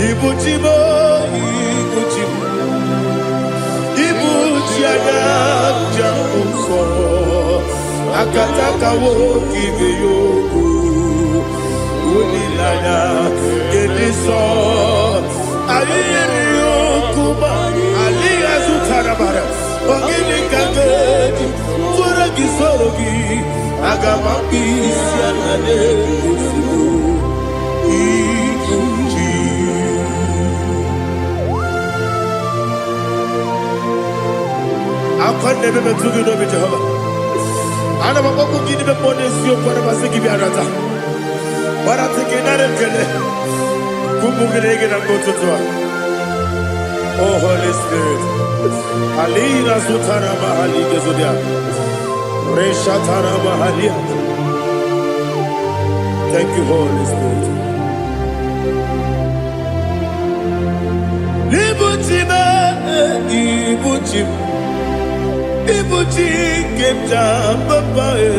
Ibu chi m, ibu chi m, ibu chi anya njem nsọ, akataka nwoke ibe ya okwu, olileanya nke ndị nsọ. Anyị nyere ya okwu ma adịghị azụtara mara. Ọ gịnị ka m ga-eji tụọrọ gị, soro gị? Aga m akpụ isi ala na-ezigbo ibu chi. Akwa na-eme metụ gị n'obi, Jehova. Ana m akpọkwu gị n'ime mmụọ n'eziokwu. Ana m asị gị bịa nata gbarata gị, nara ekele ụmụ gị na gị na mgbe ụtụtụ a. Oh Holy Spirit, alina zutara mahali gezodia reshatara mahalia. Thank you, Holy Spirit. Ibu chi m, ibu chi m, ibu chi nke m ji papa e,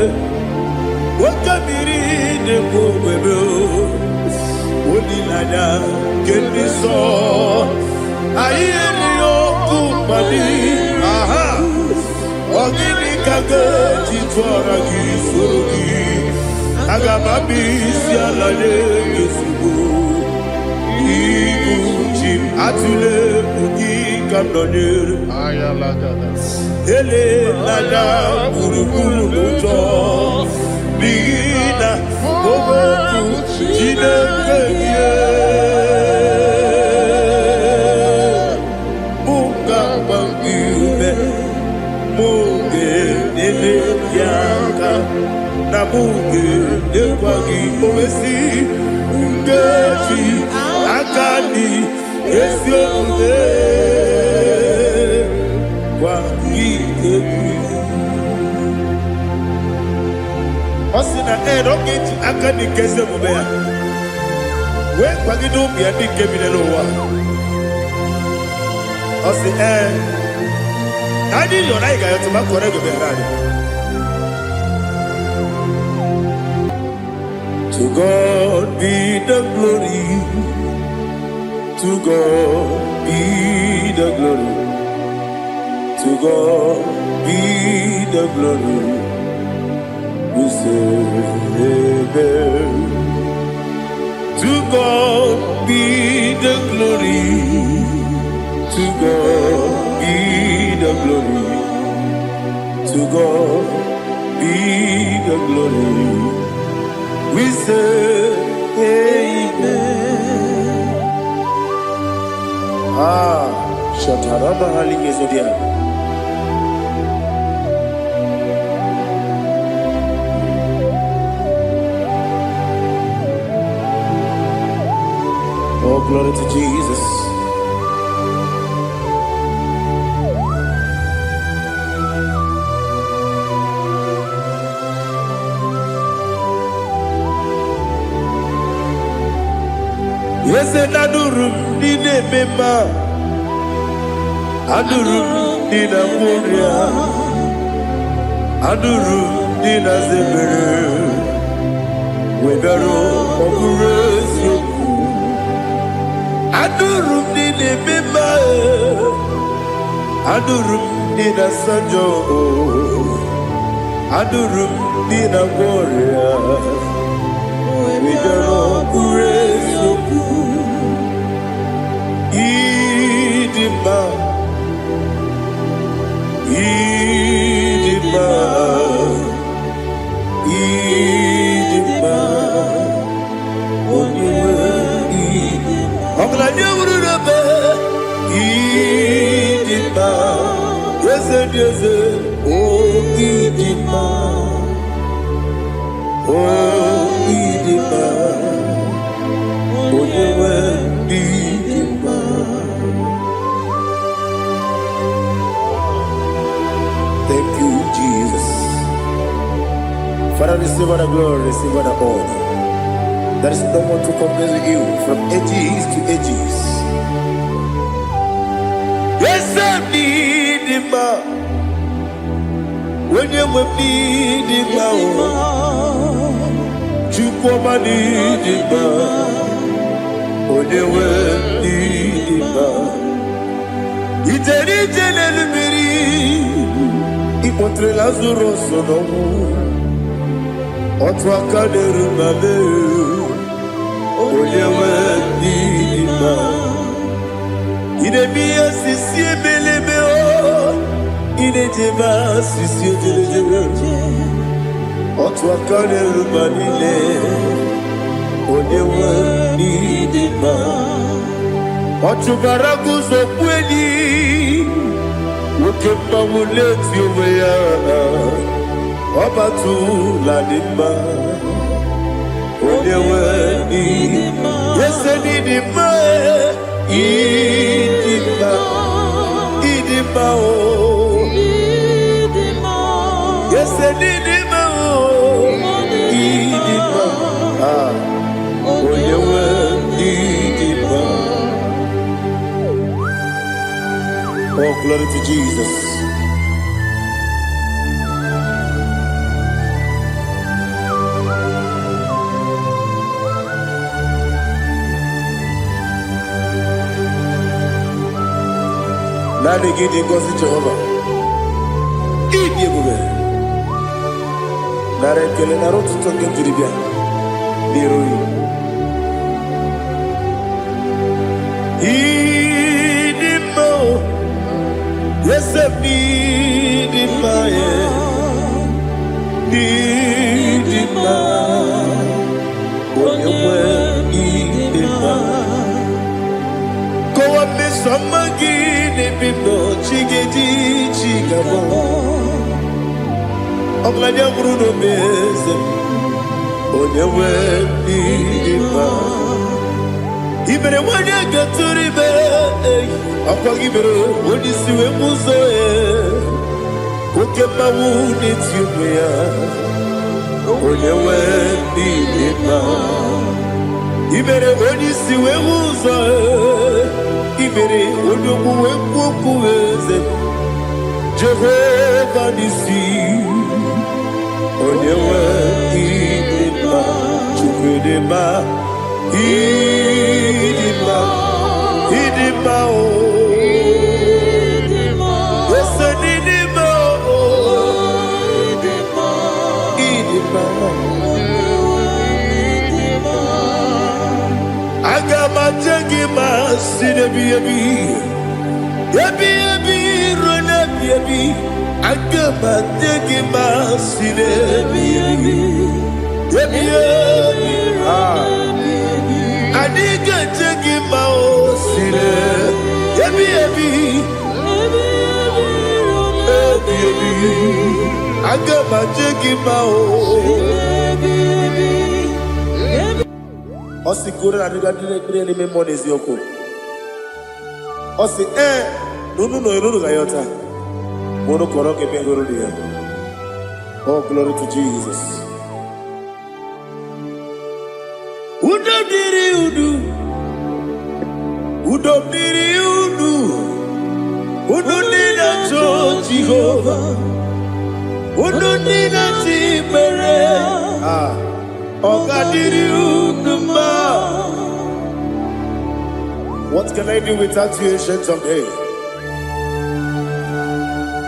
nwoke mmiri na-ekwu ogbebe, olileanya nke ndị nsọ. Anyị erighị okwu mmadụ aha. Ọ gịnị ka ga-eji tụọra gị, soro gị? Aga m abịa isi ala nye gị ezigbo ibu chi m. Atụle egwu, gị ka m nọnyere. Elela gburugburu n'ụjọ, n'ihi na okwu Chineke gị mụ ga-agba gị ume, mụ ga-enyere gị aka, na mụ ga-enyekwa gị owesi nkeji aka dị ezi omume gwa gị egwu. Ọ sị na ee, na ọ ga-eji aka dị nke ezi omume ya wee kwagide ụmụ ya ndị nke bi n'elu ụwa. Ọ sị ee, na anyị yọrọ, anyị ga-ayọtụ ma kọrọ ego bịara anyị. To God be the glory, to God be the glory, to God be the glory. We say amen. To God be the glory, to God be the glory, to God be the glory. We say amen. Ah, Shataraba Hali Gezodia. Oh, glory to Jesus. Eze na-adụrụ m ndị na-eme mma, adụrụ m ndị na-agwọ ọrịa, adụrụ m ndị na-aza ebere, wee bịaruo ọ bụrụ eziokwu. Adụrụ m ndị na-eme mma, adụrụ m ndị na-asa njọ, adụrụ m ndị na-agwọ ọrịa, wee bịaruo ọ bụrụ eziokwu. Ịdị mma, ịdị mma, ịdị mma, onye nwe ọgaranya wuru n'ebe. Ịdị mma, eze dị eze, o ịdị mma, o ịdị mma, onye nwe ịdị mma. Thank you, Jesus. Father, receive all the glory, receive all the honor. There is no one to compare with you from ages to ages. Yes, I need him. Onye nwe m n'ịdị mma o, Chukwu ọma n'ịdị mma, onye nwe m. Ijere ije n'elu mmiri, ịkpọtere Lazarus n'ọnwụ. Otu aka na-eru ma mee, onye nwe n'ịdị mma. Ị na-eme ihe sisi ebelebe o, ị na-ejebe asịsị ejelejele. Otu aka na-eru ma niile, onye nwe n'ịdị mma. Ọ chụbara guzo kwu enyi, nwoke mmanwụ na-eti onwe ya, ọ batụla dị mma, onye nwe n'ịdị mma. Ese n'ịdị mma, ịdị mma, ịdị mma o. Ese n'ịdị mma o, ịdị mma. Ah, onye nwe n'ịdị mma. Oh, glory to Jesus. Naanị gị dị ngọzi, Jehova. Ịdị ebube. Nara ekele, nara otuto nke m jiri bịa n'iru gị. Ịdị mma o, eze m, ịdị mma, e. Ịdị mma, onye nwe, ịdị mma. Kọwa mmeso ọma gị n'ebe m nọ, chi ga-eji chi ga-abọ. Ọgaranya nwụrụ n'obe, eze m, onye nwe, ịdị mma. I mere nwanyị ga-etụrụ ime, ọkwa gị mere onye isi wee mụ ụzọ, oke mmanwụ na-eti onwe ya, onye nwe, ịdị mma. I mere onye isi wee hụ ụzọ, i mere onye okwu wee kwuo okwu, eze Jehova n'isi, onye nwe, ịdị mma. Chukwu, ịdị mma, ịdị mma, ịdị mma o. Ese n'ịdị mma o, ịdị mma. Aga m aje gị ma si n'ebi ebi ebi ebi ruo n'ebi ebi. Aga m aje gị ma si n'ebi ebi ebi ebi. Ah. Anyị ga-eje gị ma o si n'ebi ebi ebi ebi. Aga m aje gị ma o. Ọ sị kwuru na adịga ndị ekpere n'ime mmụọ n'eziokwu. Ọ sị ee na unu nọ unu ga-ayọta ma unu kọrọ ka ebe hụrụ ya. Oh, glory to Jesus. Udo dịrị unu, udo dịrị unu, unu ndị na-achọ Jehova, unu ndị na-achọ ikpere. Ah, ọ ga-adịrị unu mma. What can I do without you, Ancient of Days?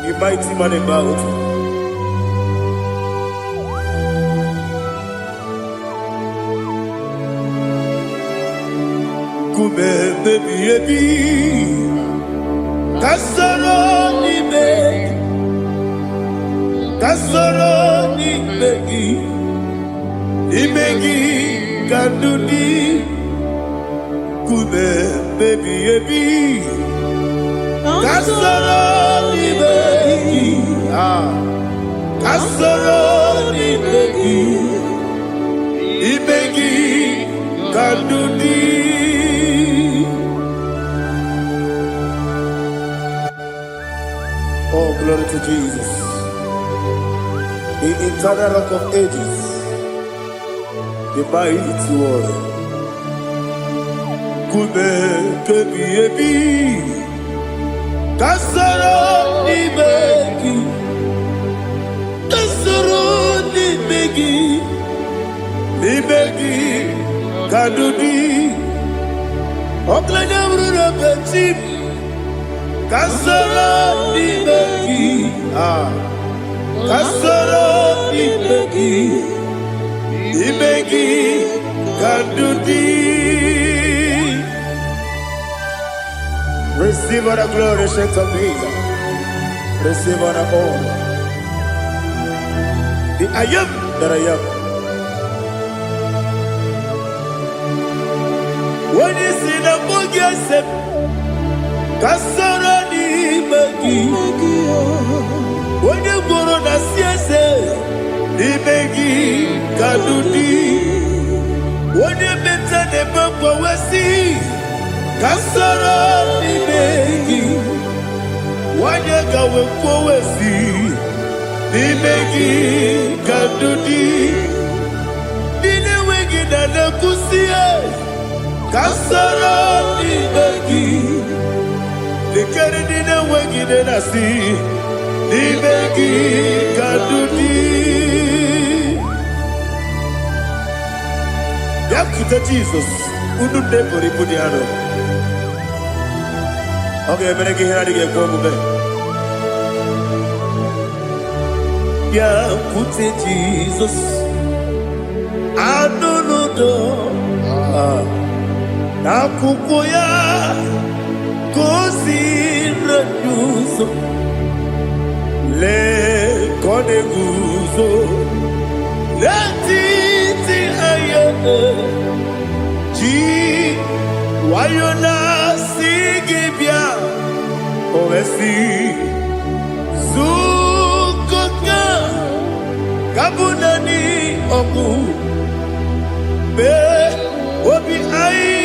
The mighty man in battle. Nkume ebi ebi, ka soro n'ime, ka soro n'ime gị, n'ime gị ka ndụ dị. Nkume ebi ebi, ka soro n'ime gị, ah, ka soro n'ime gị, n'ime gị ka ndụ dị. Oh, glory to Jesus. The eternal Rock of Ages, the mighty warrior. Nkume kebi ebi, ka soro n'ime gị, ka soro n'ime gị, n'ime gị ka ndụ dị. Ọgaranya bụrụ na be chi m. Ka soro n'ime gị. Ah, ka soro n'ime gị, n'ime gị ka ndụ dị. Receive all the glory, Ancient of Days. Receive all the honor. The I am that I am. Onye si na mbụ gị ese m, ka soro n'ime gị. Onye gwụrụ na si eze, n'ime gị ka ndụ dị. Onye meta na-eme mgbanwe, ka soro n'ime gị. Nwanyị gawe kwuo, n'ime gị ka ndụ dị. Ndị na-enweghị na na-ekwusi, ka soro n'ime gị. Lekere ndị na-enweghị nne na-asị, n'ime gị ka ndụ dị. Bịakwute Jizọs, unu nne pụrụ ibu dị arọ. Ọ ga-emere gị ihe na-adịghị ekwe omume. Bịakwute Jizọs, anụ n'udo n'akwụkwọ ya ka o si ụzọ. Lee ka ọ na-eguzo n'etiti anya, ji nwayọ na-asị gị bịa. O wee sị, zukọta ka bụ naanị ọgwụ mee obi anyị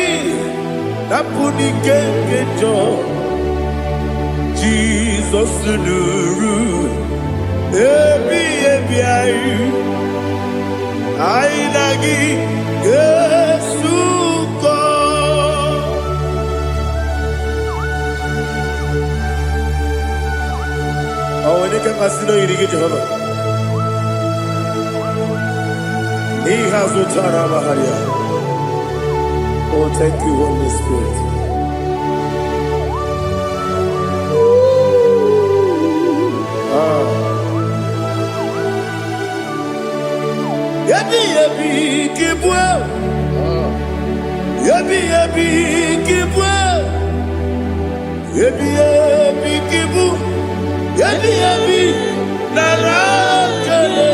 napụ n'ike nke njọ. Jizọs nụrụ ebi ebi anyị, anyị na gị ga-esukọ. Ọ nwere ike mmasị na oyiri gị, Jehova. Ihe azụtara amagharịa. Oh, thank you, Holy Spirit. Ah. Ebi ebi ka ịbụ, ebi ebi ka ịbụ, ebi ebi ka ịbụ, ebi ebi nara ekele.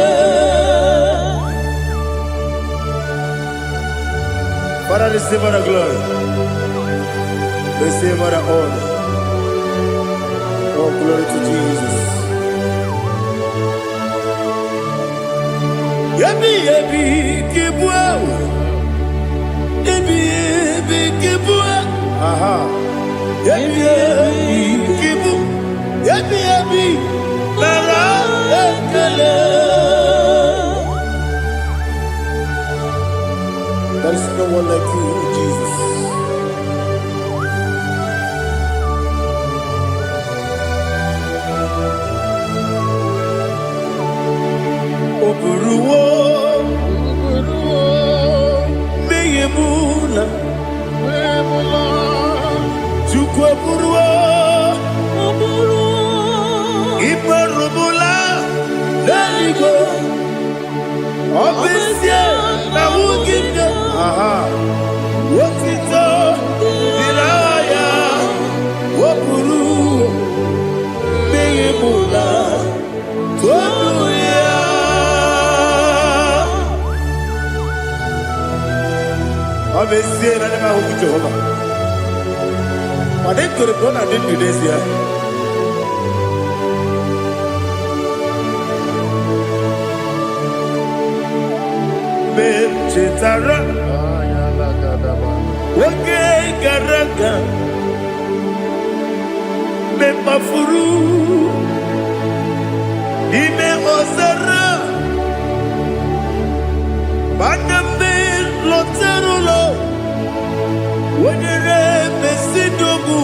Father, receive all the glory. Receive all the honor. Oh, glory to Jesus. Ebi ebi ka ịbụ, ebi ebi ka ịbụ, aha. Ebi ebi ka ịbụ, ebi ebi nara ekele. There is no one like you, Jesus. O buruwo mmehie m na Chukwu eburuwo imerụbụla n'eluigwe. Ọ bụ ezie na nwunye nne, aha, otito dịrị aha ya. O buru mmehie m na tonu ya. Ọ bụ ezie na ndị m ahụghị Jehova, mana ekwere m na ọ na-adị ndụ n'ezie. Mgbe m chetara oge gara aga, mgbe m kpafuru n'ime ọzara, mana mgbe lọtara ụlọ, wenyere mesidogbu,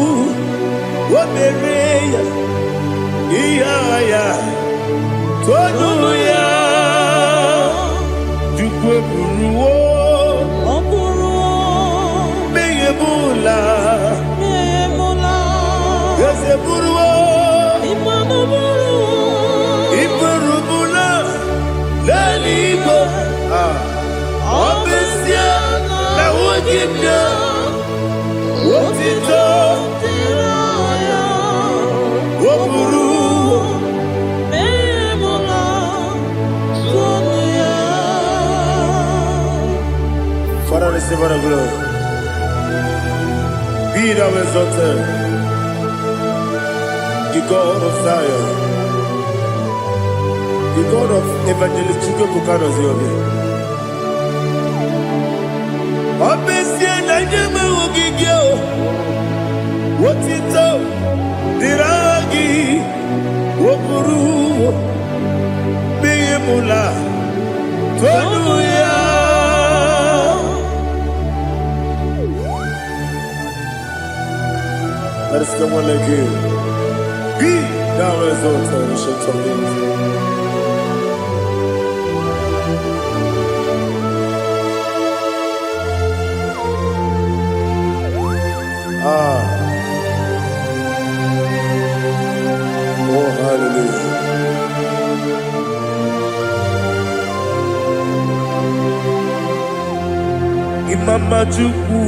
o mere ya ihe agha ya, tonu ya. Chukwu eburuwo Ọ bụrụ mmehie m ụla. Emula. Eze m. bụrụwo iburubula n'eluigwe. Ah, ọ bụ ezie na nwoke m otito o buru. Father, receive all the glory. Be thou exalted, the God of Zion, the God of Evangelist Chukwuebuka Obi. Ọ bụ ezie na ndị enweghị gị o, otito dịrị aha gị, o buru mmehie mụla tonu ya. There is no one like you. Be thou exalted, ancient of days. Ah, oh, hallelujah. Imama Chukwu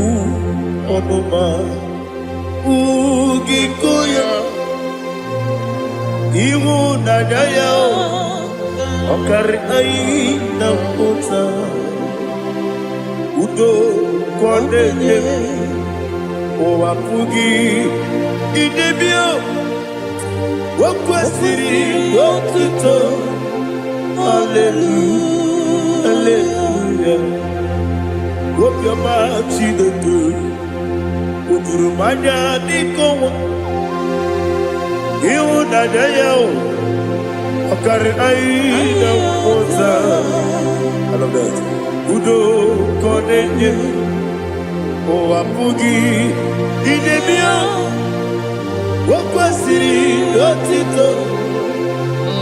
ọmụma ugiko ya, ịhụnanya ya ọ karị anyị na mmụta, udo ka ọ na-enye, ụwa pụghị idebe. O kwesịrị otuto, haleluya, haleluya. Obiọma Chineke o juru m anya dịka ọnwa, ịhụnanya ya o ọ karịrị anyị na mmụta. I love that. Udo ka ọ na-enye, ụwa pụghị idebe ya. O kwesịrị otito,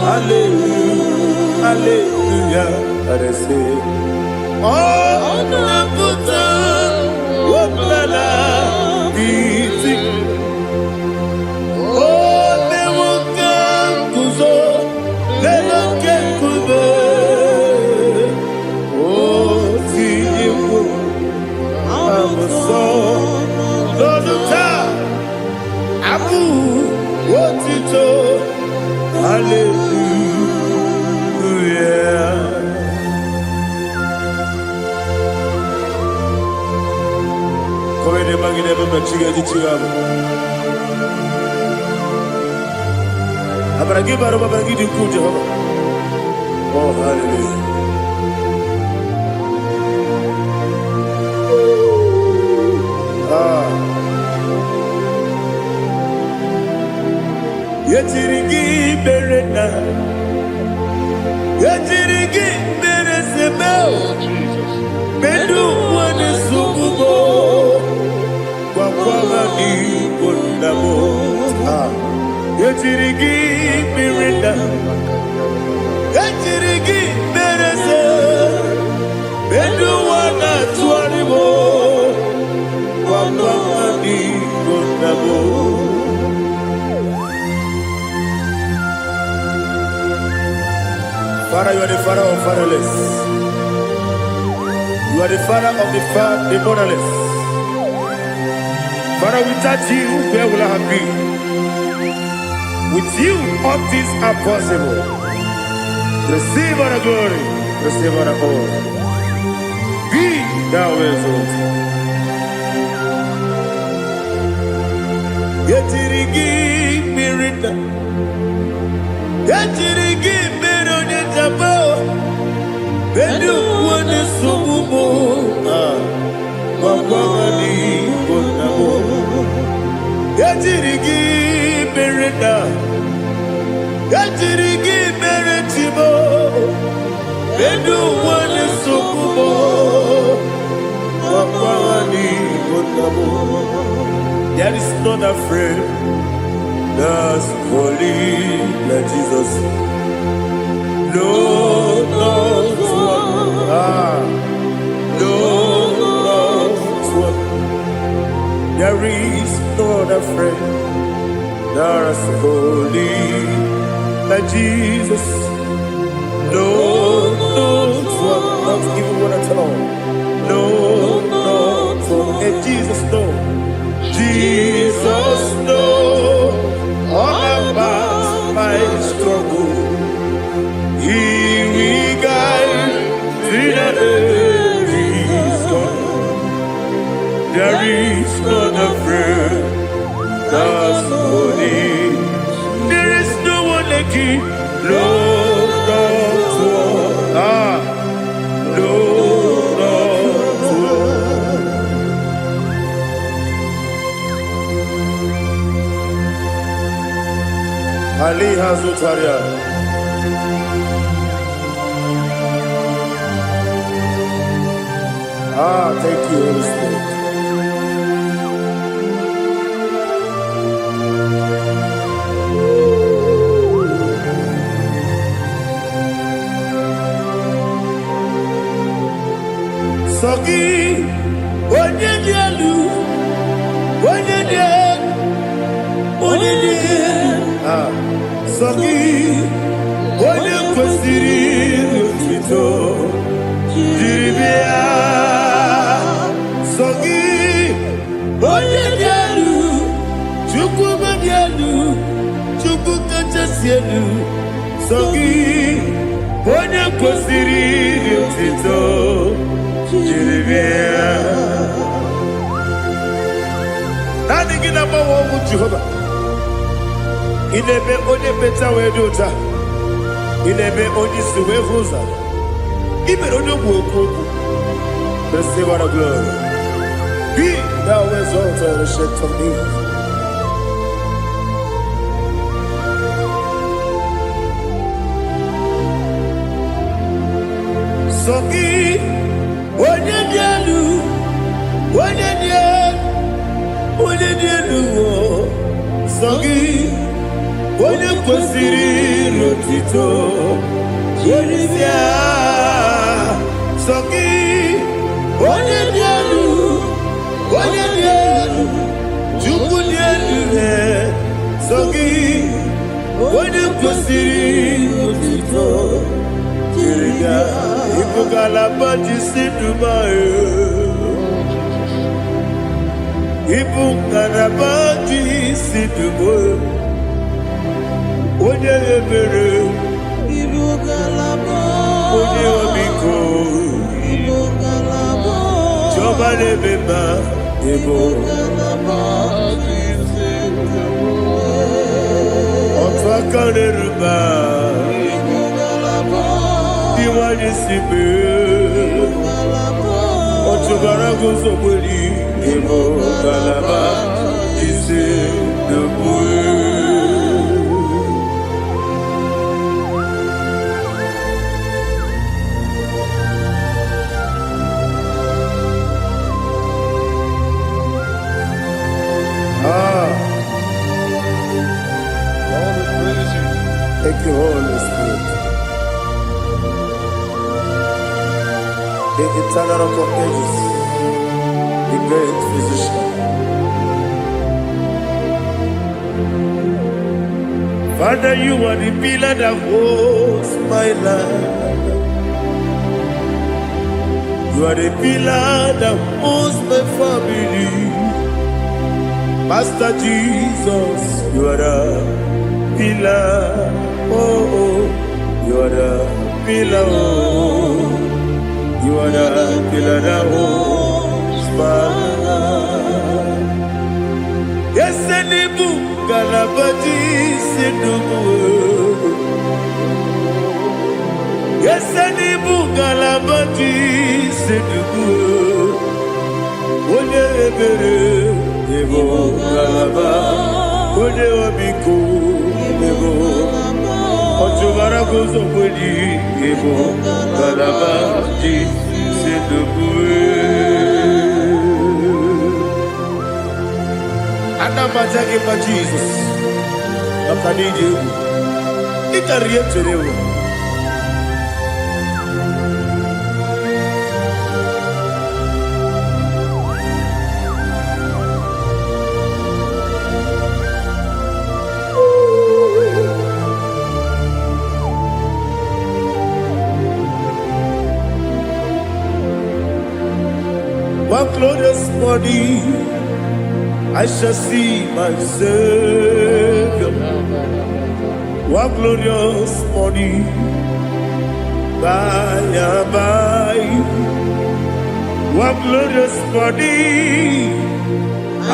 haleluya, haleluya. Arese ọ na-apụta ọbụla iti o mewo ka nguzo n'elu oke nkume, o tinyewo abụsọ n'ọnụ taa abụ otito, haleluya. Kọwede magide ebe mmechi ga-eji chi ga-abụ. Amara gị bara ụba, amara gị dị ukwuu, Jehova. Oh, hallelujah. Ah. Ejiri gị mere na ejiri gị mere seme. Oh, Jesus. Medu nwane sugubo gwakwara n'igbo nna m. Ah. Ejiri gị mere na ejiri gị mere se medu nwa na-atụgharị m gwakwara n'igbo nna m. Father, you are the father of fatherless. You are the father of the motherless. Father, without you, where will I have been? With you, all things are possible. Receive all the glory, receive all the honor. Be thou exalted. Ejiri gị mmiri na ejiri gị mere onye njaba bedu onye nsogbu m gwagwa n'igbo nna m. Ejiri gị mere na ejiri gị mere chibo bedu onye nsogbu m gwagwa n'igbo nna m. There is not a friend that's holy like Jesus. No, not one. Ah, no, not one. There is no other friend There is holy like Jesus. No, no, not even one at all. No, not one. And Jesus, no. Jesus, no. All about my struggle. He will guide till the day is gone. There is none afraid that's holy. There is no one like you. No, not one. Ah, no, not one. Ali Hazutaria. Ah, thank you, Holy Spirit. Sọ gị, onye dị elu, onye dị elu, onye dị elu. Ah, sọ gị, onye kwesịrị otuto jiri bịa. Sọ gị, onye dị elu, Chukwu dị elu, Chukwu kachasị elu. Sọ gị, onye kwesịrị otuto jiri bịa. Naanị gị na-agbanwe ọnwụ, Jehova. Ị na-eme onye mmecha wee dị ụcha. Ị na-eme onye isi wee hụ ụzọ. Ị mere onye ogbu okwu okwu. Receive all the glory. Be thou exalted, Ancient of Days. Sọ gị, onye dị elu, onye dị elu, onye dị elu o. Sọ gị, onye kwesịrị n'otito jiri bịa. Sọ gị, onye dị elu, onye dị elu, Chukwu dị elu he. Sọ gị, onye kwesịrị otito jiri bịa. Ịbụ ngalaba ji si Dubai. Ịbụ ngalaba ji si Dubai. Onye ebere, Ibu ngalaba. Onye ọmịiko, Ibu ngalaba. Chiọma na-eme mma, ịbụ Ngalaba isi. Otu aka na-eru mba, Ibu ngalaba. Dị nwanyị si mee. Ngalaba. Ọchụbara guzogberi, ịbụ ngalaba isi n'okpuru. Ah, Lord, we praise you. Thank you, Holy Spirit. The eternal Rock of Ages, the great physician. Father, you are the pillar that holds my life. You are the pillar that holds my family. Master Jesus, you are the pillar. Oh, you are the pillar. Oh, you are the pillar that holds my life. Yes, n'ịbụ ngalaba ji isi ndụ. Yes, n'ịbụ ngalaba ji isi ndụ. Onye ebere, ịbụ ngalaba. Onye ọmịiko, ịbụ ọchụbara guzogbeli, ịbụ ngalaba ji isi ndụ. Ana m aja gị mma, Jizọs, maka na iji egwu ị karịrị ihe m chere ewu. morning I shall see my Savior. What glorious morning by and by. What glorious morning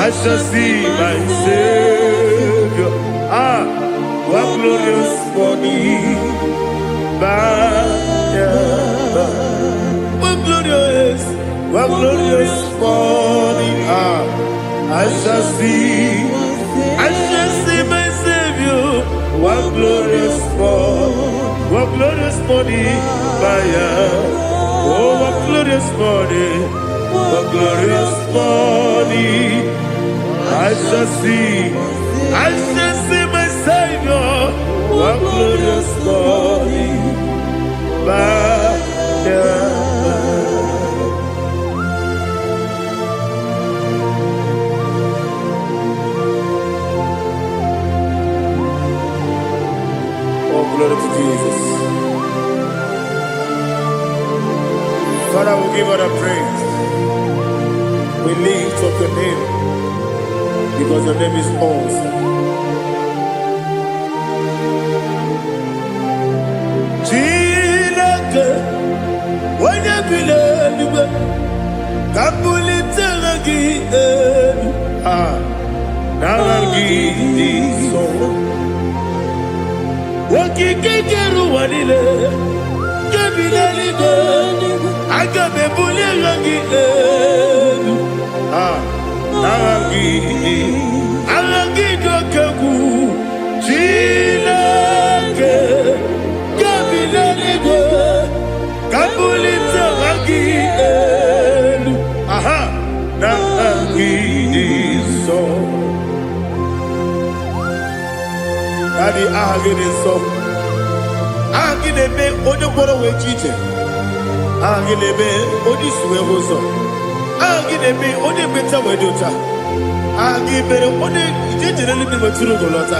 I shall see my Savior. Ah, what glorious morning by and by. What glorious morning. Ah, I shall see my Savior. What glorious morning, what glorious morning by and. Oh, what glorious morning, what glorious morning. I shall see my Savior. What glorious morning by and by. Oh, glory to Jesus. Father, we give all the praise. We lift up your name because your name is awesome. Chineke, onye bi n'eluigwe, ka m bulite gị elu. Ah, n'aha gị dị nsọ. Okike kere ụwa niile, nke bi n'eluigwe, aga m ebuli aha gị elu. Ah, n'aha gị dị, aha gị dị oke egwu. Chineke, nke bi n'eluigwe, ka m bulite aha gị elu. Aha, n'aha gị dị nsọ. Daddy, aha gị dị nsọ. Aha gị na-eme onye ngwọrọ wee ji ije. Aha gị na-eme onye isi wee hụ ụzọ. Aha gị na-eme onye ekpenta wee dị ụcha. Aha gị mere onye ije jere eluigwe wetụrụ ugo lọta.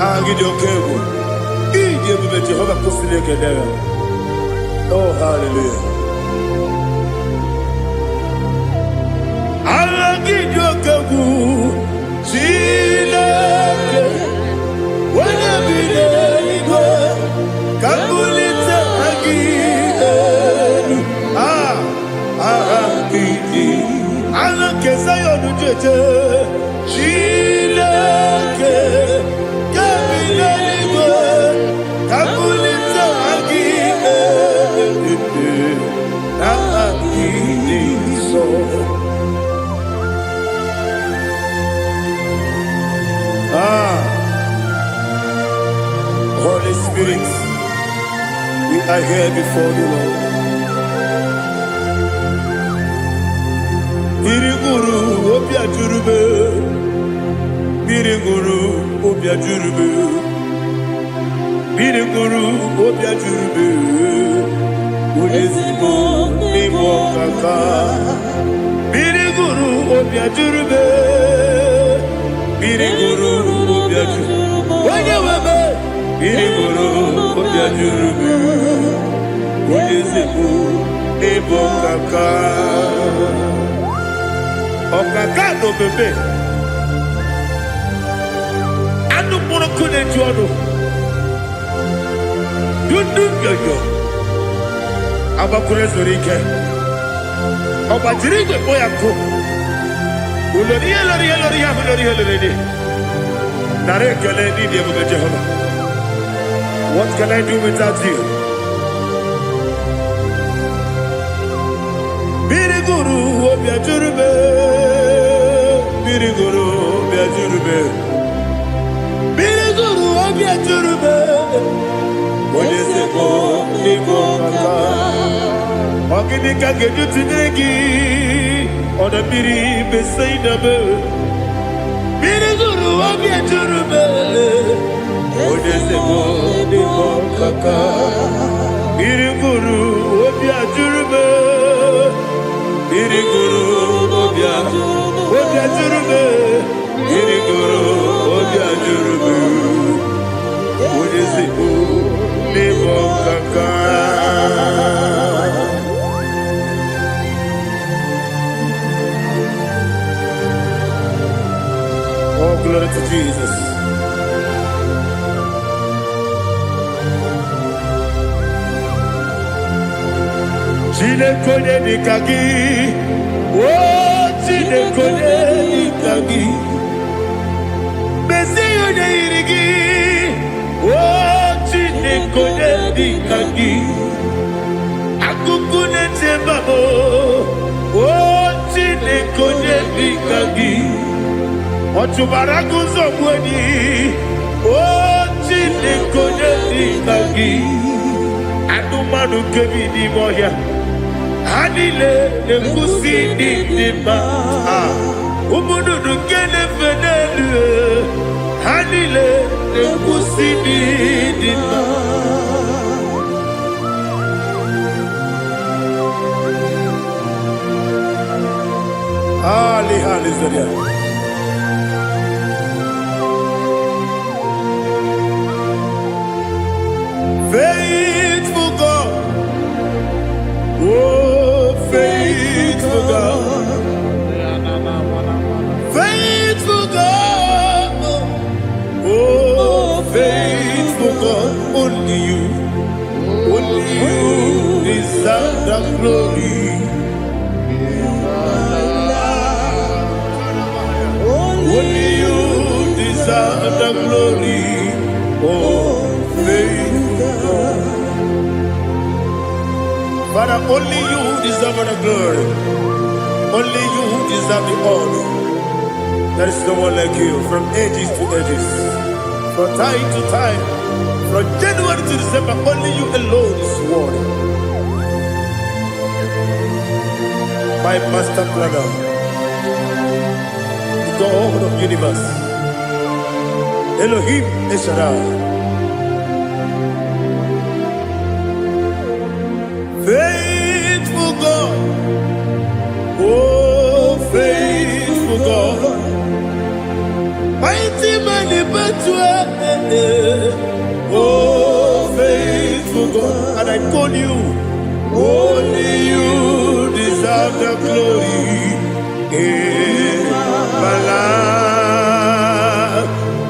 Aha gị dị oke egwu. Ịdị ebube Jehova kwụsịrị ekele ya. Oh, hallelujah. Aha gị dị oke egwu. Chineke, onye bi n'eluigwe, ka m bulite aha gị elu. Ah, aha gị dị. Aha nke Zion jeje. Chineke, nke bi n'eluigwe, ka m bulite aha gị elu. Aha gị dị nsọ. Ah, Holy Spirit, we are here before you, Lord. Mmiri ṅụrụ obi ajụrụ m. Mmiri ṅụrụ obi ajụrụ m. Mmiri ṅụrụ obi ajụrụ m. Onye ezigbo n'ịbụ ọkaka. Mmiri ṅụrụ obi ajụrụ m. Mmiri ṅụrụ obi ajụrụ. Onye nwe m. Mmiri ṅụrụ obi ajụrụ m. Onye ezigbo n'ịbụ ọkaka. Ọkaka na omeme. Anụ mkpụrụ nkụ na-eju ọnụ. Dundu nyoyo. Agbakwuru ezuru ike. Ọ gbajiri igwe kpọ ya nkụ. Ulori ihe lori ihe lori ihe ahụ lori ihe lori dị. Nara ekele n'ịdị ebube Jehova. What can I do without you? Mmiri gụrụ obi ajụrụ m. Mmiri gụrụ obi ajụrụ m. Mmiri gụrụ obi ajụrụ m. Onye ezigbo n'ịbụ ọkaka. Ọ gịnị ka ga-eji tụnyere gị? Ọdọ mmiri Besaida m. Mmiri gụrụ obi ajụrụ m. Onye ezigbo n'ịbụ ọkaka. Mmiri gụrụ obi ajụrụ m. Mmiri gụrụ obi ajụrụ m. Mmiri gụrụ obi ajụrụ m. Onye ezigbo n'ịbụ ọkaka. Glory to Jesus. Chineke onye dịka gị, o Chineke onye dịka gị, mezie onye yiri gị, o Chineke onye dịka gị, akụkụ na-eche mba m, o Chineke onye dịka gị, ọ chụbara gị ụzọ gbu enyi, o Chineke onye dịka gị, anụmanụ nke bi n'ime ọhịa, ha niile na-ekwusi ndị dị mma. Ah, ụmụ nnụnụ nke na-efe n'elu, ha niile na-ekwusi ndị dị mma. Ali, hallelujah. Faithful God, oh faithful God, faithful God, oh faithful God, only you deserve the glory. Only you deserve the glory, oh faithful God. Father, only you deserve the glory. Only you deserve the honor. There is no one like you from ages to ages, from time to time, from January to December. Only you alone is worthy. My master planner, the God of universe, Elohim El Shaddai. Faithful God, oh faithful God, mighty man in battle, oh faithful God, and I call you, only you deserve the glory in my life.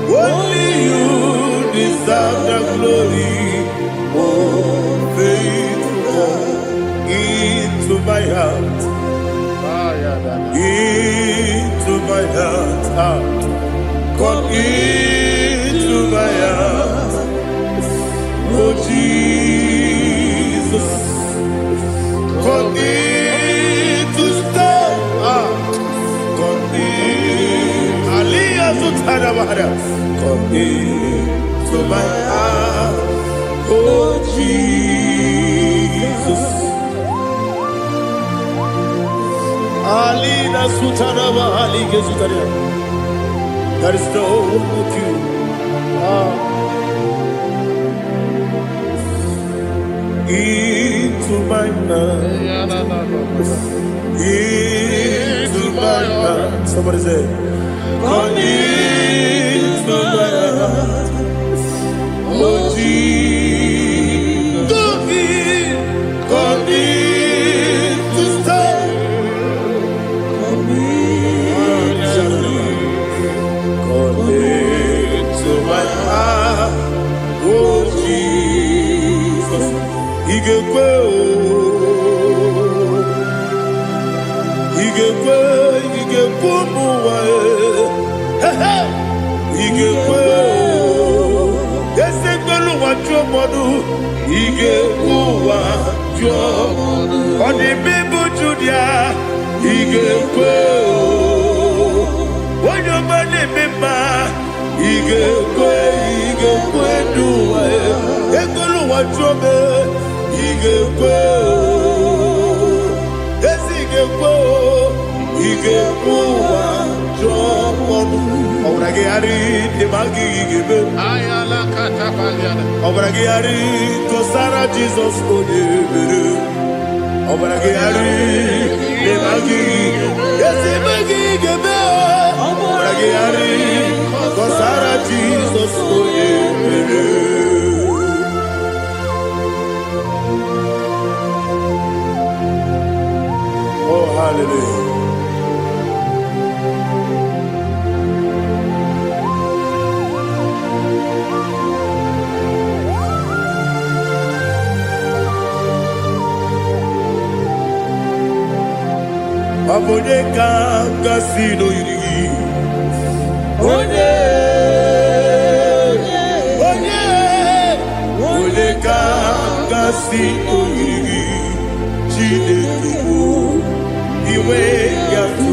Only you deserve the glory, oh faithful God, into my heart, into my heart, ah, come into my heart, oh Jesus, come in to stay, ah, come in, Aliyah Zutanabara, come into my heart, oh Jesus. Alina Sutanaba Ali Gezutaria. There is no one like you. Ah. Into my heart. Into my heart. Somebody say, come into my heart. Oh Jesus. Come in. Come in to stay. Come into my heart. Oh Jesus. Ị ga-ekwe o. Ị ga-ekwe, ị ga-ekwe ụmụ ụwa e. He he. Ị ga-ekwe o. Eze kwelu ụwa jụọ mmadụ. Ị ga-ekwe ụwa jụọ. Ọ dị mma ịbụ Judia. Ị ga-ekwe o. Onye ọma na-eme mma. Ị ga-ekwe, ị ga-ekwe n'ụwa e. Ekwelu ụwa jụọ m e. Ị ga-ekwe o. Ezi ị ga-ekwe o. Ị ga-ekwe ụwa jụọ ọnụ. Ọbara gị ghara ịdị ma gị ga-eme. Ọbara gị ghara kọsara Jizọs onye mere. Ọbara gị ghara ịdị ma gị. Ezi ma gị ga-eme o. Ọbara gị ghara kọsara Jizọs onye mere. Oh, hallelujah. Ọ bụ onye ka m gasị n'oyiri gị? Onye, onye, onye ka m gasị n'oyiri gị? Chineke bụ iwe ya tụ.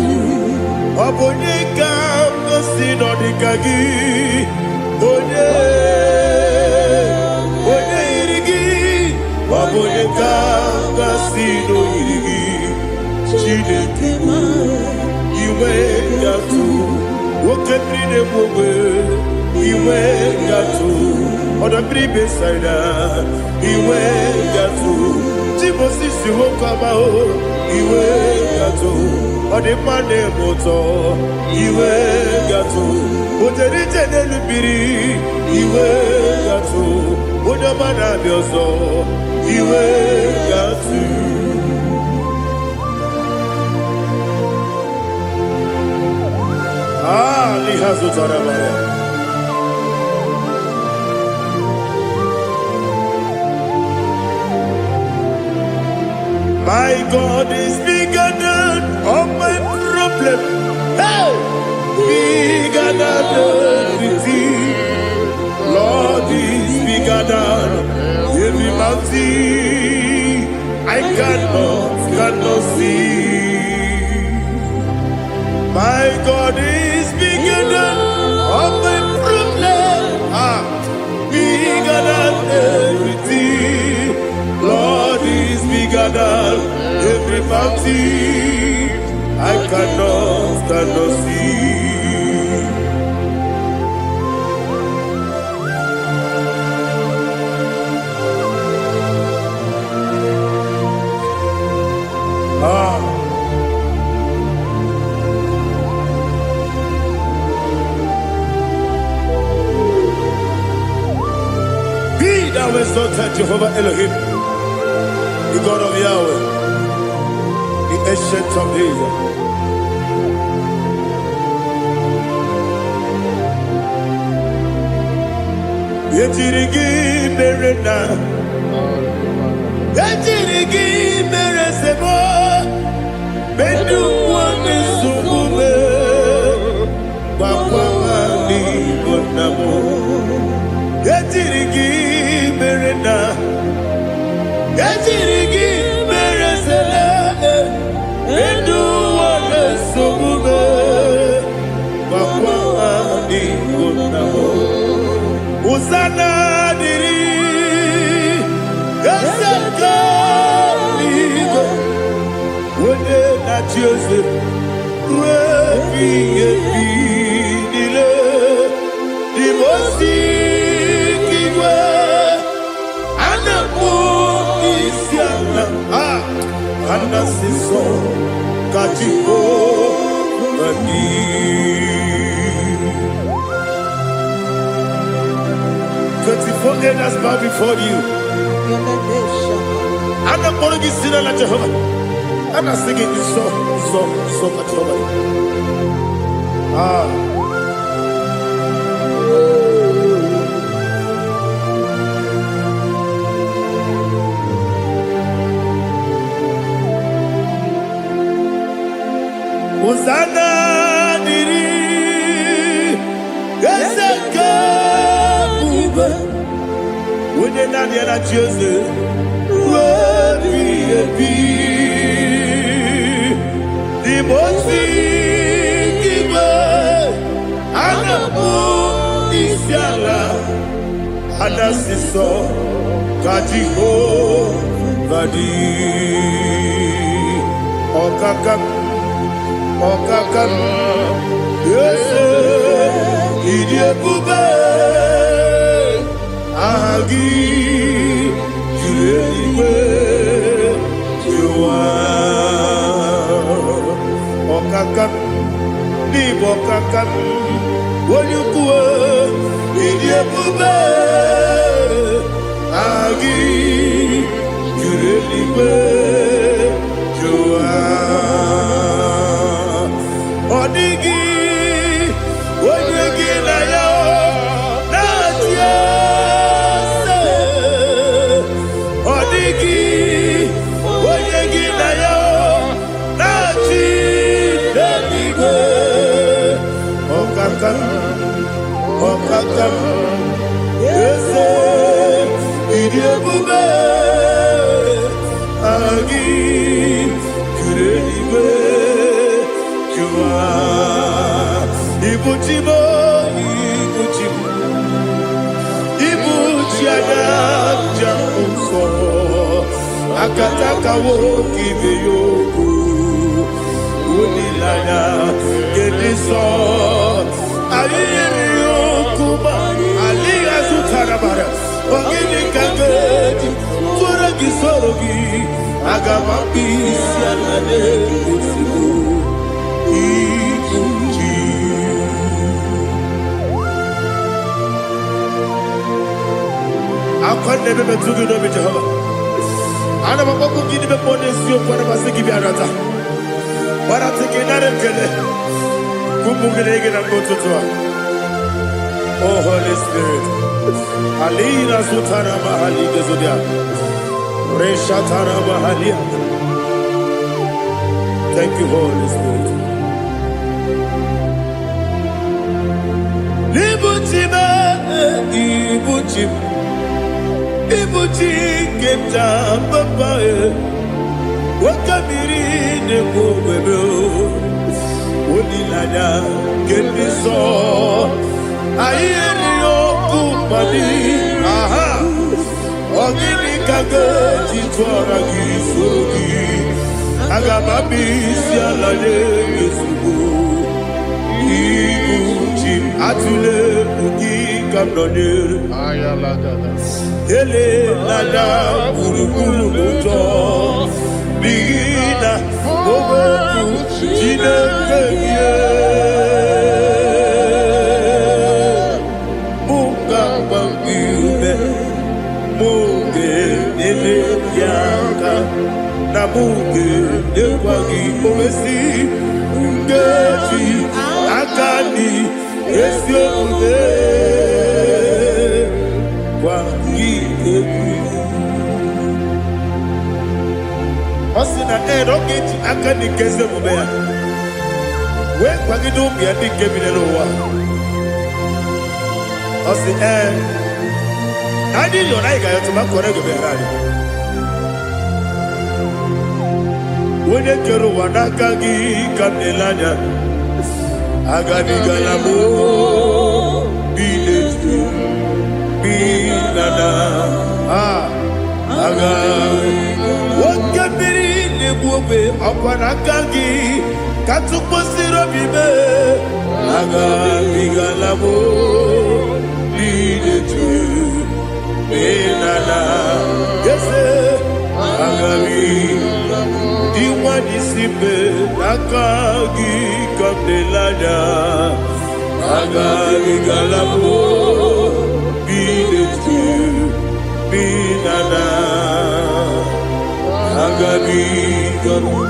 Ọ bụ onye ka m gasị n'ọdịka gị? Onye, onye yiri gị? Ọ bụ onye ka m gasị n'oyiri gị? Chineke bụ iwe ya tụ. Oke mmiri na-egbu ogbe, iwe gatụ. Ọdọ mmiri Besaida, iwe gatụ. Timosisi nwoke ọma o, iwe gatụ. Ọ dị mma na-eme ụtọ, iwe gatụ. O jere ije n'elu mmiri, iwe gatụ. Onye ọma na-abịa ọzọ, iwe gatụ. Ah, liha zụtara mara. My God is bigger than all my problem. Hey! Bigger than everything. Lord is bigger than every mountain. I cannot see. My God is bigger than all my problem. Ah, bigger than everything. Lord is bigger than every mountain. I cannot see. Ah. Be thou exalted, Jehovah Elohim, the God of Yahweh, the Ancient of Days. Ejiri gị mere na ejiri gị mere sebo medu nwanne nsogbu me gwakwa ha n'igbo nna m. Ejiri gị mere na ejiri gị mere sele medu nwanne nsogbu me gwakwa ha n'igbo nna m. Hosanna dịrị eze nke eluigwe, onye na-achị eze ruo ebighị ebi niile. Imosi igwe a na-akpọ isi ala, a na-asị nsọ ka Jehova dị. 24 elders bow before you. A na-akpọrọ gị si n'ala Jehova. A na-asị gị nsọ, nsọ, nsọ ka Jehova dị. Ah. Hosanna dịrị eze nke ebube, onye naanị ya na-achị eze ruo ebighị ebi. N'ime igwe a na-akpọ isi ala, a na-asị nsọ ka Jehova dị. Ọkaka m, ọkaka m, eze, ịdị ebube, aha gị juru eluigwe juru ụwa. Ọkaka m, n'ịbụ ọkaka m, onye ukwu, ịdị ebube, aha gị juru eluigwe juru ụwa. Ọ dịghị onye gị na ya na-achị eze. Ọ dịghị onye gị na ya na-achị. Ọkaka m, eze, ịdị ebube gị juru eluigwe jụwa. Ibuchi m, ibuchi m, ibuchi anya njem nsọ, akatakawo ibe ya okwu, olileanya nke dị nsọ. Anyị yiri okwu ma alịghị azụtara mara. Ọ gịnị ka ga-eji tụọrọ gị, soro gị? Aga m akpụ isi ala na-ezigbo ibuchi. Akwa na-ebe metụ gị n'obi, Jehova. Ana m akpọkwu gị n'ime mmụọ n'eziokwu. Ana m asị gị bịa nata gbarata gị, nara ekele ụmụ gị na gị na mgbe ụtụtụ a. Oh Holy Spirit, alina zutara mahali gezodia reshatara mahalia. Thank you, Holy Spirit. Ibuchi m, ibuchi m, ibuchi nke nta papa e, nwoke mmiri na-ekwu ogbebe, olileanya nke ndị nsọ. Anyị erighị ọkụ mmadụ. Aha, ọ gịnị ka ga-eji tụọra gị, soro gị? Aga m abụ isi ala nye ezigbo ibu chi m. Atụle egwu gị ka m nọnyere. Elela gburugburu ụjọ, n'ihi na okwu Chineke gị, mụ ga-agba gị ume, mụ ga-enyere gị aka, na mụ ga-enyekwa gị owesi nkeji aka dị ezi omume gwa gị egwu. Ọ sị na ee, na ọ ga-eji aka dị nke ezi omume ya wee kwagide ụmụ ya ndị nke bi n'ụwa. Ọ sị ee, na anyị yọrọ, anyị ga-ayọtụ ma kọrọ ego bịara anyị. Onye kere ụwa, n'aka gị ka m na-ele anya. Agabigala m bi n'etu bi na na aga oke mmiri na-egbu ogbe, ọkwa n'aka gị ka tụkwasịrị obi mee. Agabigala m bi n'etu bi na na eze agabi dị nwanyị si mbe, n'aka gị ka m na-ele anya. Agabigala m bi n'etu bi na na agabigala.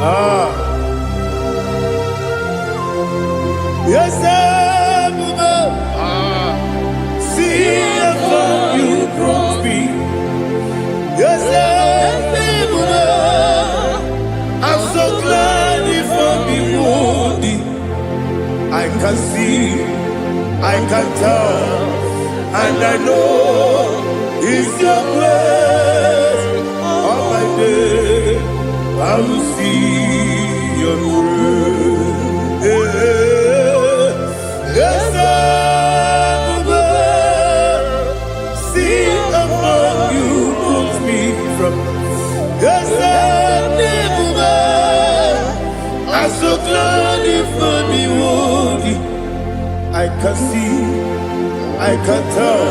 Ah. Yes, ebube, see how far you brought me. Yes, ebube, I'm so glad you found me worthy. I can see, I can tell, and I know it's your grace. All my day, I will see your grace. Yes, ebube, see how far you brought me from. Yes, ebube, I'm so glad you found me worthy. I can see, I can tell,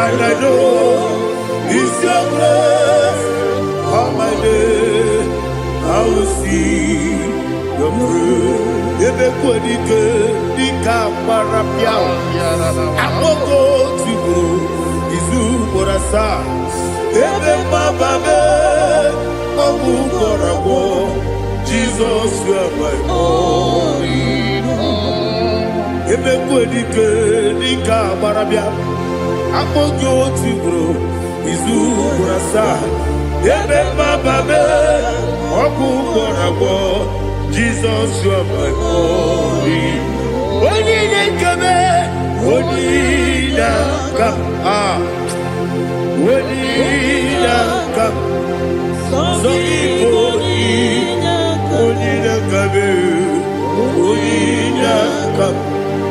and I know it's your grace. All my day, I will see your grace. Ebe kwadike dịka agbara pịa akpọkọ tigburu izu ugboro asaa, ebe mgbaba mee ọgwụ gwọrọ agwọ. Jizọs, you are my all. Ebe kwadike dịka agbara bịa Akpọ gị otu ugboro, izu ugboro asaa. Ebe mmababe, ọgwụ gwọrọ agwọ. Jizọs, you are my only. Onye na-ekebe, onye na-aka, ah, onye na-aka, sọ gị bụ onye na-akabe, onye na-aka.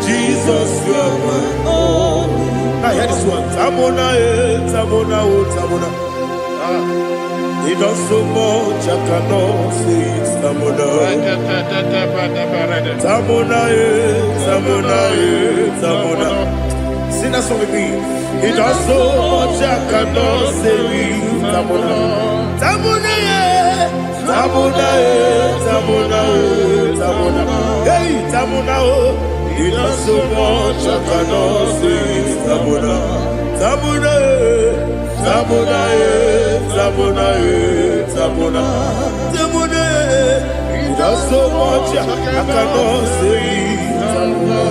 Jesus, you are my. I hear this one. Tamona, eh, Tamona, oh, Tamona. Ah, he does so much, I cannot say it. Tamona. Tamona, eh, Tamona, eh, Tamona. Sing that song with me. He does so much, I cannot say it. Tamona. Tamona, eh, Tamona, eh, Tamona, eh, Tamona. Hey, Tamona, oh. He does so much, I cannot say it. Tamona. Tamona, eh, Tamona, eh, Tamona, eh, Tamona. Tamona, eh. He does so much, I cannot say it. Tamona.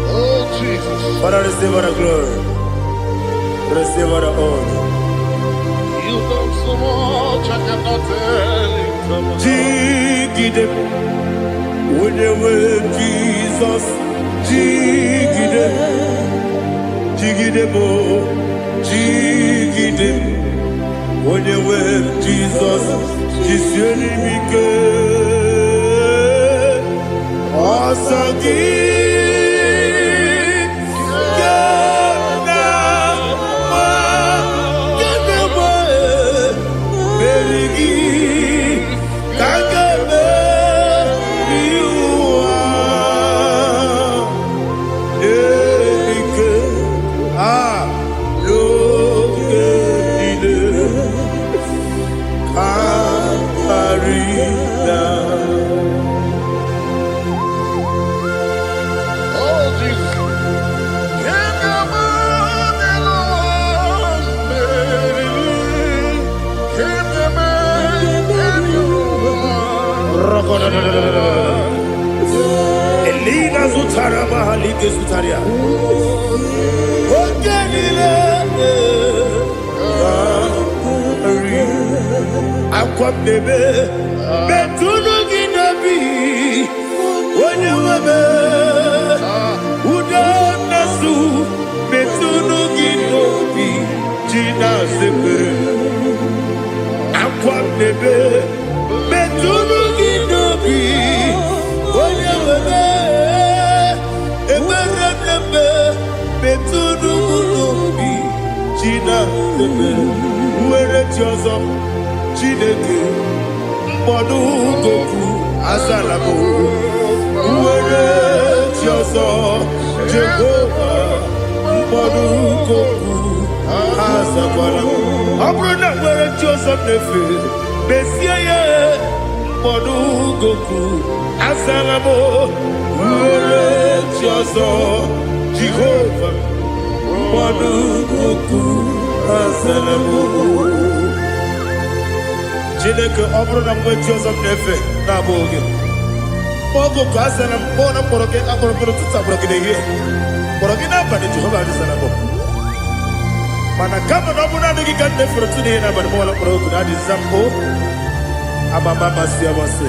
Oh, Jesus. Father, receive all the glory. Receive all the honor. You've done so much, I cannot tell it. Jigide, onye nwe Jizọs, jigide, jigide m, jigide, onye nwe Jizọs, jisie m ike. Ọsọ gị ga na-agba, ga na-agba, meri gị ka a ga-emeri ụwa. Ike a n'oge niile ka karịa. Oh, Jesus. Can you imagine? Can you imagine? Elina zutara mahalike zutaria. Oge niile karị. Akwa m na-ebe metụnụ gị n'obi onye nwe m udo na-asụ metụnụ gị n'obi ji na-azepere akwa m na-ebe metụnụ gị n'obi onye nwe m ekpere m na-eme metụnụ m n'obi ji na-azepere nwere chi ọzọ Chineke mkpọdụ goku azala m nwere chi ọzọ Jehova mkpọdụ goku azakwala m ọ bụrụ na nwere chi ọzọ m na-efe mezie ya mkpọdụ goku azala m nwere chi ọzọ Jehova mkpọdụ goku azala m. Chineke, ọ bụrụ na mgbe chi ọzọ m na-efe na-abụghị gị oge ka azara m kpọọ na mkpọrọ gị akpọrọ mkpọrọ ụtụtụ akpọrọ gị n'ehihie kpọrọ gị n'abalị Jehova adịzara m mana kama na ọ bụrụ naanị gị ka m na-efere ụtụ n'ihe n'abalị mọla mkpọrọ oku na adịza mbụ amama amasị amasị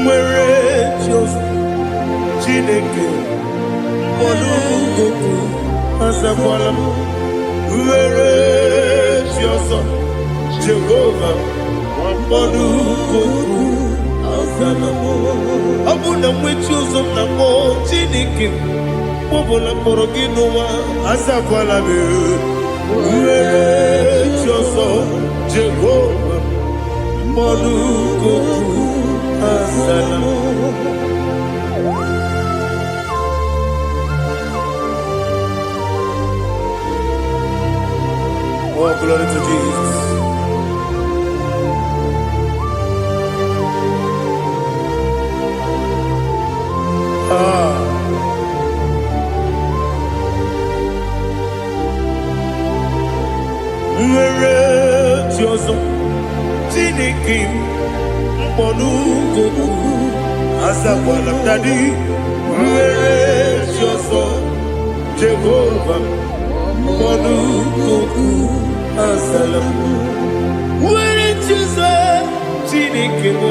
nwere chi ọzọ Chineke mkpọrọ goku azakwala m nwere chi ọzọ Jehova mkpọrọ goku azala m ọ bụ na nwe chi ọzọ m na-akpọ Chineke mkpọbụla mkpọrọ gị n'ụwa azakwala m nwere chi ọzọ Jehova mkpọrọ goku azala m. Oh, glory to Jesus. Ah, Nwere chi ọzọ, Chineke m mkpọnugokwu azakwala m. Daddy, nwere chi ọzọ, Jehova mkpọnugokwu azala m. Nwere chi ọzọ, Chineke m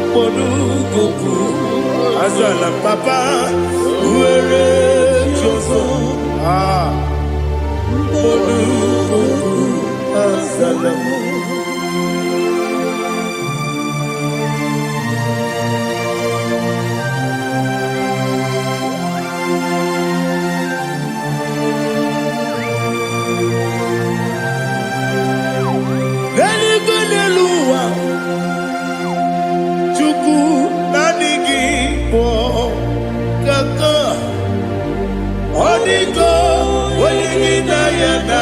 mkpọnugokwu azala m. Papa, nwere chi ọzọ, ah, mkpọnugokwu azala m. N'eluigwe, n'elu ụwa, Chukwu, naanị gị bụ kaka. Ọ dịgo onye gị na ya na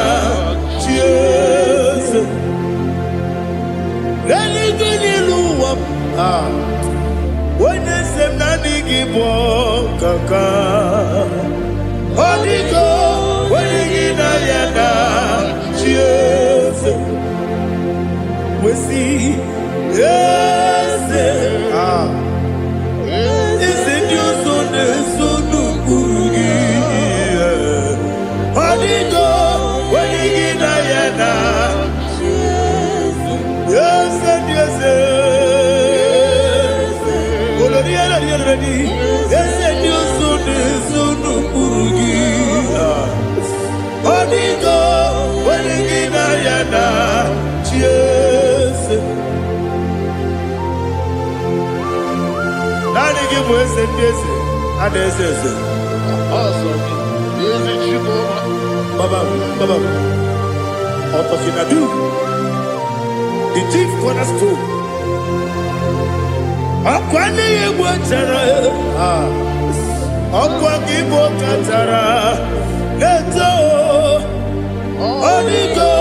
chi eze. N'eluigwe, n'elu ụwa, ah, onye eze m, naanị gị bụ kaka. Ọ dịgo onye gị na ya na chi eze. Wesi eze, ah, eze ndị ọzọ na-eso n'ụkpụrụ gị. Ọ dịgo onye gị na ya na eze ndị eze. Olori elori elori, eze ndị ọzọ na-eso n'ụkpụrụ gị. Ọ dịgo onye gị na ya na chi eze. Naanị gị bụ eze ndị eze a na-eze eze. Awesome. Eze Chukwu. Baba, Baba, Ọtọkinadu, the chief cornerstone. Ọkwa n'ihi egwu chara, ọkwa gị bụ kachara na-eto. Ọ dịgo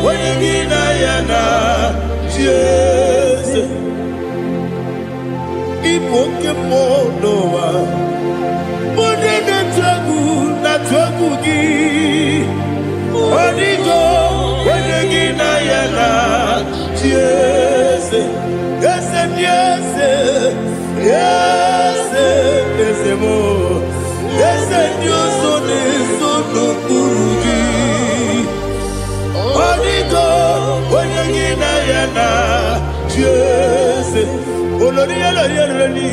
onye gị na ya na chi eze. Ịbụ oke mmụọ n'ụwa, onye na-etu egwu na-atụ egwu gị. Ọ dịgo onye gị na ya na chi eze. Eze ndị eze, eze, eze m, eze ndị ọzọ na-eso n'okpuru gị. Ọ dịgo onye gị na ya na chi eze. Olori elori elori,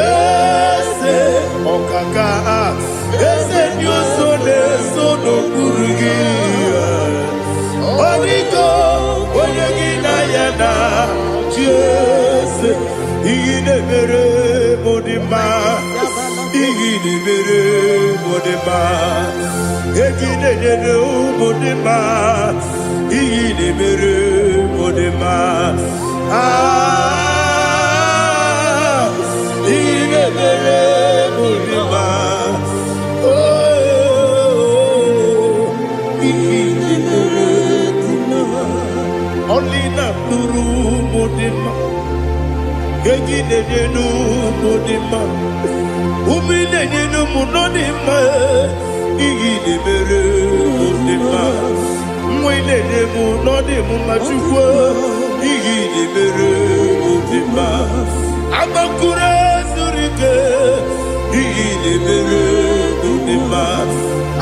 eze ọkaka, eze ndị ọzọ na-eso n'okpuru gị. Ọ dịgo onye gị na ya na chi eze. Ihe na-emere m dị mma, ihe na-emere m dị mma, egi na-enyere ụmụ dị mma, ihe na-emere m dị mma. Ah, ihe na-emere m dị mma. Oh, ihe na-emere dị mma. Ọlị na-atụrụ ụmụ dị mma, egi na-enye n'ụmụ dị mma, ume na-enye n'ụmụ nọ dị mma. Ihe na-emere mụ dị mma, nwa ị na-enye m nọ dị m mma. Chukwu, ihe na-emere mụ dị mma. Agbakụrụ zuru ike, ihe na-emere mụ dị mma.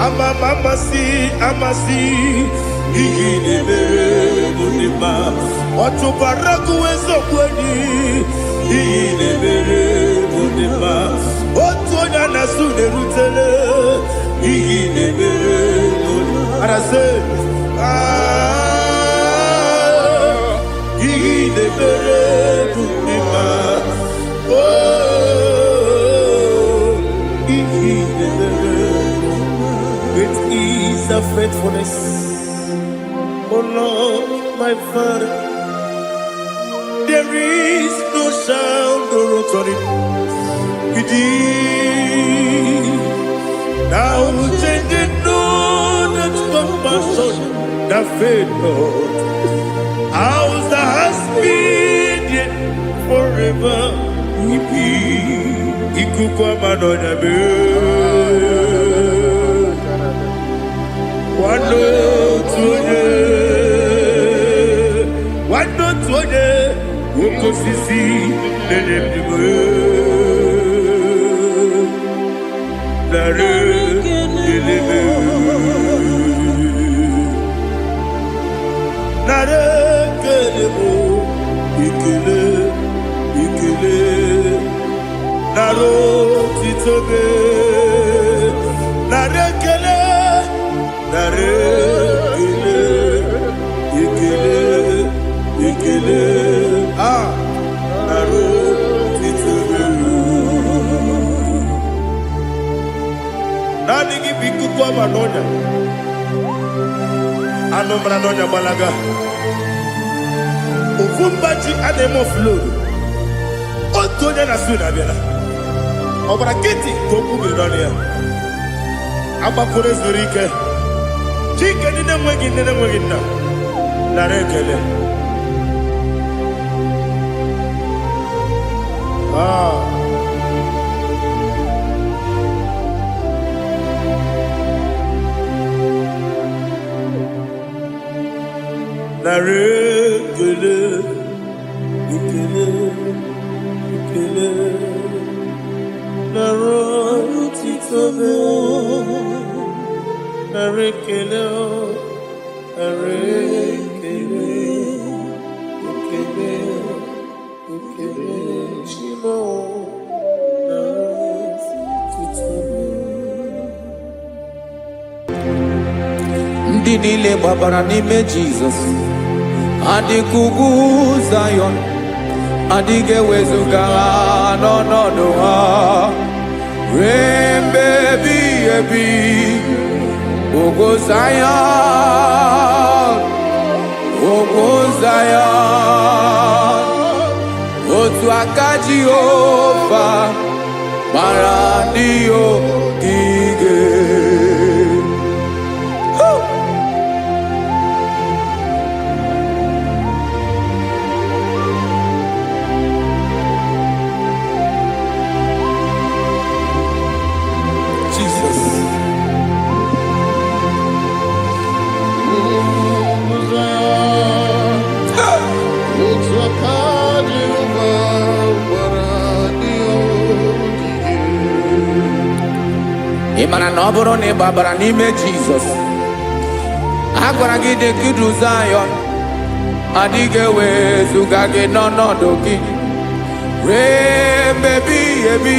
Ama m amasị amasị, ihe na-emere mụ dị mma. Ọchụbara gụwa eziokwu enyi, ihe na-emere mụ dị mma. Otu onye a na-asụ na-erutele, ihe na-emere mụ dị mma. Arasị, ah, ihe na-emere mụ dị mma. Oh, ihe na-emere. Great is thy faithfulness, O Lord, my Father. There is no sound or authority within. Now changing no that compassion that fail not. House that has been yet forever we be. Ikuku ama n'ọnya mee. Nwanne otu onye. Oke osisi na-enye ndụ. Nara ekele. Nara ekele bụ ekele, ekele. Nara otito gị. Nara ekele, nara ekele, ekele, ekele. Ah, nara otito gị. Naanị gị bụ ikuku ama n'ọnya. Anụ mara n'ọnya gbalaga. Ofu mba ji a na-eme offload. Otu onye na su na-abịala. Ọgbara nkịtị ka okwu biri n'ọnụ ya. Agbakọrọ zuru ike. Chike ndị na-enweghị nne na-enweghị nna. Nara ekele. Ah. Nara ekele, ekele, ekele. Nara otito gị. Nara ekele, nara ekele, ekele, ekele. Chimo, nara otito gị. Ndị niile gbabara n'ime Jizọs adịka ugwu Zayọn, adịghị ewezuga ha n'ọnọdụ ha ruo mgbe ebighị ebi. Ugwu Zayọn, ugwu Zayọn, otu aka Jehova gbara ndị ogige. Woo! Jesus. Ugwu Zayọn, otu aka Jehova gbara ndị ogige. Ị mara na ọ bụrụ na ị gbabara n'ime Jizọs, a gwara gị dị ka idu Zayọn, adịghị ewezuga gị n'ọnọdụ gị ruo mgbe ebighị ebi.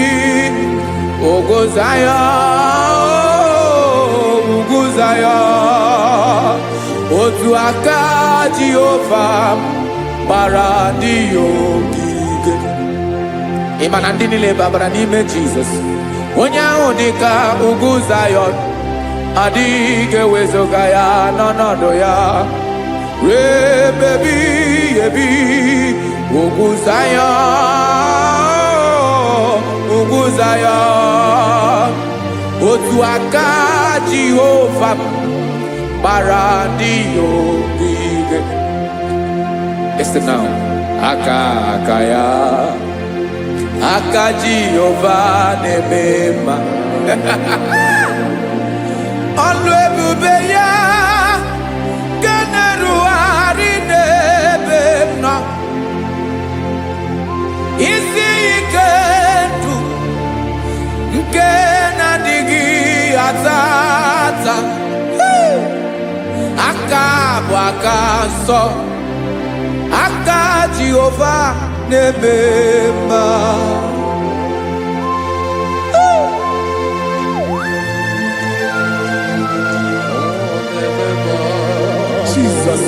Ugwu Zayọn, ugwu Zayọn, otu aka Jehova gbara ndị ya ogige. Ị ma na ndị niile babara n'ime Jizọs, onye ahụ dị ka ugwu Zayọn, adịghị ewezuga ya n'ọnọdụ ya ruo ebe ebighị ebi. Ugwu Zayọn, ugwu Zayọn, otu aka Jehova gbara ndị ya ogige. Listen now. Aka aka ya, aka Jehova na-eme mma. Ọlụ ebube ya nke na-erugharị n'ebe m nọ, isi ike ndụ nke na-adịghị ata ata. Hey! Aka bụ aka nsọ, aka Jehova na-eme mma. Jesus.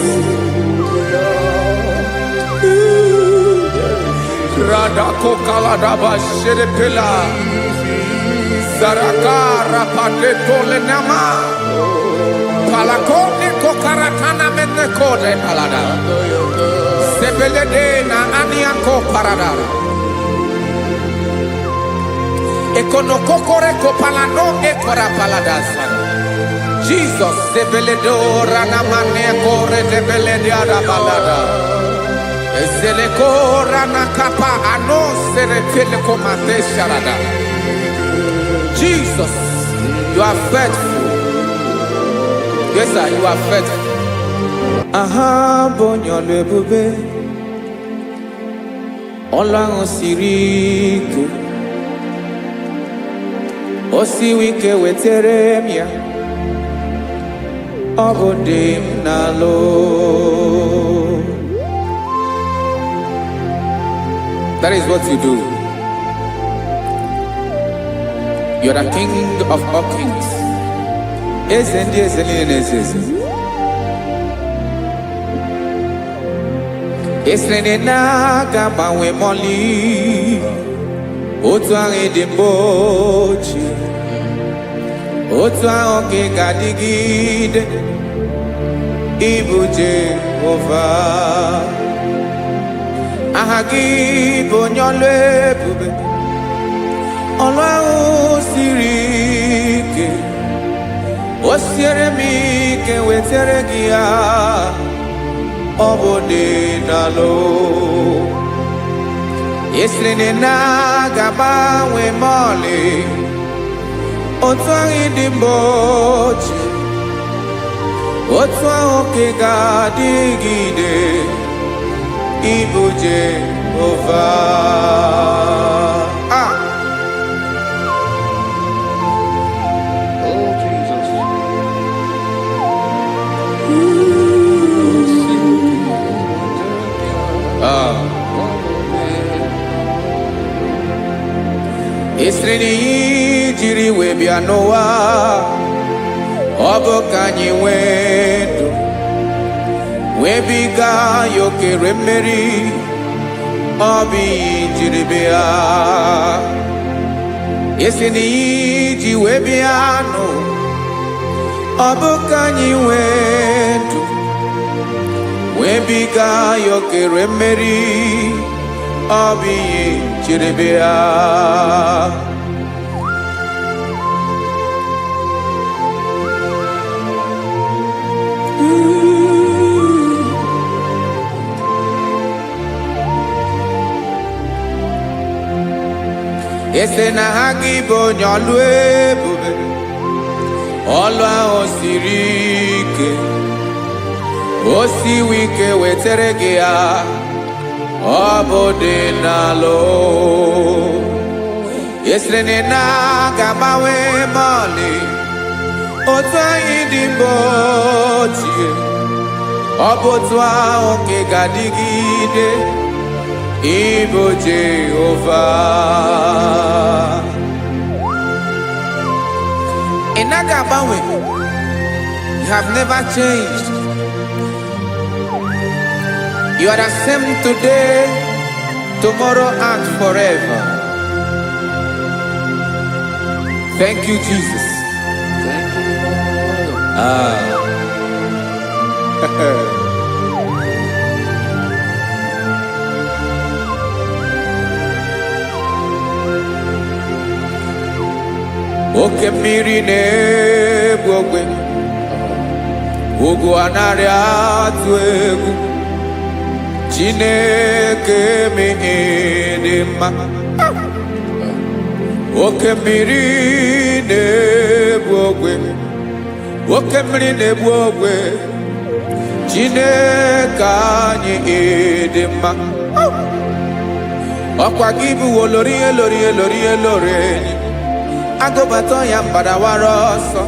Radako kaladaba sherepela. Zaraka rapateto lenama. Palakone kokaratana menekode palada. Sebelede na aniako parada. Ekonokokore kopalano ekora paladasa. Jesus sebeledo ranamane kore debelede balada. Ezeleko ranakapa ano seretele komate sharada. Jesus, you are faithful. Yes, sir, you are faithful. Aha bụ onye ọlụ ebube. Ọlụ ahụ siri ike, o siwi ike, wetere m ya. Ọ bụ dị m n'alụ. That is what you do. You're the King of all kings. Eze ndị eze niile na-eze eze. Esiri na ị na-aga agbanwe mọlị, otu ahụ ị dị mbụ ochie, otu ahụ ka ị ga-adịgide. Ịbụ Jehova, aha gị bụ onye ọlụ ebube. Ọlụ ahụ siri ike, o siere m ike, wetere gị ya. Ọ bụ dị n'alụ. Esiri na ị na-aga agbanwe ma ọlị, otu ahụ ị dị mbụ ochie, otu ahụ ka ị ga-adịgide. Ịbụ Jehova. Ah! Oh, Jesus. Oh, see, Ah. Esiri na ihe jiri wee bịa n'ụwa, ọ bụ ka anyị nwee ndụ, wee biga ya okere mmeri. Ọ bụ ihe jiri bịa. Esi na ihe ji wee bịa nụ, ọ bụ ka anyị nwee ndụ, wee biga ya okere mmeri. Ọ bụ ihe jiri bịa. Ese na ha gị bụ onye ọlụ ebube. Ọlụ ahụ siri ike, o siwi ike, wetere gị ya. Ọ bụ dị n'alụ. Esiri na ị na-aga agbanwe mọlị, otu anyị dị mbụ ochie, ọ bụ otu ahụ ka ị ga-adịgide. Ịbụ Jehova, ị naghị agbanwe. You have never changed. You are the same today, tomorrow and forever. Thank you, Jesus. Thank you, Lord. Ah. Oke mmiri na-egbu ogwe, ugwu anaghị atụ egwu. Chineke dị mma. Oke mmiri na-egbu ogwe, oke mmiri na-egbu ogwe, Chineke anyị dị mma. Ọkwa gị bụ olori elori elori elori enyi agụbata ya, mgbadawara ọsọ.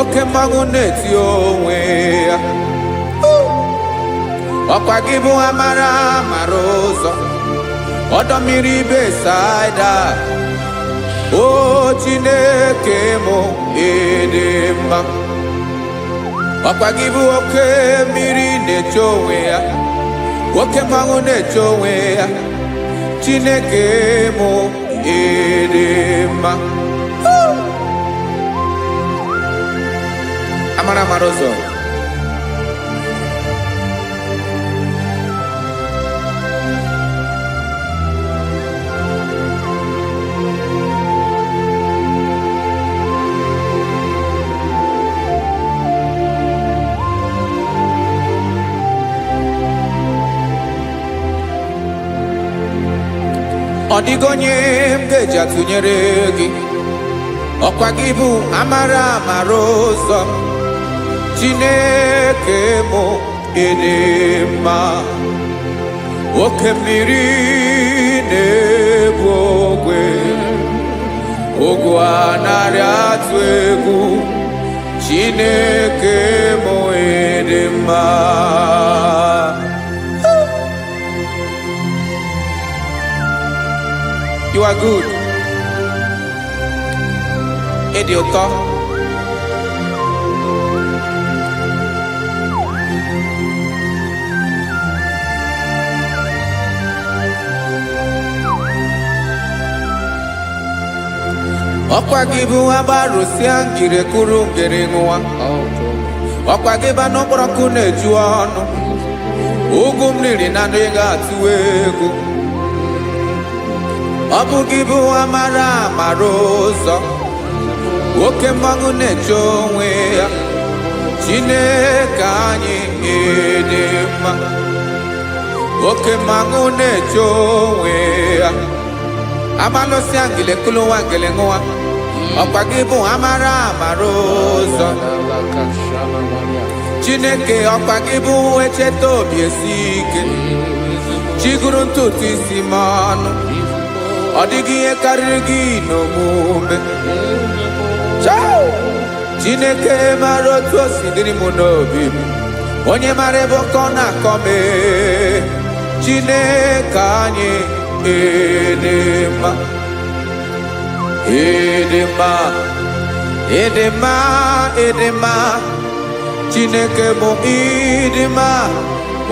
Oke mmanwụ na-eti onwe ya. Ọkwa gị bụ amara mara ụzọ, ọdọ mmiri Besaida. O Chineke mụ, ịdị mma. Ọkwa gị bụ oke mmiri na-eche onwe ya, oke mmanwụ na-eche onwe ya. Chineke mụ, ịdị mma. Amara mara ụzọ. Ọ dịghị onye m ga-eji atụnyere gị. Ọkwa gị bụ amara amara ụzọ. Chineke mụ, ịdị mma. Oke mmiri na-ebu ogwe, ogwu anarị atụ egwu, Chineke mụ ịdị mma. You are good. Ịdị ụtọ. Ọkwa gị bụ agbarụsịa ngiri kụrụ ngiri ṅụwa. Ọkwa gị bụ anụ kpọrọ nkụ na-eju ọnụ. Ugwu mmiri na ndị ga-atụ egwu. Ọ bụ gị bụ amara amara ụzọ. Oke mmanwụ na-eche onwe ya. Chineke anyị ịdị mma. Oke mmanwụ na-eche onwe ya. Amalụsịa ngele kụlụwa ngele ṅụwa. Ọkwa gị bụ amara amara ụzọ. Chineke, ọkwa gị bụ echeta obi esi ike. Chiguru ntutu isi m ọnụ. Ọ dịghị ihe karịrị gị n'omume. Chao! Chineke mara otu o si dịrị m n'obi m. Onye mara ebe ọkọ na-akọ m ee. Chineke anyị ịdị mma. Ịdị mma, ịdị mma, ịdị mma. Chineke bụ ịdị mma,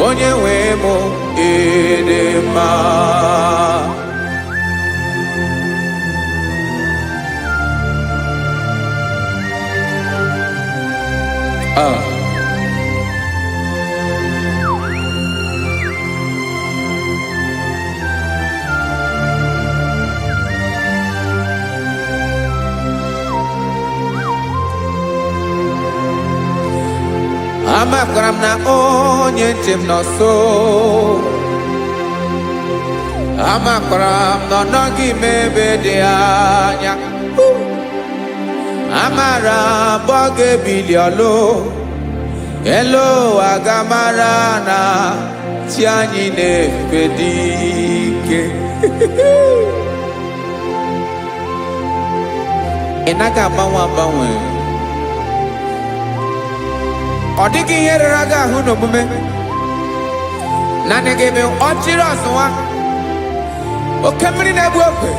onye nwe m ịdị mma. Ah. Amakwara m na onye nche m nọ nso. Amakwara m na ọ nọghị m ebe dị anya. Amara m ọ ga-ebili ọlụ. Elu ụwa ga-amara na chi anyị na-efe dị ike. Ị naghị agbanwe agbanwe. Ọ dịghị ihe rere gị ahụ n'omume. Naanị gị bụ ọchịrị ọzụwa. Oke mmiri na-egbu ogwe.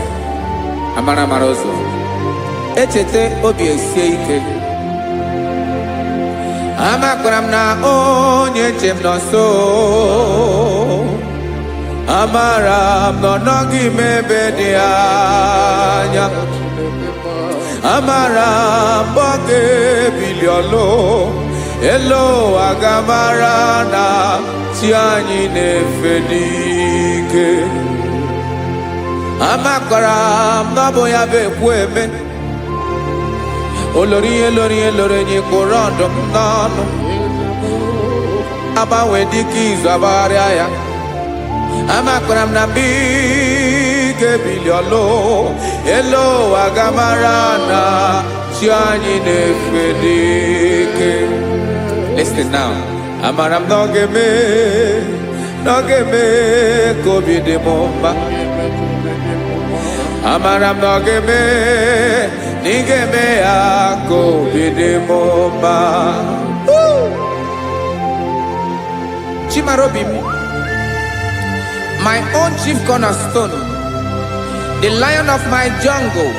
Amara amara ụzọ. Echeta obi esie ike. Amakwara m na onye nche m nọ nso. Amara m na ọ nọghị m ebe dị anya. Amara m ọ ga-ebili ọlụ. Elu ụwa ga-amara na chi anyị na-efe n'ike. Amakwara m na ọ bụ ya bụ ekwu eme. Olori ihe lori ihe lori enyi kpụrụ ọdụm n'ọnụ. Agbanwe dịka izu agbagharịa ya. Amakwara m na mgbe ị ga-ebili ọlụ, elu ụwa ga-amara na chi anyị na-efe n'ike. Listen now. Amara m na ọ ga-eme, na ọ ga-eme ka obi dị m mma. Amara m na ọ ga-eme, na ị ga-eme ya ka obi dị m mma. Chimarobi m, my own chief cornerstone, the lion of my jungle,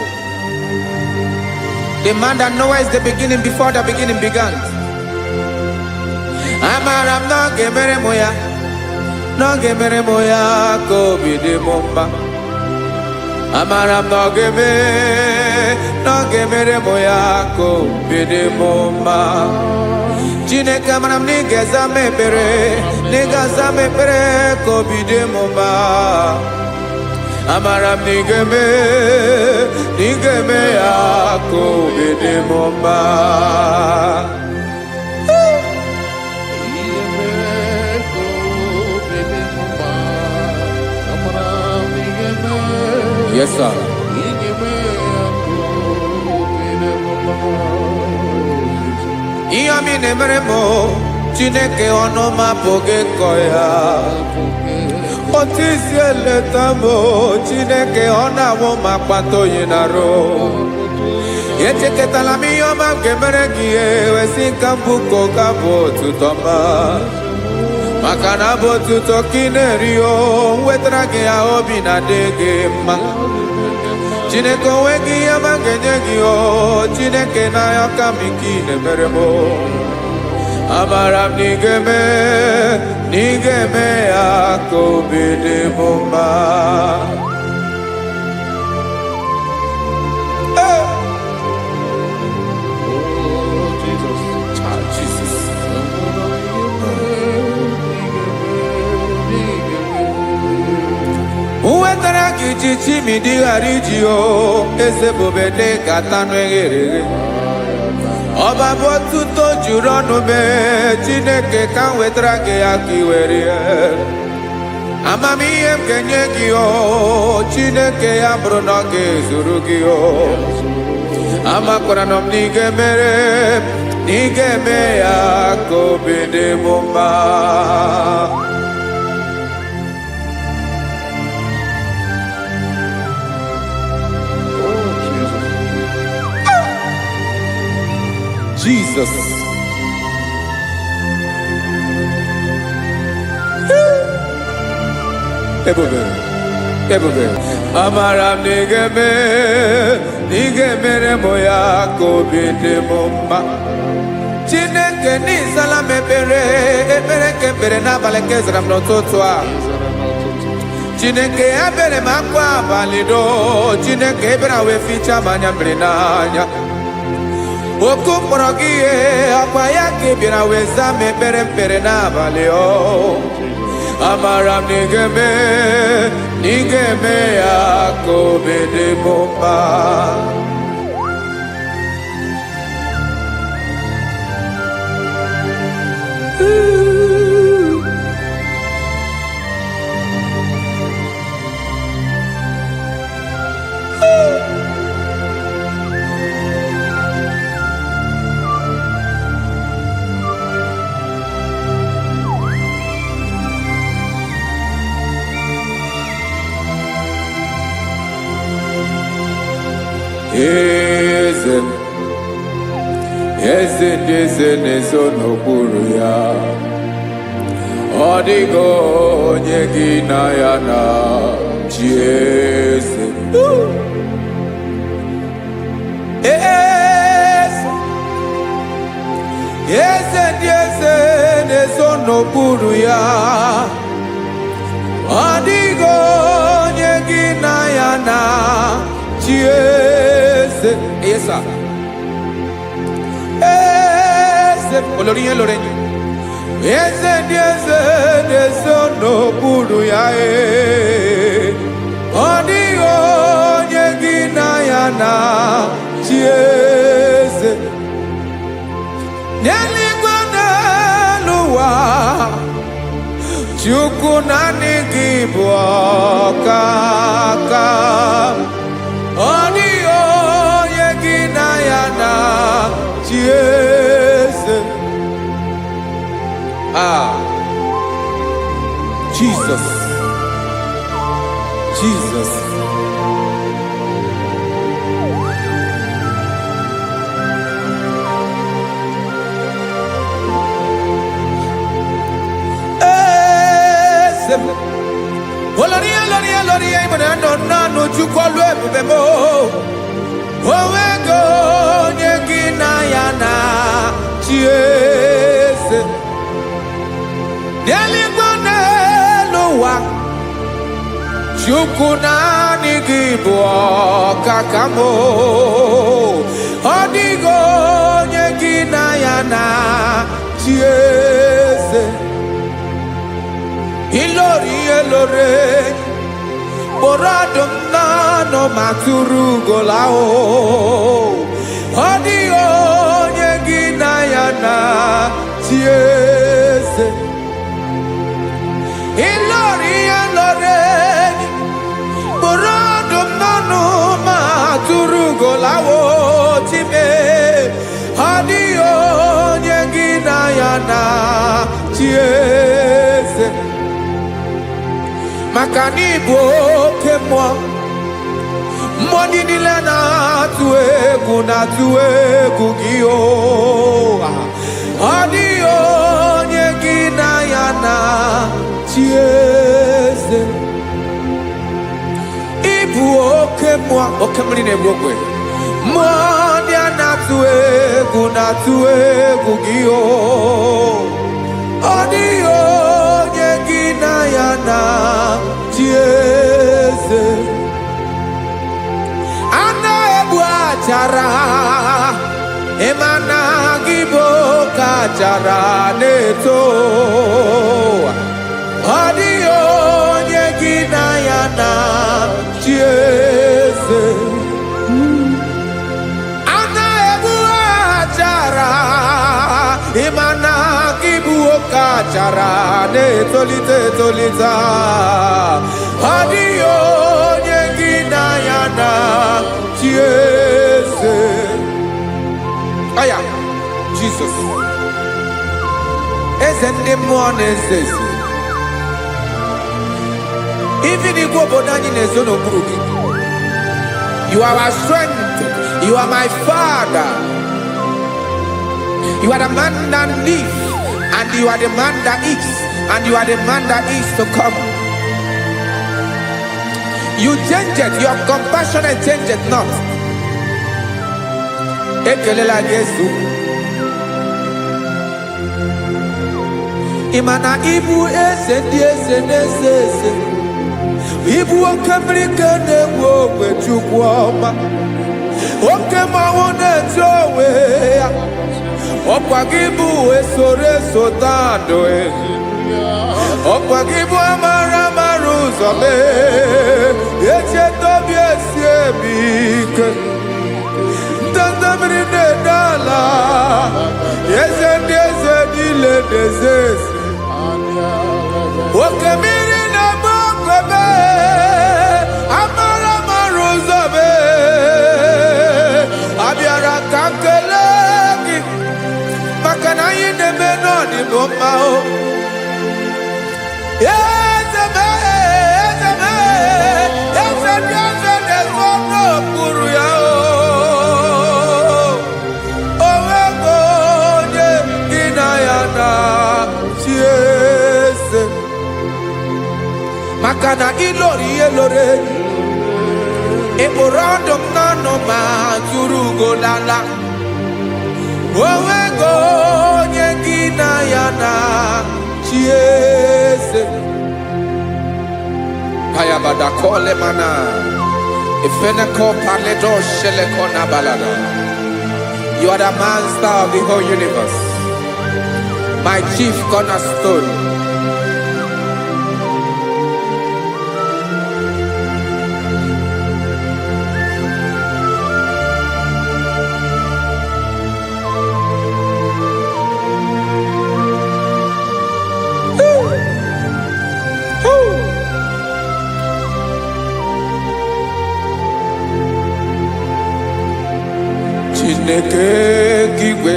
the man that knows the beginning before the beginning began. Amara m na ọ ga-emere m ya, na ọ ga-emere m ya ka obi dị m mma. Amara m na ọ ga-eme, na ọ ga-emere m ya ka obi dị m mma. Chineke, amara m na ị ga-aza m ekpere, na ị ga-aza m ekpere ka obi dị m mma. Amara m na ị ga-eme, na ị ga-eme ya ka obi dị m mma. Yes, sir. Ihe ọma ị na-emere m, o, Chineke, ọnụ m apụghị ịkọ ya. Otu isi eleta m o, Chineke, ọ na-awụ m akpata oyi na-arụ. Echekọtala m ihe ọma m ga-emere gị, ewesị ka m bụ ka bụ otuto ọma, maka na abụ otuto ka ị na-eri. O nwetara gị ya, obi na-adị gị mma. Chineke, onwe gị ihe ọma m ga-enye gị. O Chineke, n'anya ka m ike ị na-emere m o. Amara m na ị ga-eme, na ị ga-eme ya ka obi dị m mma. Hey! Oh, Jesus. Ah, Jesus. Nwetara gị ji chimidi ghara iji o eze bube dị ka tanụ eghere eghe. Ọba bụ otuto juru ọnụ mee. Chineke, ka m wetara gị ya ka ị were ya. Amamihe m ga-enye gị, o Chineke, ya bụrụ na ọ ga-ezuru gị o. Amakwara na m na ị ga-emere, na ị ga-eme ya ka obi dị m mma. Oh, Jesus. Jesus. Ebube, ebube. Amara m na ị ga-eme, na ị ga-emere m ya ka obi dị m mma. Chineke, n'ịzala m ekpere, ekpere nke ekpere n'abalị nke zara m n'ụtụtụ a. Chineke, ebere m akwa abalị do. Chineke, ebere wee fichaa m anya mmiri n'anya. Oku mkpọrọ gị, ihe ọkwa ya ka ị bịara wee zaa m ekpere mkpere n'abalị o. Amara m na ị ga-eme, na ị ga-eme ya ka obi dị m mma. Eze m, eze ndị eze na-eso n'okpuru ya, ọ dịghị onye gị na ya na chi. Eze m. Eze, eze ndị eze na-eso n'okpuru ya, ọ dịghị onye gị na ya na chi. Eze, esa eze olórí ihe lórí enyi, eze ndị eze na-eso n'okpuru ya, ee, ọ dịghị onye gị na ya na chi. Eze n'eluigwe, n'elu ụwa, Chukwu, naanị gị bụ ọkaka. Ọ dịghị onye gị na ya na chi. Eze. Ah, Jesus, Jesus. Eze m. Olórí, olórí, olórí, ịbụ na nọ naanụ Chukwu ọlụ ebube m. Onwego onye gị na ya na chi. Eze n'eluigwe, n'elu ụwa, Chukwu, naanị gị bụ ọkaka m. Ọ dịghị onye gị na ya na chi. Eze, ilori ihe lore kpụrụ ọdụm n'ọnụ ma tụrụ ugola o. Ọ dịghị onye gị na ya na chi. Eze, ilori ihe lore enyi kpụrụ ọdụm n'ọnụ ma tụrụ ugolawo chime. Ọ dịghị onye gị na ya na chi. Eze. Maka na ịbụ oke mmụọ. Mmụọ ndị niile na-atụ egwu, na-atụ egwu gị o. Ọ dịghị onye gị na ya na chi eze. Ịbụ oke mmụọ, oke mmiri na-egbu ogwe. Mmụọ ndị a na-atụ egwu, na-atụ egwu gị o. Ọ dịghị onye gị na ya na chi eze. A na-egbu achara, ịma na gị bụ oke achara na-eto. Ọ dịghị onye gị na ya na chi eze. A na-egbu achara, ịma na gị bụ oke achara na-etolite etolite. Ọ dịghị onye gị na ya na chi eze. Aya, Jizọs, eze ndị mmụọ na-eze eze. Even igwe obodo anyị na-ezo n'okpuru gị. You are our strength. You are my father. You are the man that lives, and you are the man that is, and you are the man that is to come. You change it, your compassion change it not. Ekelela Jesu. Ị ma na ịbụ eze ndị eze na-eze eze. Ịbụ oke mmiri ka na-egbu ogwe, Chukwu ọma. Oke mmanwụ na-eti onwe ya. Ọkwa gị bụ esoro eso tandụ. Ọkwa gị bụ amara amara ụzọ mee. Echeta obi esi emi ike. Ndanda mmiri na-ede ala. Eze ndị eze niile na-eze eze. Oke mmiri na-agba ogwebe, amara amara ụzọ mee. Abịara ka m kelee gị maka na anyị na-eme n'ọdịbụ mma o. Eze m, eze m, eze ndị eze na-ezo n'okpuru ya o. O nweghị onye gị na ya na chi eze. Maka na ịlọrọ ihe lọrọ enyi. Ị kpụrụ ọdụm n'ọnụ ma tụrụ ugo lala. O nweghị onye gị na ya na chi eze. Payabada kole mana. Ifeneko paledo sheleko na balada. You are the master of the whole universe. My chief cornerstone. Woo! Chineke igwe,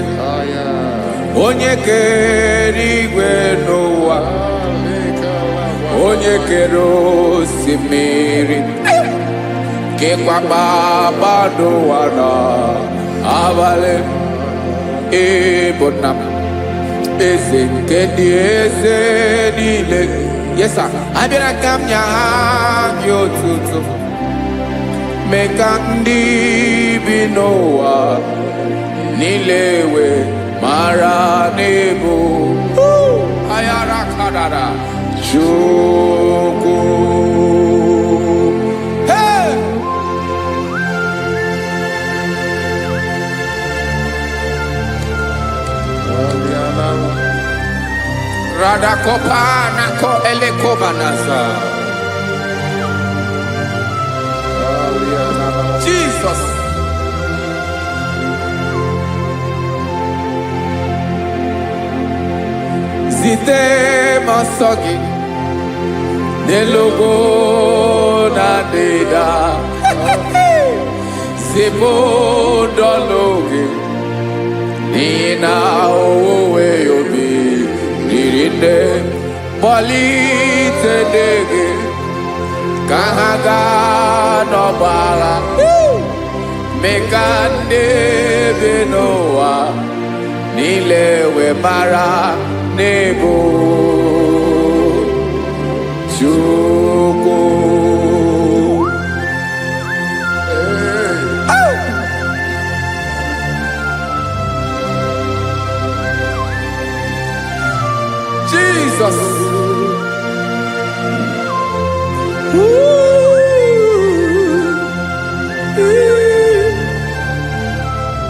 onye kere igwe n'ụwa, onye kere osimiri, kekwa kpakpando ụwa na abalị, ịbụ nna m, eze nke ndị eze niile. Yes sir. Abịara ka m nye gị otuto, mee ka ndị bi n'ụwa niile wee mara n'ịbụ ayara karara Chukwu. Hey! Radakopa nako elekobanasa. Jesus. Zite m ọsọ gị n'elu ugwu na ndịda. Zipụ ndọlụ gị n'ihi na owuwe obi riri nne. Kpọlite ndị gị. Ka ha gaa n'ọgbọ agha, mee ka ndị bi n'ụwa niile wee mara n'ebu Chukwu. Jesus. Ooh. Ooh.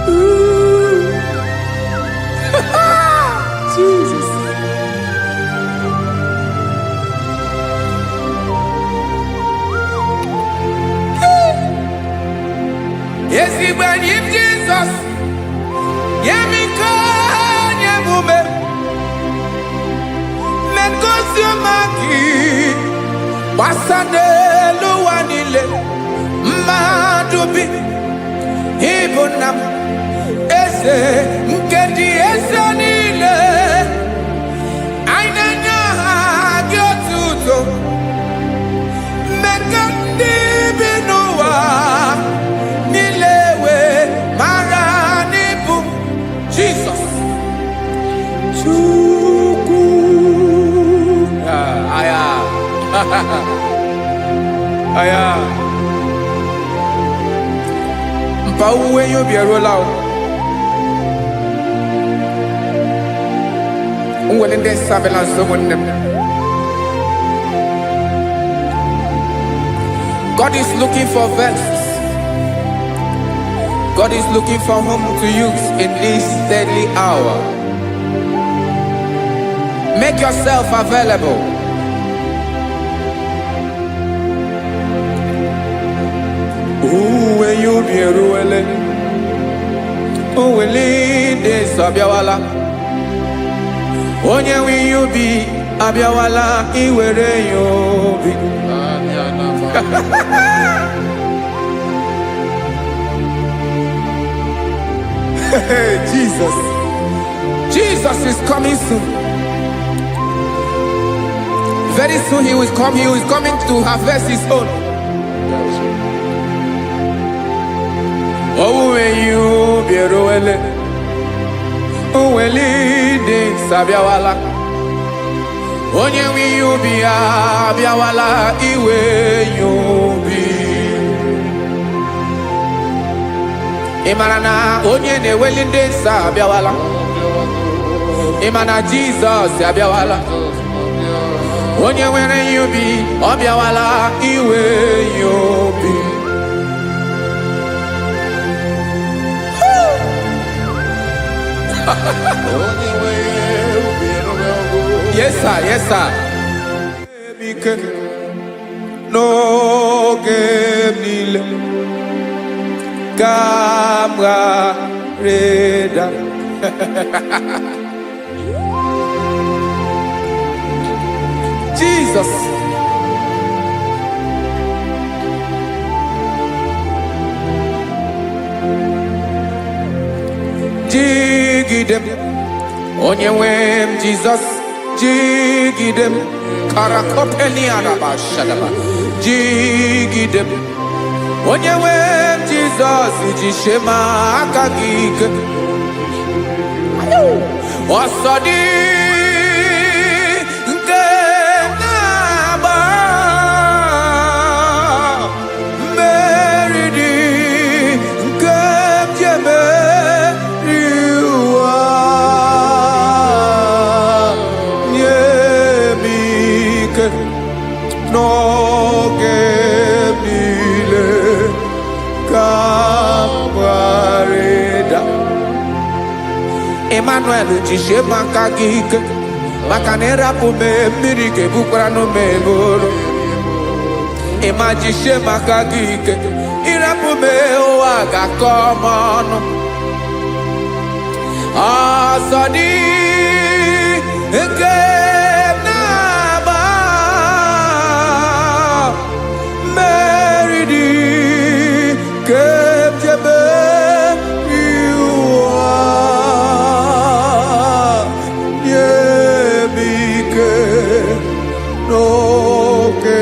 Ooh. Jesus. Ezigbo enyi m Jizọs, nye m ike, nye m ume, mee ka ozi ọma gị gbasa n'elu ụwa niile. Mmadụ bi ịbụ nna m, eze nke dị eze niile. Anyị na-enye aha gị otuto, mee ka ndị bi n'ụwa niile wee mara n'ịbụ Jizọs Chukwu. Ah, aya. Aya. Mpa owuwe ihe ubi eruola o. Nwere ndị surveillance ụmụnne m. God is looking for vessels. God is looking for whom to use in this deadly hour. Make yourself available. Uwe ihe ubi eruwele. Uweli ndị nsọ abịawala. Onye nwe ihe ubi abịawala iwere ya obi. Hey, Jesus. Jesus is coming soon. Very soon he will come. He is coming to harvest his own. Owuwe ihe ubi eruwele. Uweli ndị nsọ abịawala. Onye nwe ihe ubi ya abịawala iwe ya obi. Ị mara na onye na-eweli ndị nsọ abịawala. Ị ma na Jizọs abịawala. Onye nwere ihe ubi ọ bịawala iwe ya obi. Yes sir, yes sir. Ike n'oge m niile ka m ghara ịda. Jesus. Jigide m, onye nwe m Jizọs, jigide m, karakopeliarabashadaba, jigide m, onye nwe m Jizọs, jisie m aka gị ike. Ọsọ dị nke na-agba, mmeri dị nke m ji emeri ụwa. Nye m ike n'oge m niile ka m ghara ịda. Emmanuel, jisie m aka gị ike, maka na ịrapụ m, mmiri ga-ebukwara m eburu. Ịma jisie m aka gị ike, ịrapụ m, ụwa ga-akọ m ọnụ. Ọsọ dị nke m na-agba, mmeri dị nke m ji emeri ụwa. Nye m ike n'oge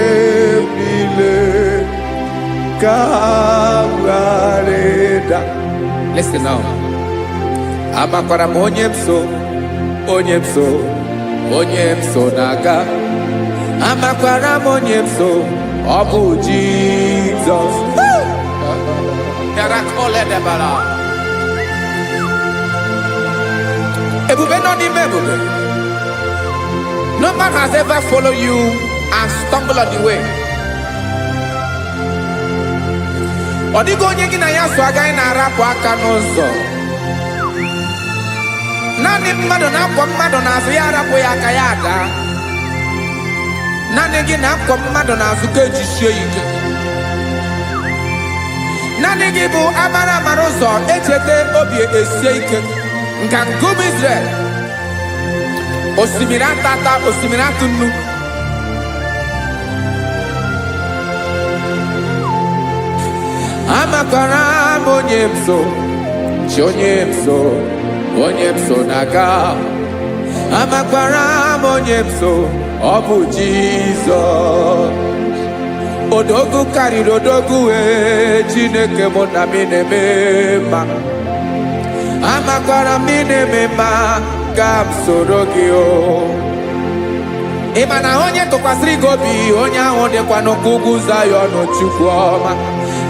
m niile. Ka m ghara ịda. Listen now. Amakwara m onye m so, onye m so, onye m so na-aga. Amakwara m onye m so, ọ bụ Jizọs. Bịara. Ebube nọ n'ime ebube. No man has ever followed you and stumbled on the way. Ọ dịghị onye gị na ya so agaghị na-arapụ aka n'ụzọ. Naanị mmadụ na-akwọ mmadụ n'azụ ya arapụ ya aka ya ada. Naanị gị na-akwọ mmadụ n'azụ ka ejisie ya ike. Naanị gị bụ amara amara ụzọ echeta obi esie ike. Nka nkume Israel. Osimiri atata, osimiri atụ nnu. Amakwara m onye m so, chi onye m so, onye m so na-aga. Amakwara m onye m so, ọ bụ Jizọs. Odogwu karịrị odogwu wee, Chineke mụ na m na-eme mma. Amakwara m ị na-eme mma, ka m soro gị o. Ị ma na onye tụkwasịrị gị obi, onye ahụ dịkwa n'ụkwụ ugwu Zayọn. Chukwu ọma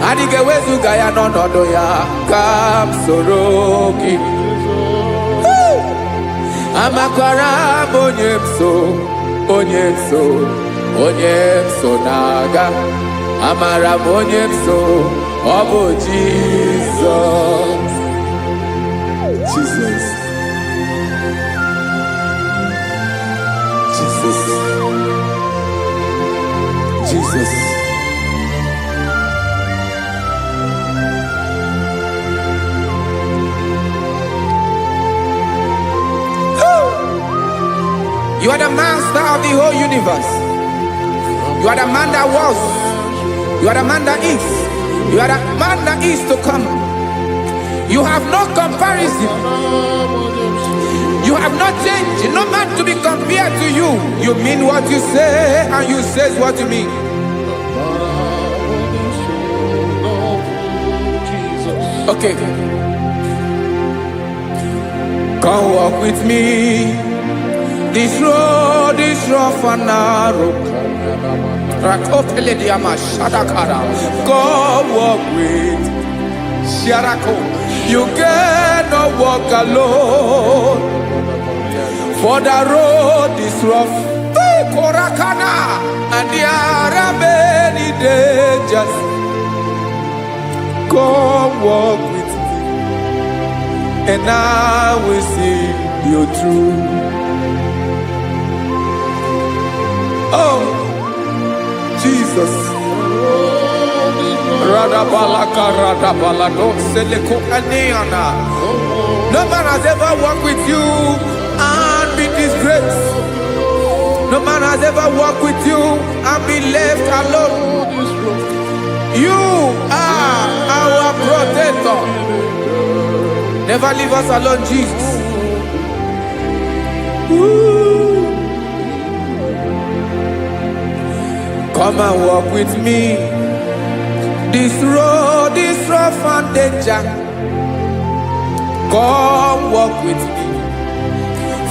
adịghị ewezuga ya n'ọnọdụ ya. Ka m soro gị. Amakwara m onye m so, onye m so, onye m so na-aga. Amara m onye m so, ọ bụ Jizọs. Jesus. Jesus. Jesus. You are the master of the whole universe. You are the man that was. You are the man that is. You are the man that is to come. You have no comparison. You have not changed. No man to be compared to you. You mean what you say, and you say what you mean. Okay. Come walk with me. This road is rough and narrow. Rakopelediama shadakara. Come walk with Sharako. You cannot walk alone, for the road is rough. Korakana, and there are many dangers. Come walk with me, and I will see you through. Oh, Jesus. Radabalaka radabalado seleko aniana. No man has ever walked with you and be disgraced. No man has ever walked with you and be left alone. You are our protector. Never leave us alone, Jesus. Ooh. Come and walk with me. This road is rough and danger. Come walk with me.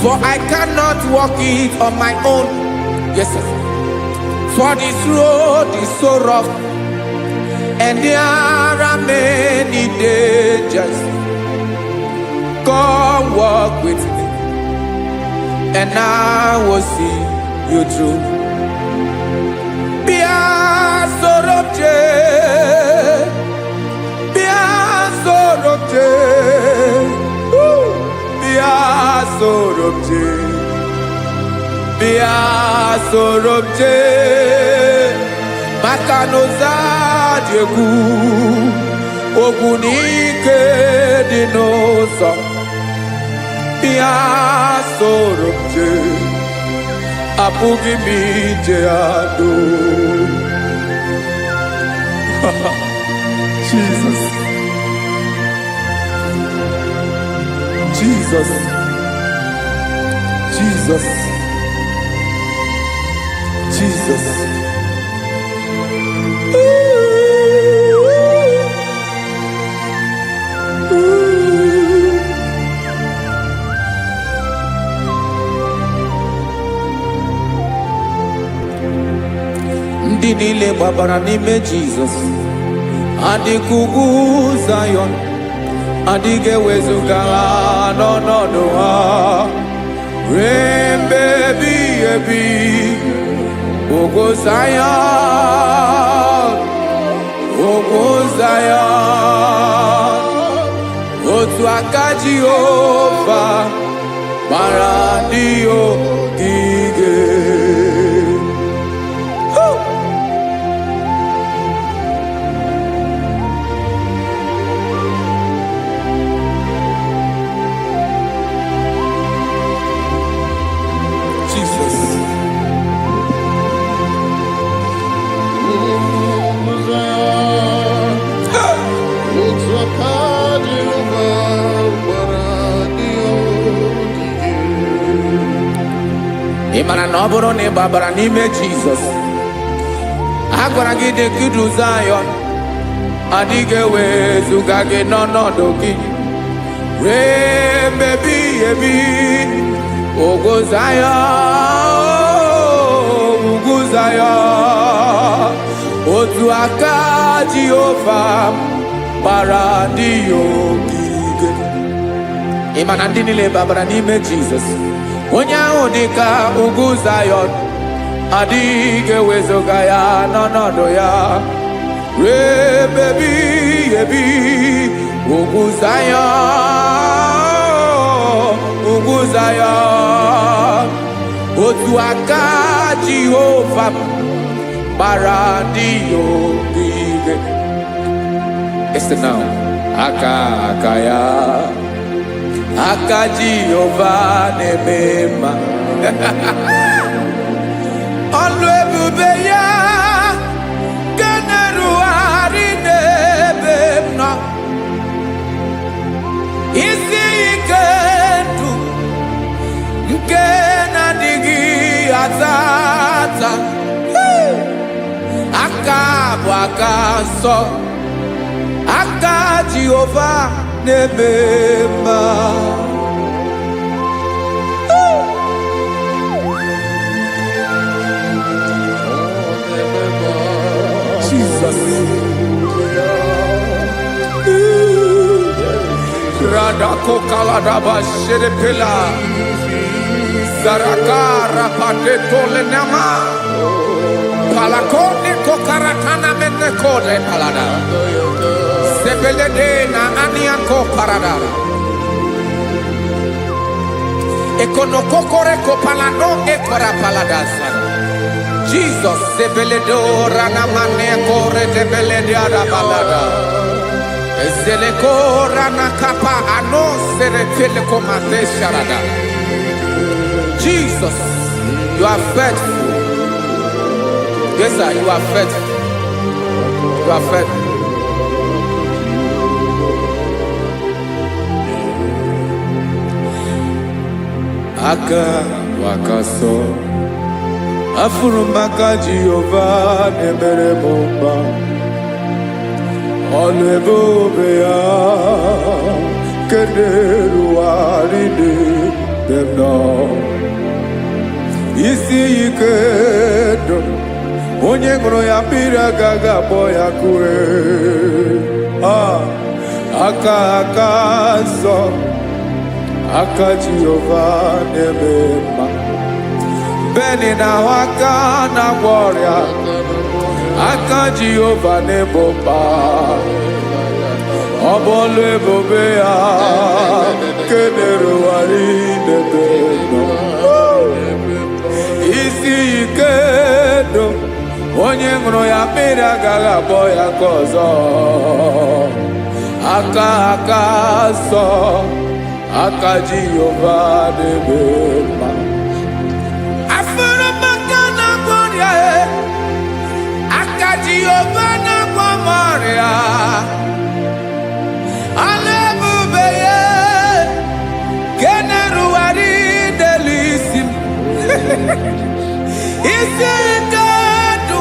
For I cannot walk it on my own. Yes, sir. For this road is so rough, and there are many dangers. Come walk with me, and I will see you through. Bịa soro m jee, bịa soro m jee, woo! Bịa soro m jee, bịa soro m jee, maka na ụzọ dị egwu, ogwu n'ike dị n'ụzọ. Bịa soro m jee, apụghị m ije ado. Jesus. Jesus. Jesus. Jesus. Ooh. Ndị niile gbabara n'ime Jizọs adịka ugwu Zayọn, adịghị ewezuga ha n'ọnọdụ ha ruo mgbe ebighị ebi. Ugwu Zayọn, ugwu Zayọn, otu aka Jehova gbara ndị ogige. Woo! Jesus. Otu aka Jehova gbara ndị ogige. Ị mara na ọ bụrụ na ị gbabara n'ime Jizọs, a gwara gị dị ka Zayọn, adịghị ewezuga gị n'ọnọdụ gị ruo mgbe ebighị ebi. Ugwu Zayọn, ugwu Zayọn, otu aka Jehova gbara ndị ya ogige. Ị ma na ndị niile babara n'ime Jizọs, onye ahụ dị ka ugwu Zayọn, adịghị ewezuga ya n'ọnọdụ ya ruo ebe ebighị ebi. Ugwu Zayọn, ugwu Zayọn, otu aka Jehova gbara ndị ya ogige. Listen now. Aka aka ya, aka Jehova na-eme mma. Ọlụ ebube ya nke na-erugharị n'ebe m nọ. Isi ike ndụ nke na-adịghị ata ata. Hey! Aka bụ aka nsọ, aka Jehova na-eme mma. Jesus. Radakokaladaba sherepela. Zaraka rapateto lenama. Palakone kokaratana menekode palada. Sebelede na aniako paradara. Ekonokokore kopalano ekora paladasa. Jesus sebeledo ranamane kore tebelede balada. Ezeleko ranakapa ano seretele komate sharada. Jesus, you are faithful. Yes, sir, you are faithful. You are faithful. Aka wakaso afụrụ m aka Jehova na-emere m mma. Ọlụ ebube ya nke na-erugharị n'ebe m nọ. Isi ike ndụ, onye ṅụrụ ya mmiri agaghị akpọ ya kue. Ah, aka aka nsọ, aka Jehova na-eme mma. Beni na-ahụ aka na-agwọ ọrịa, aka Jehova na-ebo mkpa. Ọ bụ ọlụ ebube ya nke na-erugharị n'ebe nọ. Isi ike ndụ, onye ṅụrụ ya mmiri agaghị akpọ ya ka ọzọ. Aka aka nsọ, aka Jehova na-eme mma. Afụrụ m aka na-agwọ ọrịa e, aka Jehova na-agwọ m ọrịa. Ọlụ ebube ya nke na-erugharị n'elu isi m. Isi ike ndụ,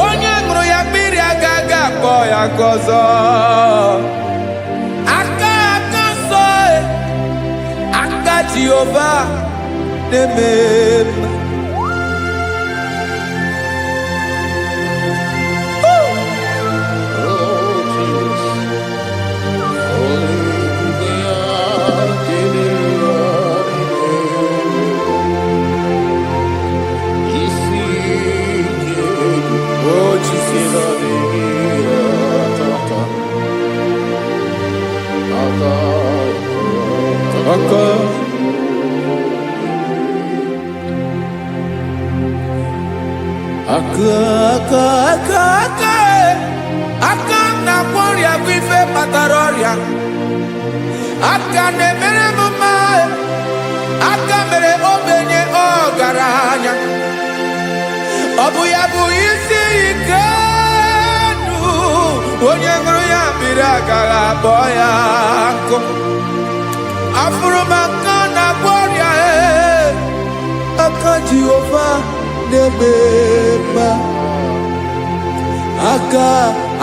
onye ṅụrụ ya mmiri agaghị akpọ ya ka ọzọ. Aka aka nsọ e, aka Jehova na-eme mma. Aka, aka, aka, aka, aka m na-agwọ ọrịa bụ ife kpatara ọrịa. Aka na-emere m mma, aka mere ogbenye ọgaranya. Ọ bụ ya bụ isi ike ndụ, onye ṅụrụ ya mmiri agaghị akpọ ya nkụ. Afụrụ m aka na-agwọ ọrịa, ee, aka Jehova na-eme mma. Aka,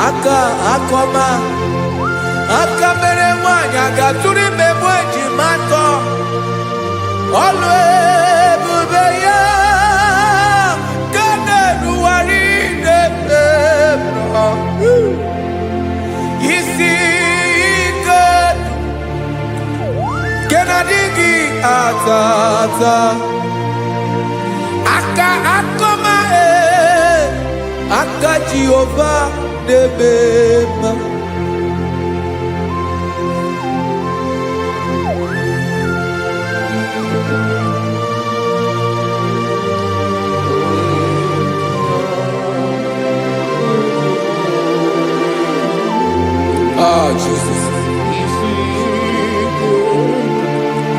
aka, akọma, aka mere nwaanyị aga-atụrụ ime mụ ejima atọ. Ọlụ ebube ya ka na-erugharị n'ebe m nọ. Isi ike nke na-adịghị ata ata. Aka akọma, ee, aka Jehova na-eme mma. Ah, Jesus,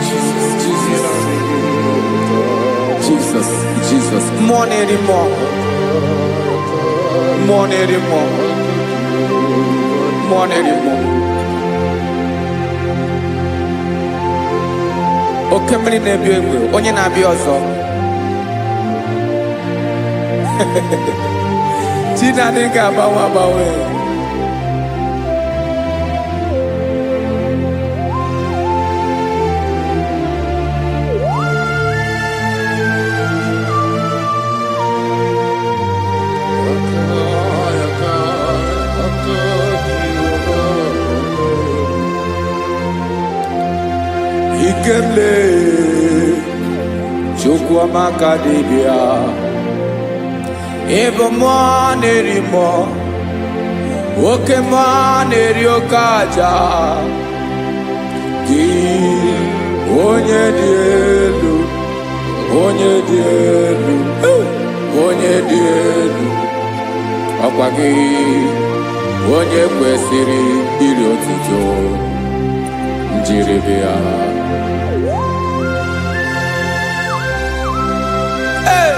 Jesus, Jesus, Jesus, Jesus. Mmụọ na-eri mmụọ, mmụọ na-eri mmụọ, mmụọ na-eri mmụọ. Oke mmiri na-ebi egbe, onye na-abịa ọzọ. Chi na-adịghị agbanwe agbanwe. Ikemle Chukwuamaka dibịa, ịbụ mmụọ na-eri mmụọ, oke mmụọ na-eri oke aja. Gị onye dị elu, onye dị elu, onye dị elu, ọkwa gị onye kwesịrị iri otuto njiribịa. Hey!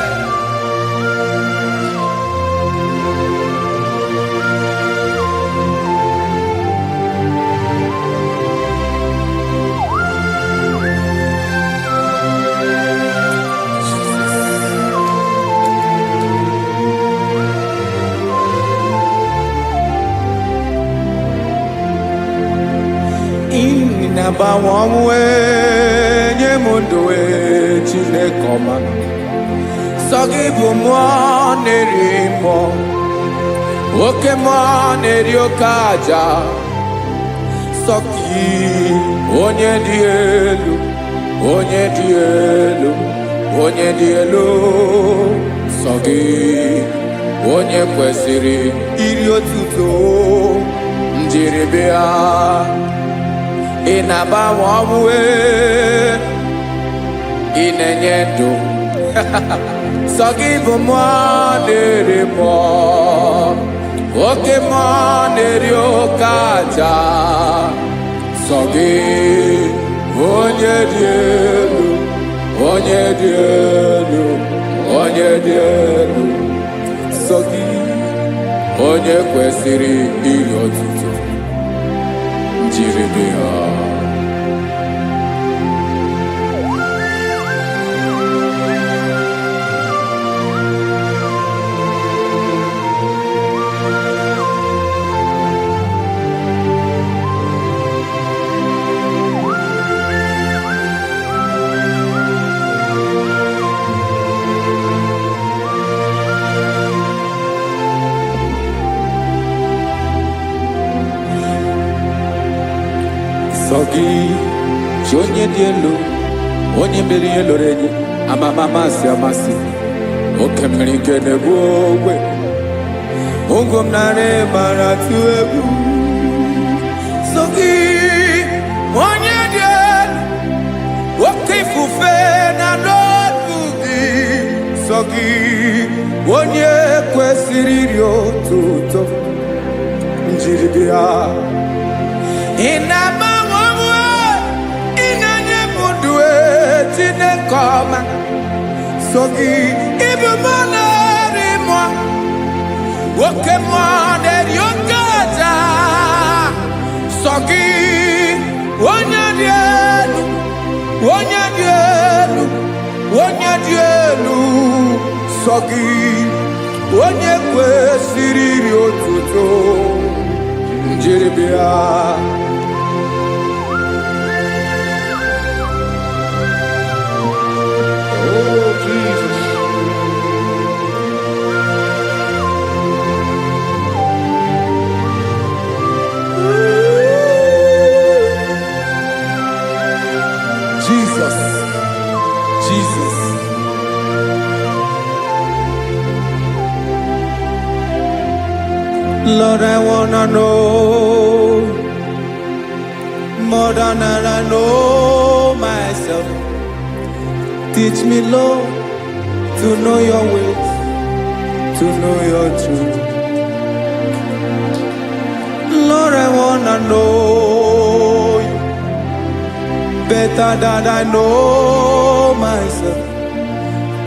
Ịna-agbanwe ọnwụ, nye m ndụ, ee, Chineke ọma. Sọ gị bụ mmụọ na-eri mmụọ, oke mmụọ na-eri oke aja. Sọ gị onye dị elu, onye dị elu, onye dị elu. Sọ gị onye kwesịrị iri otuto njiribịa. Ị na-agbanwe ọnwụ, ee, ị na-enye ndụ. Sọ gị bụ mmụọ na-eri mmụọ, oke mmụọ na-eri oke aja. Sọ gị onye dị elu, onye dị elu, onye dị elu. Sọ gị onye kwesịrị iri otuto njiribịa. Sọ gị chi onye dị elu, onye mere ihe lụrụ enyi amama amasị amasị, oke mmiri nke na-egbu ogwe ogo m narị mara tụ egwu. Sọ gị onye dị elu, oke ifufe na n'otu gị. Sọ Sọ gị onye kwesịrị iri otuto njiri bịa. Ị na-agbanwe onwe, ị na-enye m ndụ e, Chineke ọma. So gị ịbụ mmụọ na-eri mmụọ, oke mmụọ na-eri oke aja. Sọ gị onye dị elu, onye dị elu, onye dị elu. Sọ gị onye kwesịrị iri otuto njiribịa. Oh, Jesus. Jesus, Jesus. Lord, I wanna know more than I know myself. Teach me, Lord, to know your ways, to know your truth. Lord, I wanna know you better than I know myself.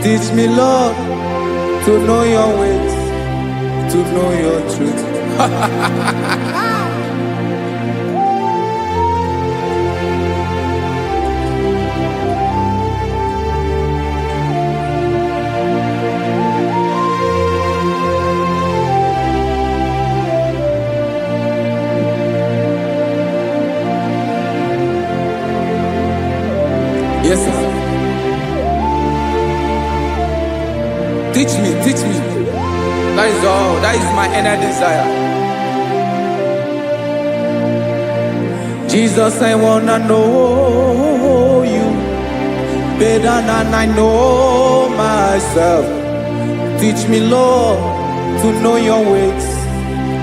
Teach me, Lord, to know your ways, to know your truth. Yes, sir. Teach me, teach me. That is all. That is my inner desire. Jesus, I wanna know you better than I know myself. Teach me, Lord, to know your ways,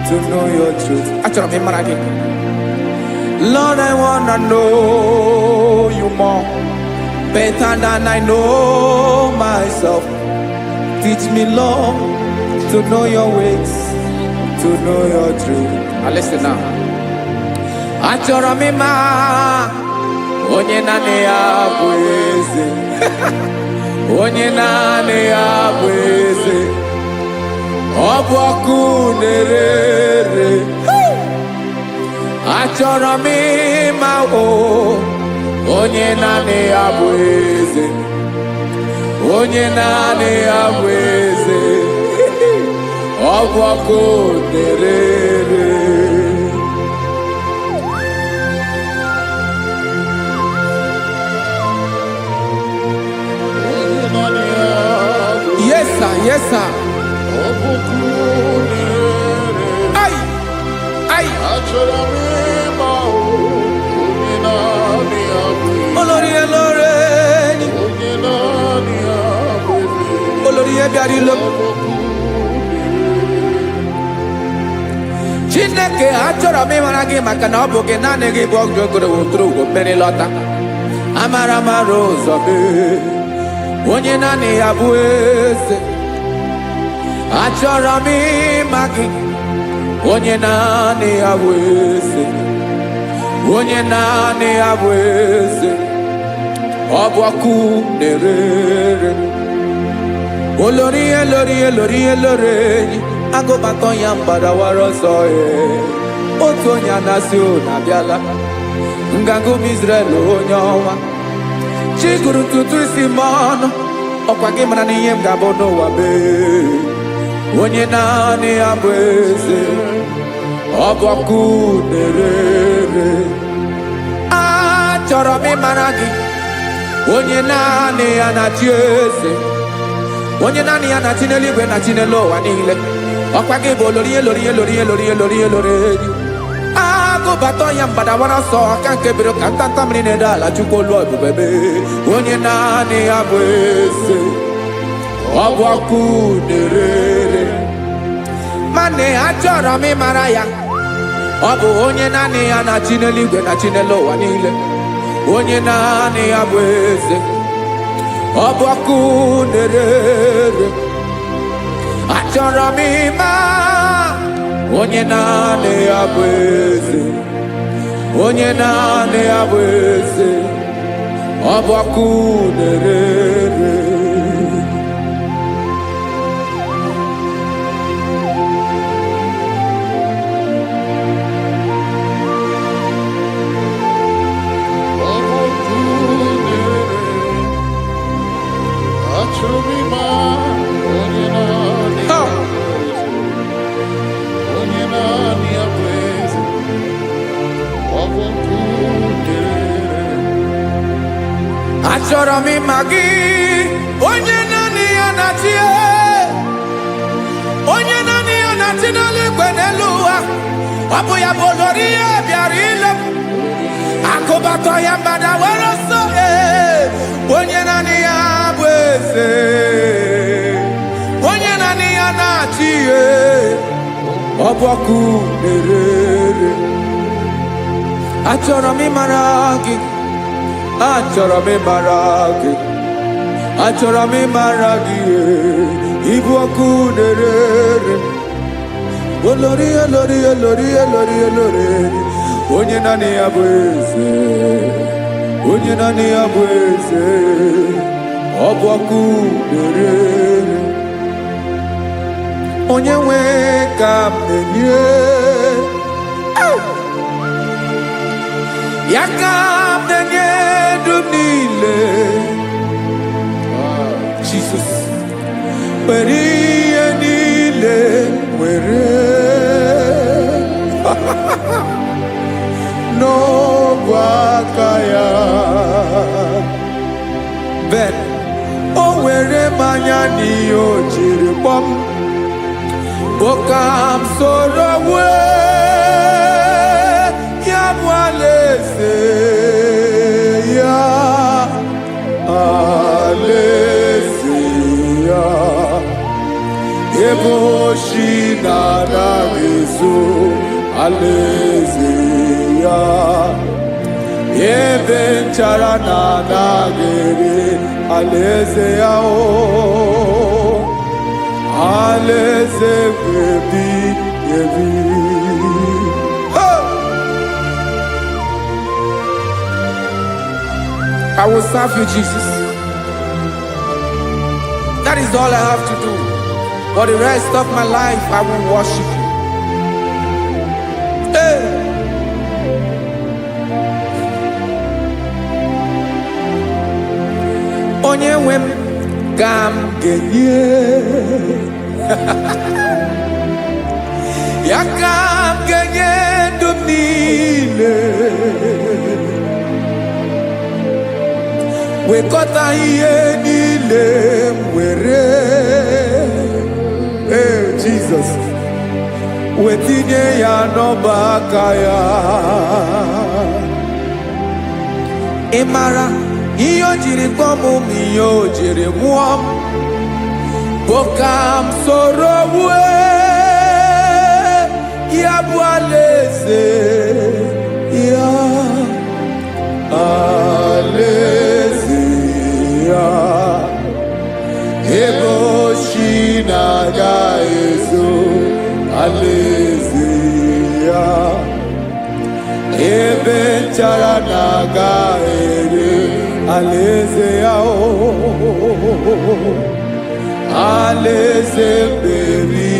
to know your truth. Achọrọ m ịmara gị. Lord, I wanna know you more, better than I know myself. Teach me, Lord, to know your ways, to know your truth. Now listen now. Achọrọ m ịma onye naanị ya bụ eze, onye naanị ya bụ eze, ọ bụ ọkụ na-ere ere. Achọrọ m ịma o onye naanị ya bụ eze, onye naanị ya bụ eze, ọ bụ ọkụ na-ere ere. Onye naanị ya bụ Yes sir, yes sir. ọkụkụ na-ere. Ai, ai, Achọrọ m ịma o, onye naanị ya bụ eze. olórí elóore ni, Onye naanị ya bụ eze. olórí bịara ilo. Ọkụkụ Chineke, achọrọ m ịmara gị maka na ọ bụ gị naanị gị bụ ọgụ ogoro woturu ugo mmeri lọta. Amara mara ụzọ mee, onye naanị ya bụ eze. Achọrọ m ịma gị, onye naanị ya bụ eze, onye naanị ya bụ eze, ọ bụ ọkụ na-ere ere. Olórí elórí elórí elórí enyi agụbatọ ya mgbadawara ọsọ ee otu onye anasị unu abịala nganga ụmụ Izrel onye ọnwa chi gụrụ ntutu isi m ọnụ ọkwa gị mara na ihe m ga-abụ n'ụwa mee onye naanị ya bụ eze ọ bụ ọkụ na-ere ere. Achọrọ m ịmara gị onye naanị ya na-achị eze, onye naanị ya na-achị n'eluigwe na chi n'elu ụwa niile. Ọkwa gị bụ olori elori elori elori elori elori enyi agụbata ya mgbadawara ọsọ aka nke bere ka ntanta mmiri na-ede ala chukwu olu ebube mee onye naanị ya bụ eze ọ bụ ọkụ na-ere ere. Mana achọrọ m ịmara ya, ọ bụ onye naanị ya na-achị n'eluigwe na chi n'elu ụwa niile, onye naanị ya bụ eze, Ọ bụ ọkụ na-ere. Achọrọ m ịma onye naanị ya bụ eze, onye naanị ya bụ eze. Ọ bụ ọkụ na-ere. Ọ bụ ọkụ na-ere. Achọrọ m ịma onye naanị ya bụ eze. Onye naanị ya bụ eze. Ọ bụ ọkụ na-ere. Achọrọ m ịma gị, onye naanị ya na-achị, onye naanị ya na-achị n'eluigwe n'elu ụwa. Ọ bụ ya bụ olori ihe bịara ile m. Akụbatọ ya mgbada were ọsọ, ee, onye naanị ya bụ eze, onye naanị ya na-achị, ee, ọ bụ ọkụ na-ere. Achọrọ m ịmara gị, achọrọ m ịmara gị, achọrọ m ịmara gị, ee, ịbụ ọkụ na-ere. Olori, olori, olori, olori, olori, onye naanị ya bụ eze, onye naanị ya bụ eze. Ọ bụ ọkụ na-ere. Onye nwe ka m na-enye ya, ka m na-enye ndụ m niile. Jesus, were ihe niile, were n'ọbụ aka ya. Ben o were mmanya n'ihe o jiri kpọm bụ ka m soro wee ya bụ alaeze ya, alaeze ya, ebe oshi na-anaghị ezo, alaeze ya, ebe nchara na-anaghị ere, alaeze ya, o alaeze ebi ebi. Hey! I will serve you, Jesus. That is all I have to do. For the rest of my life, I will worship you. Hey! Onye nwe m ka m ga-enye ya, ka m ga-enye ndụ m niile. Wekọta ihe niile m were, ee, Jizọs, wetinye ya n'ọba aka ya. Ị mara ihe o jiri kpọọ m ma ihe o jiri mụọ m bụ ka m soro wue ya bụ alaeze ya, alaeze ya, ebe oshi na-aga ezo, alaeze ya, ebe nchara na-aga ere, alaeze ya, o alaeze meri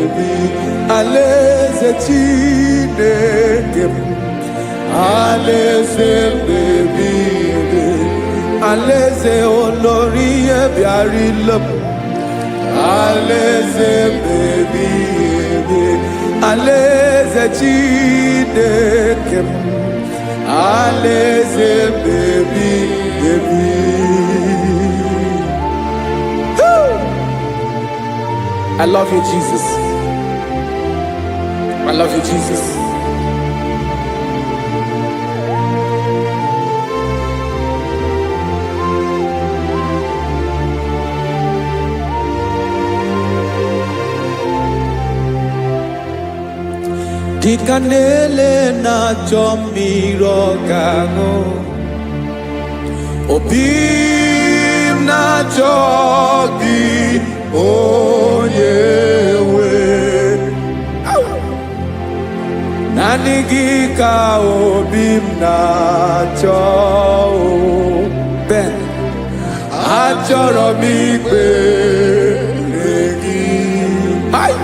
ebi, alaeze Chineke m, alaeze meri ebi, alaeze olori ihe bịara ile m, alaeze meri ebi, alaeze Chineke m, alaeze meri ebi. Woo! I love you, Jesus. I love you, Jesus. Dịka na-ele na-achọ mmiri ọ ga-aṅụ, obi m na-achọ gị, onye nwe. Naanị gị ka obi m na-achọ o. Ben, achọrọ m ikpere gị. Hai!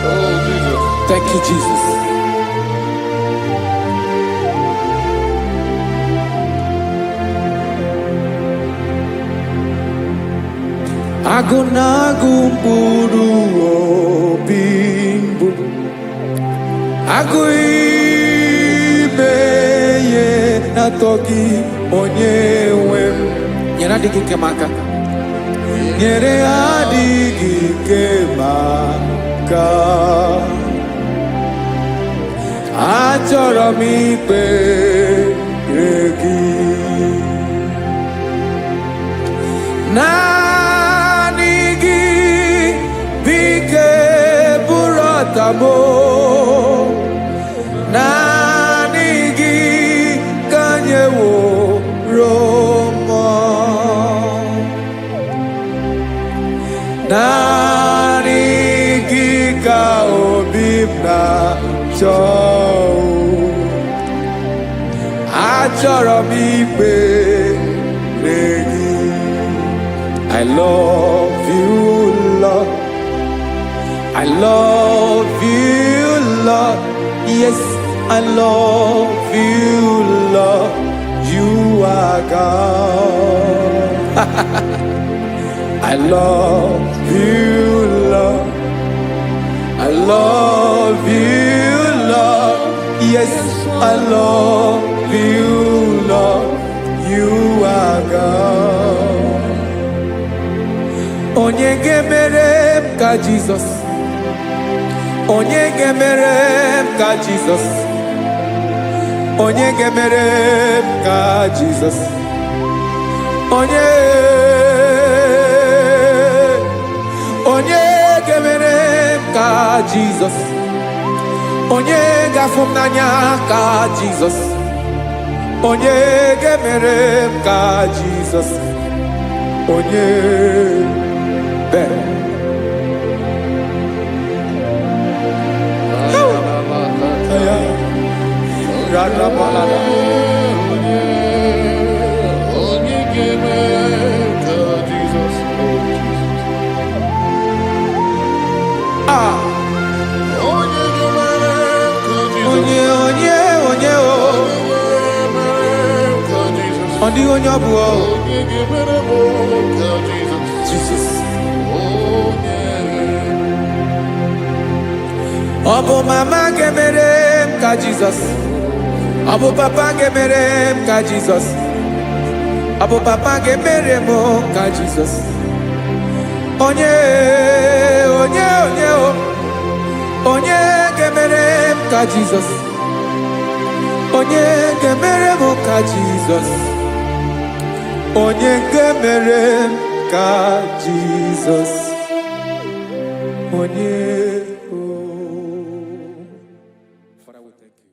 Oh, Jesus. Thank you, Jesus. Agụ na-agụ mkpụrụ obi mbụ, agụ ime ihe na-atọ gị, onye nwe m. Nyere adịghị ike m aka. Nyere adịghị ike m aka. Achọrọ m ikpere gị. Naanị gị bụ ike bụrụ ọtamo. Naanị gị ka nyeworo mmụọ. Naanị gị ka obi m na-achọ. Achọrọ m ikpere gị. I love you, Lord. I love you, Lord. Yes, I love you, Lord. You are God. I love you, Lord. I love you, Lord. Yes, I love you, Lord. You are God. Onye ga-emere m ka Jizọs? Onye ga-emere m ka Jizọs? Onye ga-emere m ka Jizọs? Onye, onye ga-emere m ka Jizọs? Onye ga-afụ m n'anya ka Jizọs? Onye ga-emere m ka Jizọs? Onye bere. Ya. Radabalada. Onye ga-eme ka Jizọs, oh Jesus. Ah, Onye ga-emere ka Jizọs. Onye, onye, onye o. Onye ga-emere ka Jizọs. Ọ dịghị onye ọ bụ o. Onye ga-emere m ka Jizọs. Jizọs. Onye. Ọ bụ mama ga-emere m ka Jizọs? Ọ bụ papa ga-emere m ka Jizọs? Ọ bụ papa ga-emere m ka Jizọs? Onye, onye, onye o. Onye ga-emere m ka Jizọs? Onye ga-emere m ka Jizọs? Onye ga-emere m ka Jizọs? Onye o. Father, we thank you.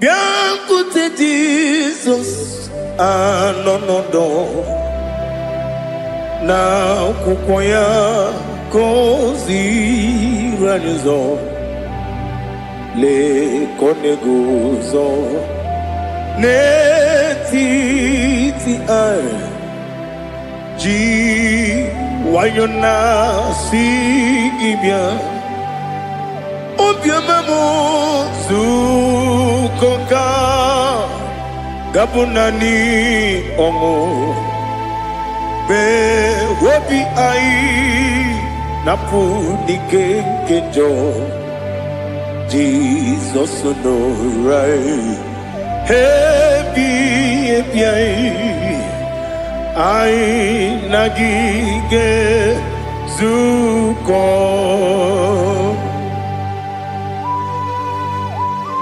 Bịakwute Jizọs, anọ n'ọdọ na akwụkwọ ya ka o ziri anyị ụzọ. Lee ka ọ na-eguzo n'etiti anyị, ji nwayọ na-asị gị bịa. Obiọma m, zukọ ka gabụ naanị ọṅụ mee obi anyị napụ n'ike nke njọ. Jizọs nọrọ anyị ebi ebi, anyị anyị na gị ga-ezukọ.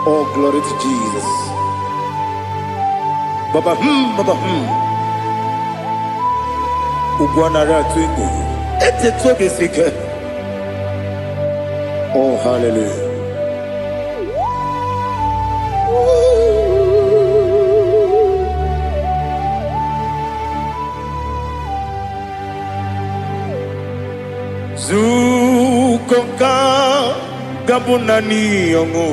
All glory to Jesus. Baba baba. Ugwu anara atụ egwu. Etetu obi si ike. Oh, hallelujah. Nzukọ nke a ga-abụ naanị ọṅụ.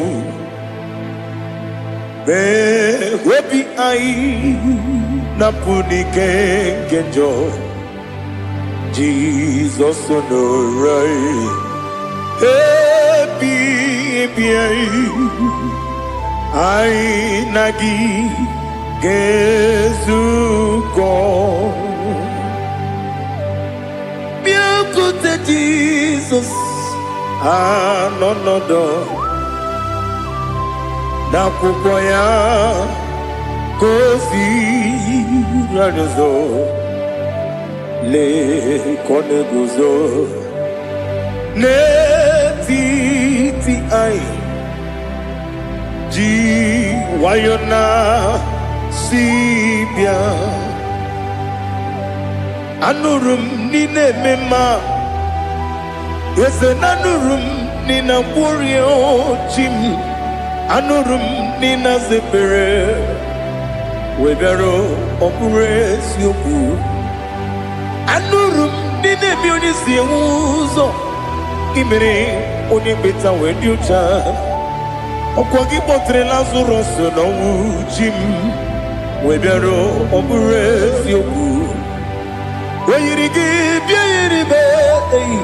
Mee obi anyị na-apụ n'ike nke njọ. Jizọs nọrọ anyị ebi ebi anyị, anyị na gị ga-ezukọ. Bịakwute Jizọs, anọ nọdụ n'akwụkwọ ya ka o ziri anyị ụzọ. Lee ka ọ na-eguzo n'etiti anyị, ji nwayọ na si bịa. Anụrụ m n'ị na-eme mma, eze na anụrụ m n'ị na-agwọrịa chi m. Anụrụ m n'ị na-aza ekpere wee bịara. Ọ bụrụ eziokwu, anụrụ m n'ị na-eme onye si enwe ụzọ imere onye kpeta wee dị ụcha. Ọkwa gị kpọtere Lazarọs n'ọnwụ, chi m, wee bịara. Ọ bụrụ eziokwu, o yiri gị bịa yiri m eyi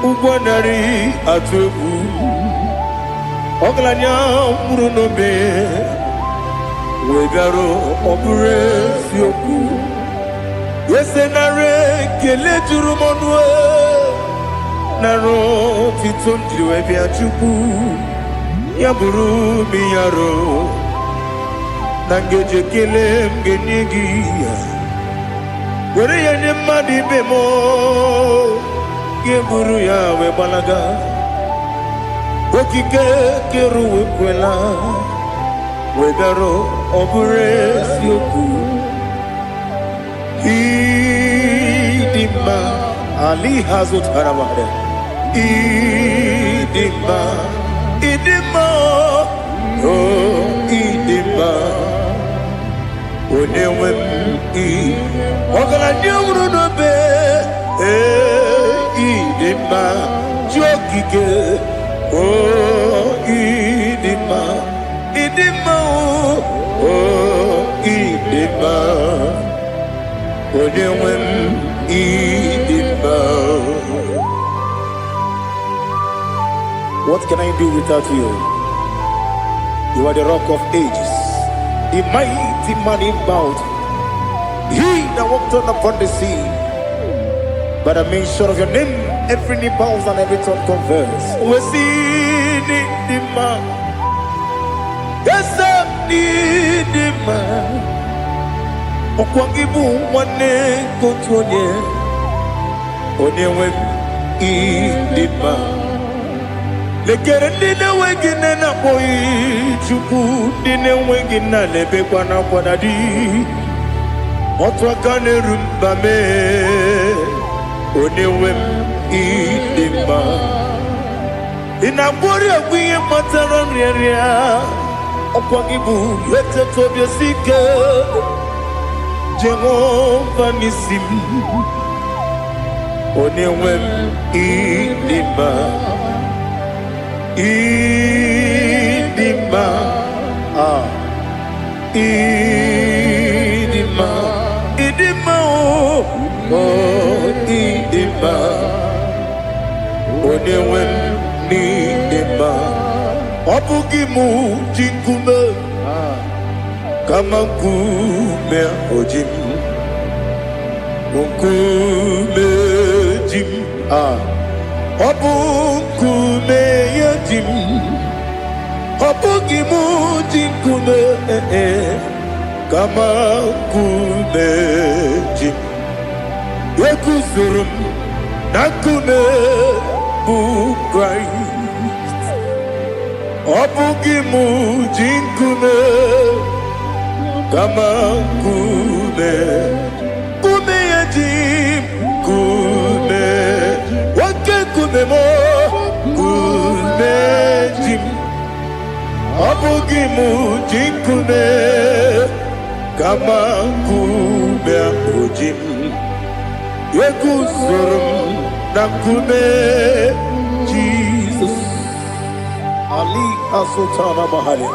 ụgwọ narị atụ egwu. Ọgaranya nwụrụ n'obe wee bịara. Ọ bụrụ eziokwu, eze, nara ekele juru m ọnụ, nara otito m jiri wee bịa. Chukwu, ya bụrụ m yaro na ngeji ekele m ga-enye gị ya, were ya nye mmadụ ibe m, ga-eburu ya wee gbalaga. Okike kere uwe kwela wee bịara. Ọ bụrụ eziokwu, ịdị mma ali ha zụtara mmadụ. Ịdị mma, ịdị mma, o ịdị mma, onye nwe m. Ị ọgaranya nwụrụ n'obe, ee, ịdị mma, ji okike, o ịdị mma, ịdị mma, o ịdị mma, onye nwe m, ịdị mma. What can I do without you? You are the Rock of Ages, the mighty man in battle, he that walked on upon the sea. By the mention of your name, every knee bows and every tongue confess. We see the man. Yes, the man. Ọkwa gị bụ nwanne nke otu onye, onye nwe m, ịdị mma. Lekere ndị na-enweghị nne na-akpọghị Chukwu, ndị na-enweghị nna na-ebekwa n'akwa na di. Otu aka na-eru mba mee, onye nwe m, ịdị mma. Ị na-agwọrị ọgwụ ihe kpatara nrịanrịa. Ọkwa gị bụ eteta obi esi ike, Jehova n'isi m, onye nwe m, ịdị mma, ịdị mma, ah, ịdị mma, ịdị mma, o oh, ịdị mma, onye nwe m, n'ịdị mma. Ọ bụghị mụ ji nkume, kama nkume o ji m, nkume ji m, ah, ọ bụ nkume ya ji m. Ọ bụghị mụ ji nkume, eh, kama nkume ji m. Eguzoro m na nkume bụ Kraịst. Ọ bụghị m ji nkume, kama nkume, nkume ya ji m, nkume, oke nkume m, nkume ji m. Ọ bụghị m ji nkume, kama nkume ahụ ji m. Eguzoro m na nkume Jizọs. Ali Asultana Mahali.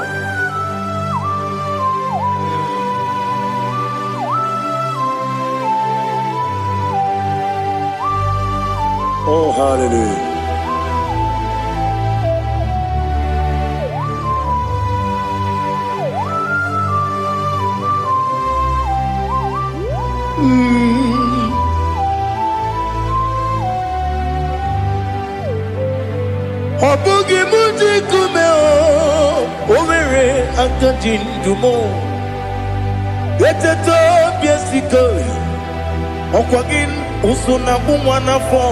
Oh, hallelujah. Ọ bụghị m ji nkume o, o nwere aka ji ndụ m. Eteta obi esike, ọkwa gị ụsụ na-akpụ nwa n'afọ.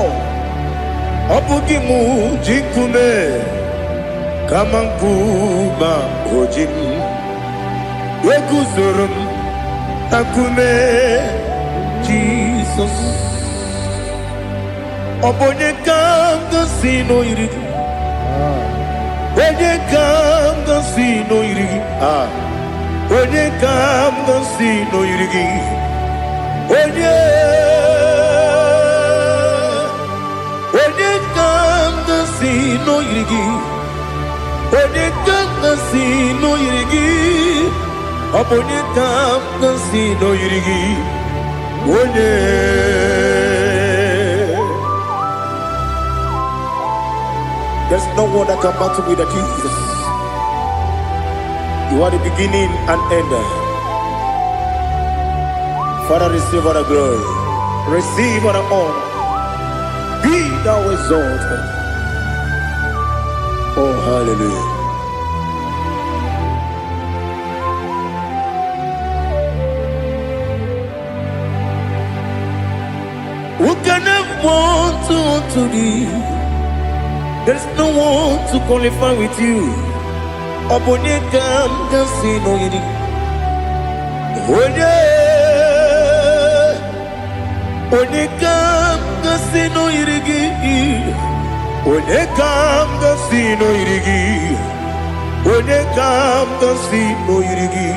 Ọ bụghị m ji nkume, kama nkume o ji m. Eguzoro m na nkume Jizọs. Ọ bụ onye ka m ga-asị n'oyiri gị? Onye ka m ga-asị n'oyiri gị? Ah. Onye ka m ga-asị n'oyiri gị? Onye? Onye ka m ga-asị n'oyiri gị? Onye ka m ga-asị n'oyiri gị? Ọ bụ onye ka m ga-asị n'oyiri gị? Onye? There's no one that can battle with the Jesus. You are the beginning and end. Father, receive all the glory. Receive all the honor. Be thou exalted. Oh, hallelujah. Who can have one to thee? There's no one to qualify with you. Ọ bụ onye ka m ga-asị n'oyiri? Onye? Onye ka m ga-asị n'oyiri gị? Onye ka m ga-asị n'oyiri gị? Onye ka m ga-asị n'oyiri gị?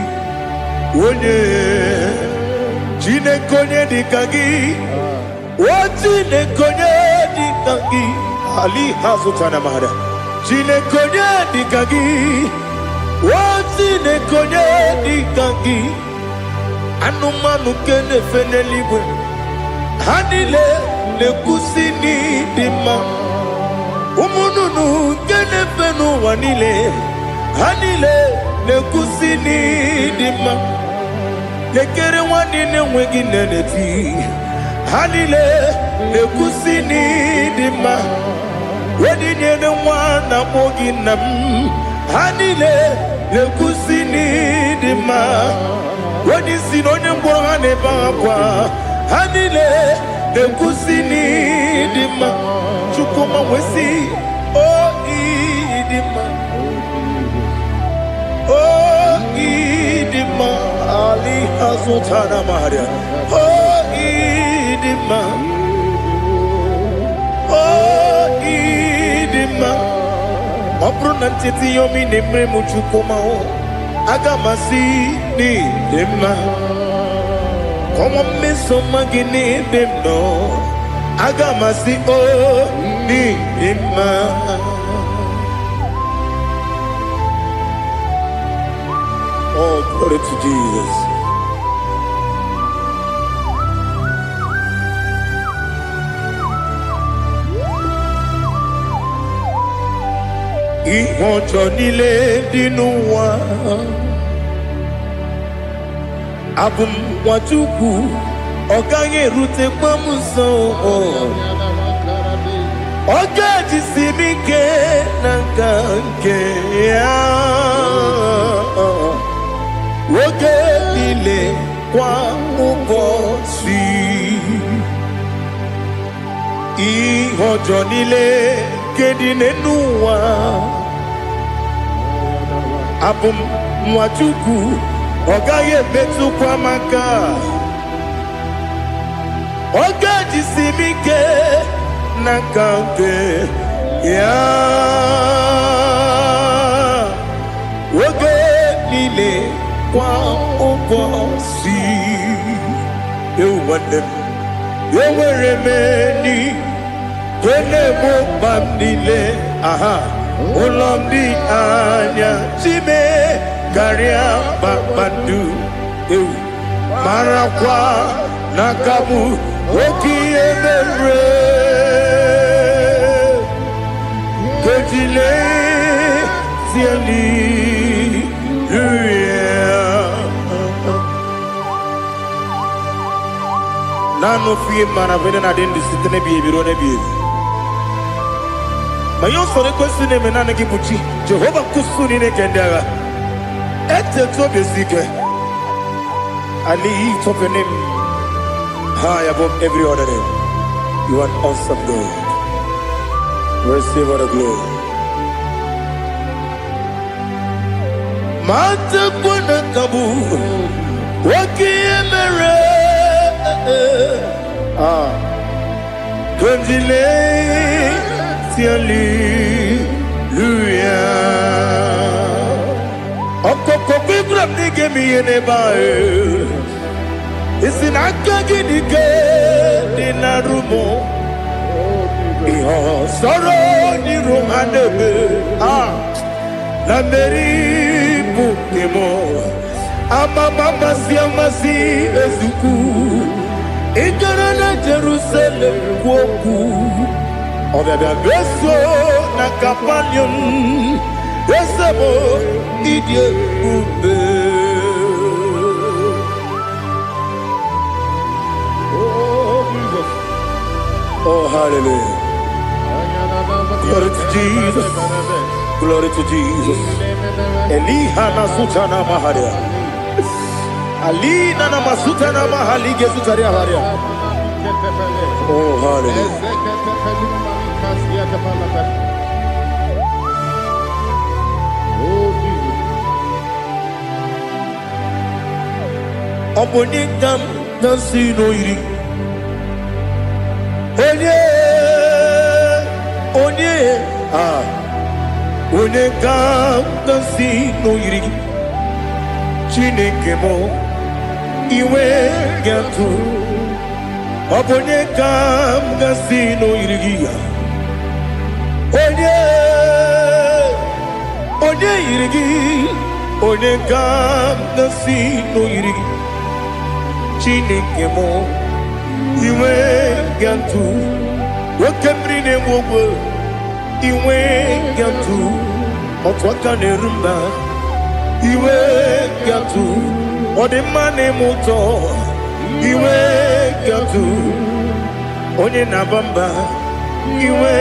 Onye? Chineke, onye dị ka gị? O Chineke, onye dị ka gị? Ali hazụtana mara. Chineke, onye dị ka gị? O Chineke, onye dị ka gị? Anụmanụ nke na-efe n'eluigwe, ha niile na-ekwusi n'ịdị mma. Ụmụ nnụnụ nke na-efe n'ụwa niile, ha niile na-ekwusi n'ịdị mma. Lekere nwanne na-enweghị nne na-eti, ha niile na-ekwusi n'ịdị mma. Onye nyere nwa na-akpọ gị nna m, ha niile na-ekwusi n'ịdị mma. Onye isi na onye ngwọrọ, ha na-ebe akwa, ha niile na-ekwusi n'ịdị mma. Chukwuma nwesị o ịdị mma, o ịdị mma. Ali azụtara maria. O ịdị mma, o ịdị mma. Ọ bụrụ na ncheta ihe ọma ị na-emere m, Chukwuma o, aga m asị n'ịdị mma. Kọnwa mmeso ọma gị n'ebe m nọ, aga m asị o n'ịdị mma. Oh, glory to Jesus. Ihe ọjọọ niile dị n'ụwa, abụ m nwa Chukwu, ọ gaghị erutekwa m nso. Ọ ga-ejisi m ike na nka nke ya oge niile, kwa ụbọchị. Ihe ọjọọ niile nke dị n'ụwa. Abụ m nwa Chukwu, ọ gaghị emetụkwa m aka. Ọ ga-ejisi m ike n'aka nke ya oge niile, kwa ụbọchị. Ewu nwanne m, enwere m enyi nke na-egbo mkpa m niile. Aha ụlọ m dị anya chime karịa kpakpando. Ewu, marakwa na aka m oke ihe mere kejile tieli. Naanị ofu ihe mara bụ na-adị ndụ site n'ebighị ebi ruo n'ebighị ebi. Ma ihe usoro ekwesị na-eme, naanị gị bụ chi Jehova nkwụsụ niile nke ndị agha. Eteta obi esi ike. I lift up your name high above every other name. You are an awesome God. Receive all the glory. Ma tekwa na kabu oke ihe mere. Ah, Kondile hallelujah. Ọkọkọ gbígbà m n'ige m ihe n'ebe ahụ. Isi na aka gị dị ike dị na rumo. Ihe ọsọrọ n'iru ha na-eme. Ah, na mmeri bụ nke m. Amama amasị amasị ezukwu. Ị gara na Jerusalem kwuo okwu. Ọbịabịa beso na Kapanium. Eze m, ịdị ebube. Oh, Jesus. Oh, hallelujah. Glory to Jesus. Glory to Jesus. Eliha na sutana maharia. Alina na masutana mahalige sutaria haria. Oh, hallelujah. Oh, Jesus. Ọ bụ onye ka m na-asị n'oyiri? Onye, onye, ah, onye ka m na-asị n'oyiri gị? Chineke m, iwe ga-atụ. Ọ bụ onye ka m ga-asị n'oyiri gị ya? Onye, onye yiri gị? Onye ka m ga-asị n'oyiri gị? Chineke m, iwe ga-atụ. Oke mmiri na-egbu ogwe, iwe ga-atụ. Otu aka na-eru mba, iwe ga-atụ. Ọ dị mma na-eme ụtọ, iwe ga-atụ. Onye na-aba mba, iwe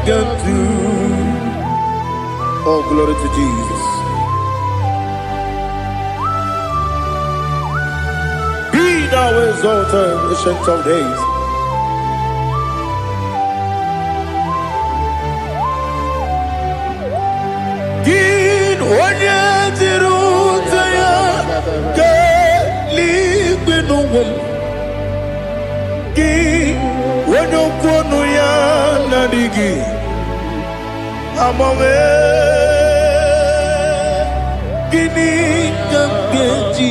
ga-atụ. Oh, glory to Jesus. Be thou exalted, Ancient of Days. Gị onye jiri ute ya kelee n'ụwa m. Gị onye okwu ọnụ ya na-adịghị agbanwe, gịnị ka m ga-eji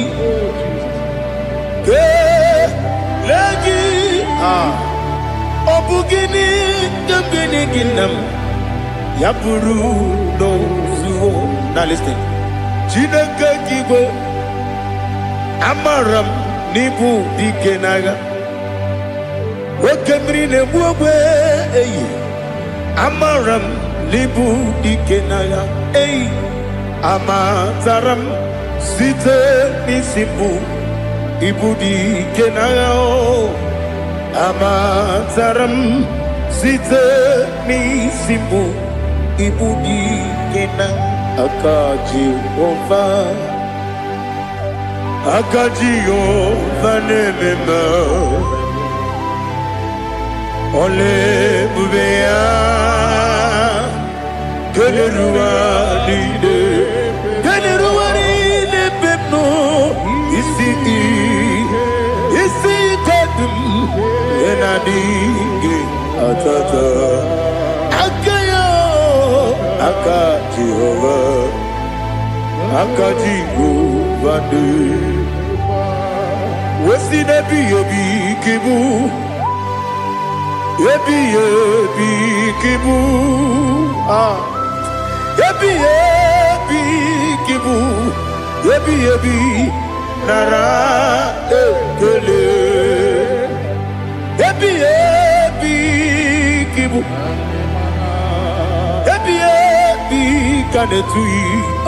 kelee gị? Ah, ọ bụ gịnị ka m ga-enye gị, nna m, ya bụrụ n'ozuo na listen? Chineke gị igwe, amara m n'ịbụ dike n'agha. Oke mmiri na-egbu ogbe eyi, amara m n'ịbụ dike n'agha eyi. Amatara m site n'isi mbụ, ịbụ dike n'agha o. Amatara m site n'isi mbụ, ịbụ dike na aka Jehova. Aka Jehova na-eme mma. Ọla ebube ya keneruwa niile. Adịghị atata aka ya, aka Jehova, aka Jehova dị wesi n'ebighị ebi ka ịbụ, ebighị ebi ka ịbụ, ah, ebighị ebi ka ịbụ, ebighị ebi, nara ekele. Ebighị ebi ka ịbụ, ebighị ebi ka na-etughị,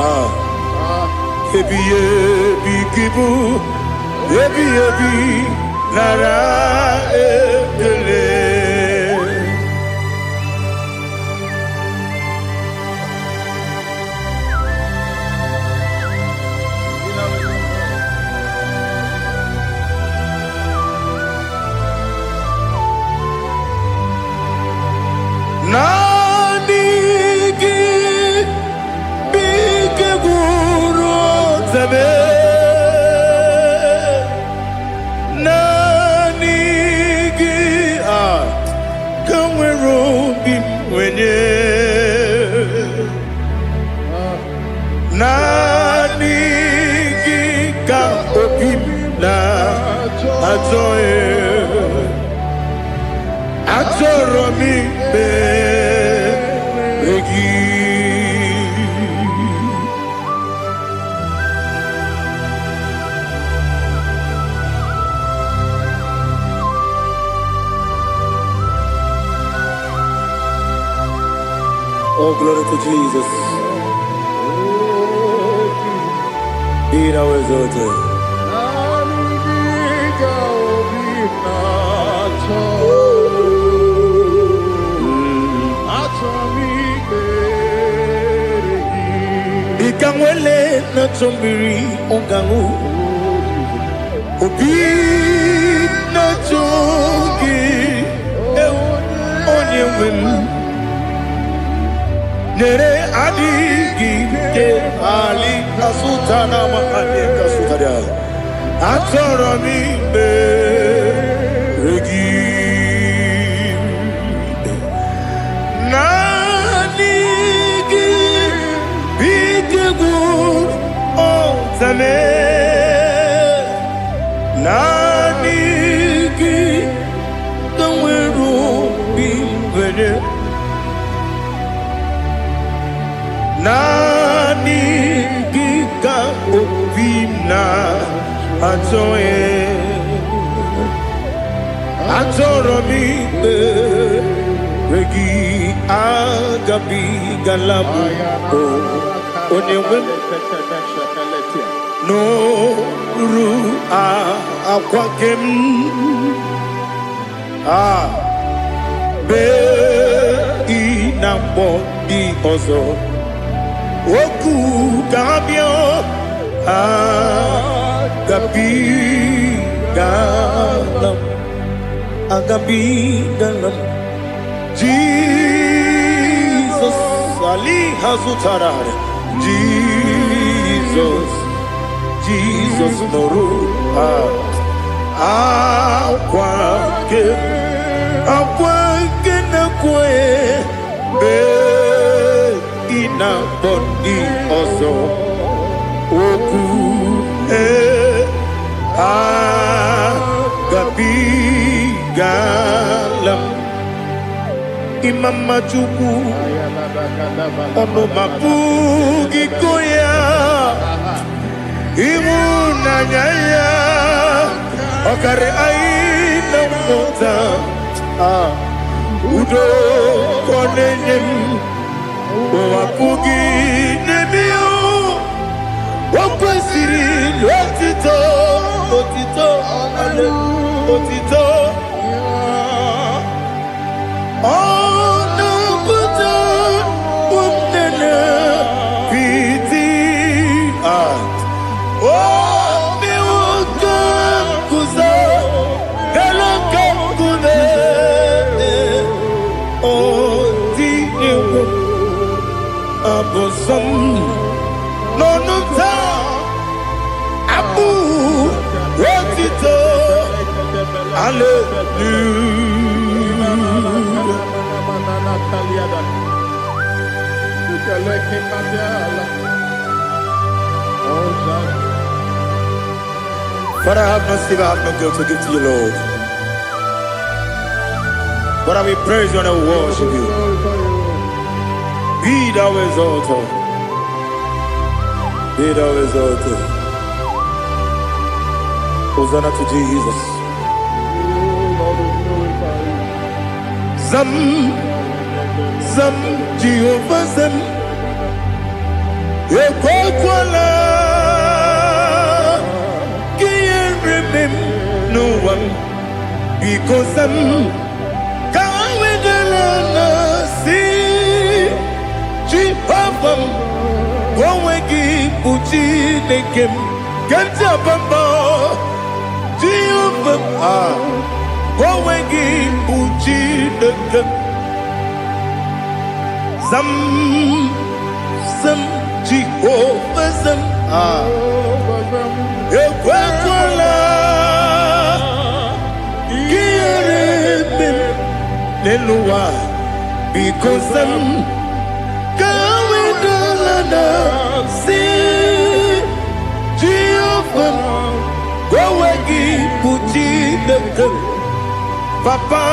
ah, ebighị ebi ka ịbụ, ebighị ebi, nara ekele. Naanị gị bụ ike gwụrụ ọtebe. Naanị gị a ka nwere obi m nwenye. Naanị gị ka obi m na-achọ ya. Achọrọ m ikpere gị. Oh, glory to Jesus. Be thou exalted. Dịka nwele na-achọ mmiri ọ ga-aṅụ, obi na-achọ gị, ewu, onye nwe m, nyere adịghị ike ali kasụta na ama adị kasụta dị ala. Achọrọ m ikpere gị. Naanị gị bụ ike gwụrụ ọtame. Naanị gị ka nwere obi nwere. Naanị gị ka obi m na-achọ ya. Achọrọ m ikpere gị, agabigala m o, onye nwe m, n'oru akwa nke m a bee ị na mkpọ ndị ọzọ okwu ga-abịa agabigala m, agabigala m. Jizọs ali ha zụtara Jizọs, Jizọs nụrụ akwa nke, akwa nke na-ekwe mgbe ị na-akpọ ndị ọzọ okwu e agabigala m. Ịma mma Chukwu, ọnụ ma pụghị go ya, ịhụnanya ya ọkarị anyị na mmụta. Ah, udo ka ọ na-enye m, ụwa pụghị n'ebe ya. O kwesịrị otito, otito, otito. Ọ na-apụta ụmụnne piti a obi nwoke guzo elu nke nkume otinyewo abụzọ m n'ọnụ taa abụ otito. Hallelujah. Father, I have no silver, I have no gold to give to you, Lord. But I will praise you and I will worship you. Be thou exalted. Be thou exalted. Hosanna to Jesus. Zam, Zam, Jehovah Zam. Ekwekwala ka ihere mee m n'ụwa m. Biko zam, ka wedara na si Jehova m, ka onwe gị bụ Chineke m, ka ntị abamba Jehova m, ka onwe gị bụ Chineke m. Zam, zam, Jehova zam, ekwekwala ka ihere mee m n'elu ụwa. Biko zam, ka wedala na si Jehova m, ka onwe gị bụ Chineke m. Papa,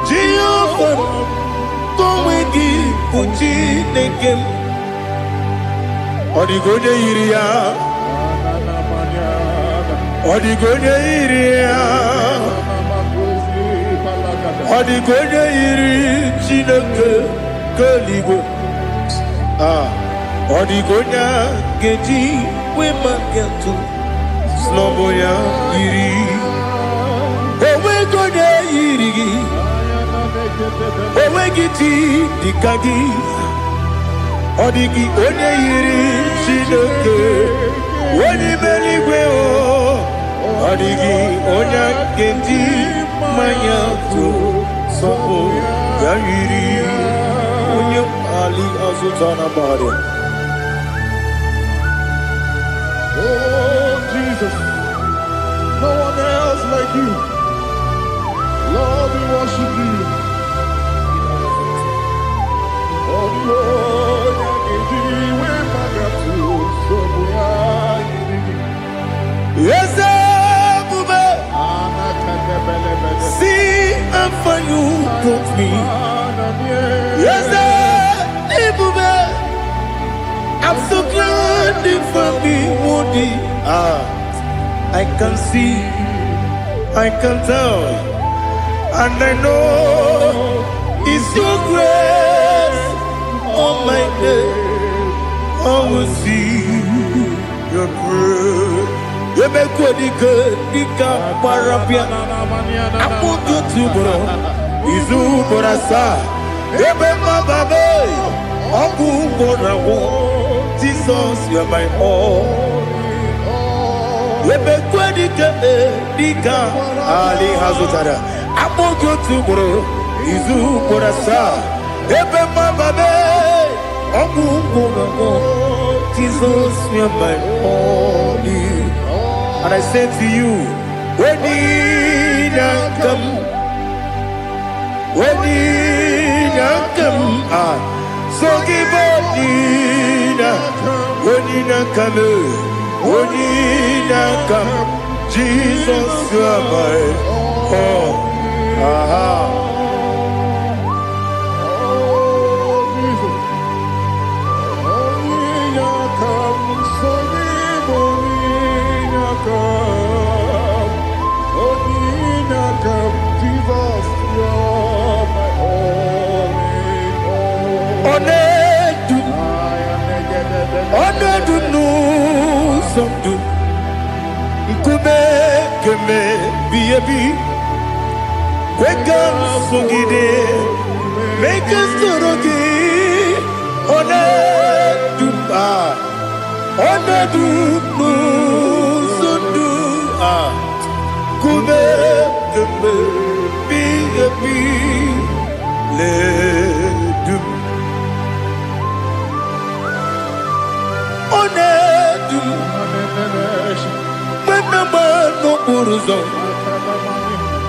Jehova m, ka onwe gị bụ Chineke m. Ọ dịghị onye yiri ya, ọ dịghị onye yiri ya, ọ dịghị onye yiri Chineke nke eluigwe. Ah, ọ dịghị onye a ga-eji wee maka atụ sị ya yiri. Onweghị onye yiri gị, onweghị chi dịka gị. Ọ dịghị onye yiri Chineke, onye ime eluigwe o. Ọ dịghị onye a ga-eji mmanya tụ sọpụ ya yiri onye ali azụta na mmadụ. Oh, Jesus, no one else like you. Lord, we worship you. Oh, Lord, Eze ebube, see how far you brought me. Eze ebube, I'm so glad you found me worthy. Ah, I can see, I can tell, and I know it's your grace on my day. I will see your grace. Emekwedike dịka gbara bịa akpụkpọ otu ugboro izu ugboro asaa ebe mmababe ọgwụ ugboro agwụ. Jizọs, you are my all. Emekwedike dịka ali ha zụtara akpụkpọ otu ugboro izu ugboro asaa ebe mmababe ọgwụ ugboro agwụ. Jizọs, you are my all. And I say to you, when you come, when you come, so give up, when you come, when you come, Jesus, you are my all. Aha. Oh, Jesus. Onyinaka m, sonye m onyinaka m, onyinaka m, Jesus, you're my all in all. Onedu, I am onedu n'ụzọ ndụ, nkume keme bi ebi, kwe ka m sogide, mee ka m soro gị, onedu, onedu n'ụzọ ndụ, nkume keme bi ebi, ledu m. Onedu m, mgbe m na-agba n'okporo ụzọ.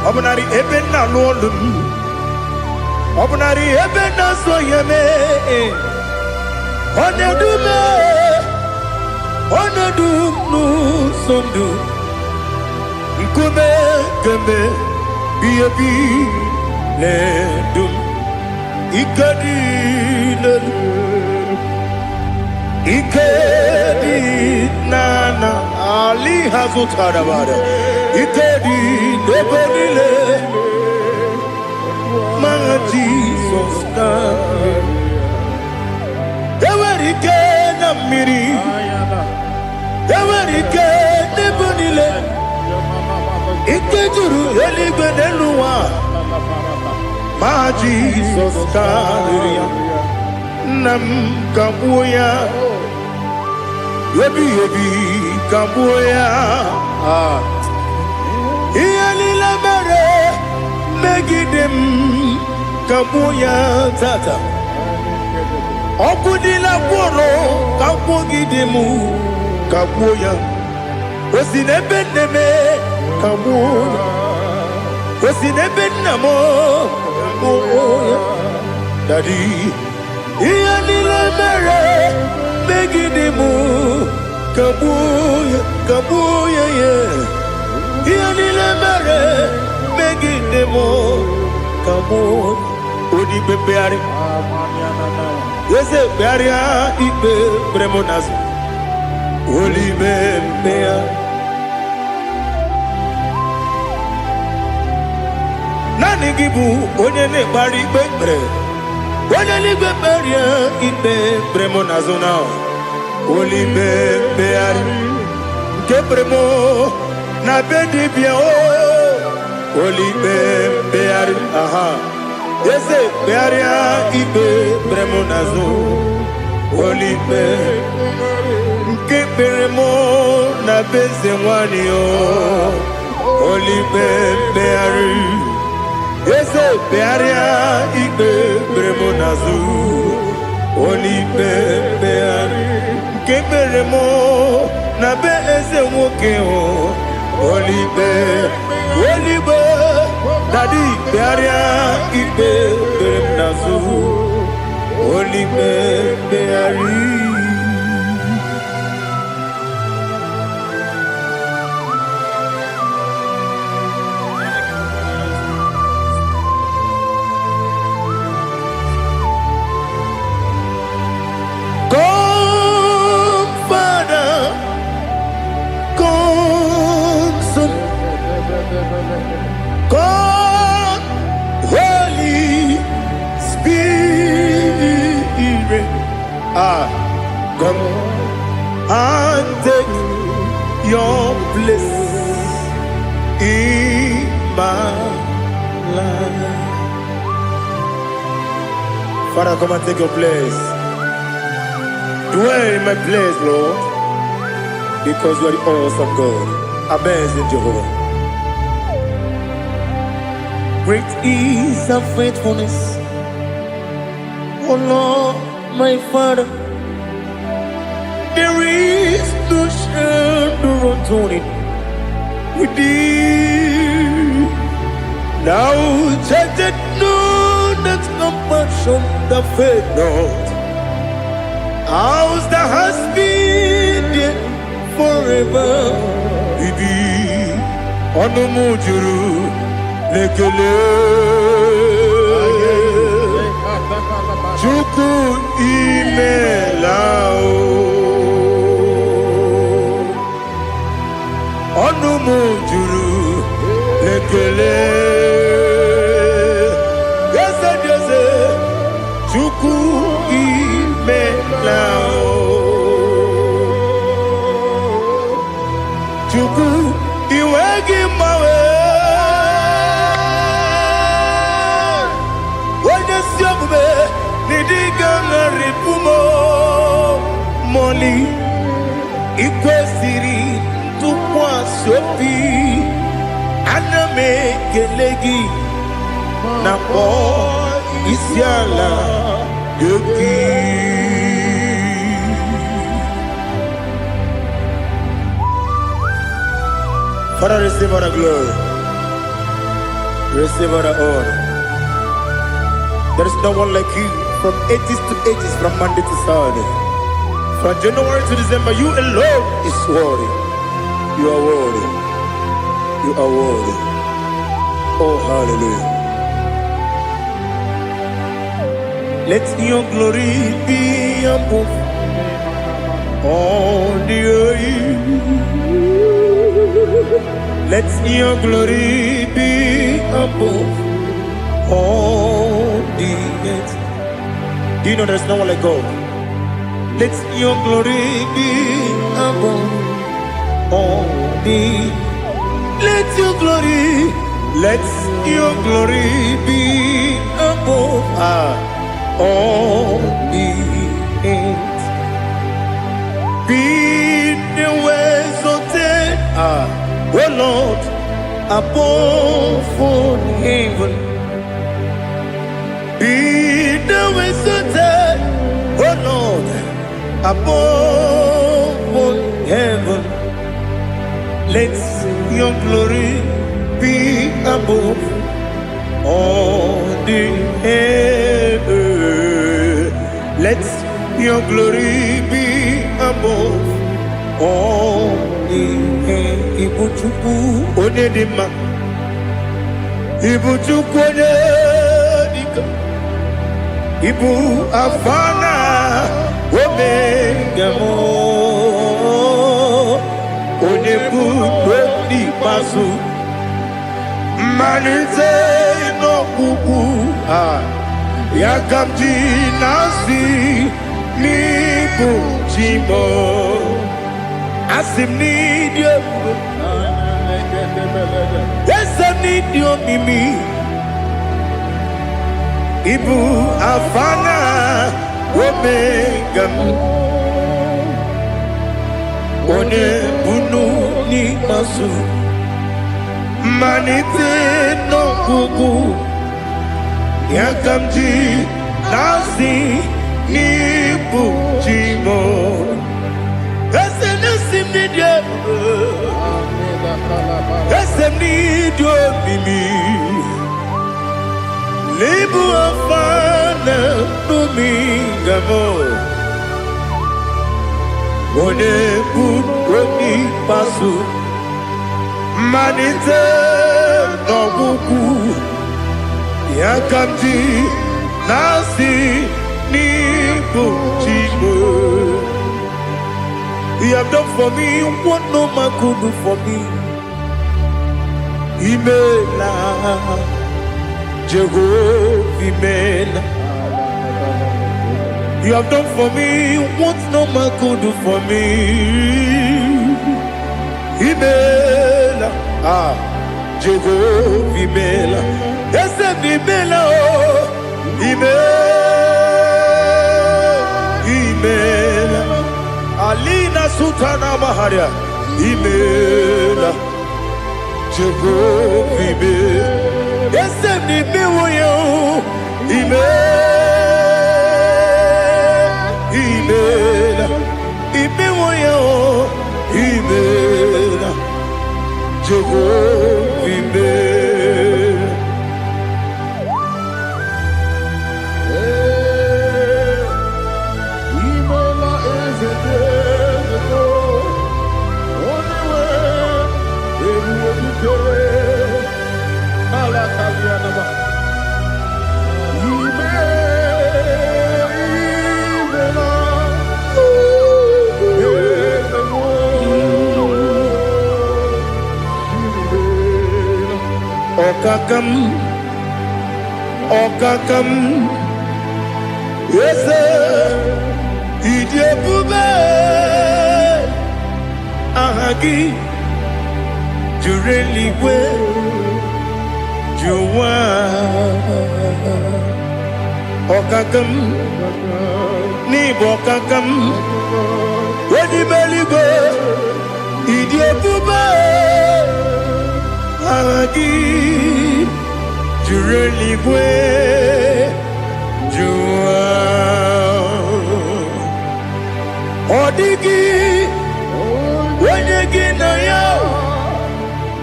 Ọ bụnarị ebe nna alụ ọlụ m, ọ bụnarị ebe na-azụ ihe mee. Ọ na-edu m, ọ na-edu m n'ụzọ ndụ. Nkume kemgbe bi ebi na-edu m. Ike dị n'elu, ike dị n'ala ali ha zụtara bara. Ike dị n'ebe niile ma Jizọs na enwere ike na mmiri, enwere ike n'ebe niile. Ike juru eluigwe n'elu ụwa ma Jizọs karịrị ya. Nna m, ka gbuo ya ebighị ebi, ka gbuo ya. Ah. Ihe niile mere megide m, ka gbuo ya tata. Ọkụ niile gwụrụ ka gwugide m, ka gbuo ya. O si n'ebe nne m, ka gbuo ya. O si n'ebe nna m, ka gbuo ya. Daddy, ihe niile mere megide m, ka gbuo ya, ka gbuo ya ya. Ihe niile mere megide m, ka gbuo. Onye ikpe mkpegharị, eze kpegharịa ikpe kpere m n'azụ. Olibe mkpegharị, naanị gị bụ onye na-ekpegharị ikpe kpere. Onye n'igwe, kpegharịa ikpe kpere m n'azụ na olibe mkpegharị nke kpere m na be dibịa o. Olibe mkpegharị, aha, eze kpegharịa ikpe kpere m n'azụ. Olibe nke kpere m na be eze nwanyị o. Olibe mkpegharị, eze kpegharịa ikpe kpere m n'azụ. Olibe mkpegharị nke kpere m na be eze nwoke o. Olibe, olibe, daddy, kpegharịa ikpe kpere m n'azụ. Olibe mkpegharị. Come, Father, come, Son, come, Holy Spirit. Ah, come and take your place in my life. Father, come and take your place. Dwell in my place, Lord, because you are the awesome God, amazing Jehovah. Great is thy faithfulness, O Lord, my Father. There is no shadow of turning with thee. Thou changest not thy compassions, they fail not. As thou hast been there forever. Bibi, ọnụ m juru n'ekele. Chukwu, imela o. Ọnụ m juru n'ekele. Eze dị eze, Chukwu, imela o. Chukwu, iwe gị mgbanwe. Onye si omume n'ịdịga ṅarịpụ m mọli. Ikwesịrị ntụkwasị obi, ana m ekele gị na kpọọ isi ala gị. Father, receive all the glory. Receive all the honor. There is no one like you from ages to ages, from Monday to Saturday. From January to December, you alone is worthy. You are worthy. You are worthy. Oh, hallelujah. Let your glory be above all the earth. Let your glory be above all the earth. Do you know there's no one like God? Let your glory be above all the. Let your glory, let your glory be above all the earth. Be thou exalted, O Lord, above all heaven. Be thou exalted, O Lord, above all heaven. Let your glory be above all the heaven. Let your glory be above all the heaven. Ibu Chukwu onye dị mma. Ibu Chukwu onye dike. Ibu Alfa na Omega m. Onye bụ n'ikpeazụ. Mmalite n'ọgwụgwụ a ya ka m ji na-asị n'ịbụ chi m. Asị m n'ịdị ebube, eze m n'ịdị omimi. Ịbụ Alfa na Omega m, onye bunu n'ikpeazụ, mmalite n'ọgwụgwụ, ya ka m ji na-asị n'ịbụ chi m. Eze na-esi m n'ịdị ebube, eze m n'ịdị omimi. N'ịbụ Alfa na Omega m, onye bụ onye ikpeazụ, mmalite n'ọgwụgwụ, ya ka m ji na-asị n'ịbụ chi m. You have done for me what no man could do for me. Imela, Jehovah, Imela. You have done for me what no man could do for me. Imela, ah, Jehovah, Imela. Eze m, Imela, oh, Imela, Imela. Alina Sultana Maharia, Imela, Jehovah, Imela. Eze m, imewo ya, oh, Imela, Imela, imewo ya, oh, Imela, Jehovah, Imela. Imela, eze eze, onye nwe ebube dike ala kalianaba. Ime imela, eze m, imela. Ọkaka m, ọkaka m, eze, ịdị ebube, aha gị juru eluigwe ju ụwa. Ọkaka m, n'ịbụ ọkaka m, onye eluigwe, ịdị ebube, aha gị juru eluigwe ju ụwa. Ọ dịghị onye gị na ya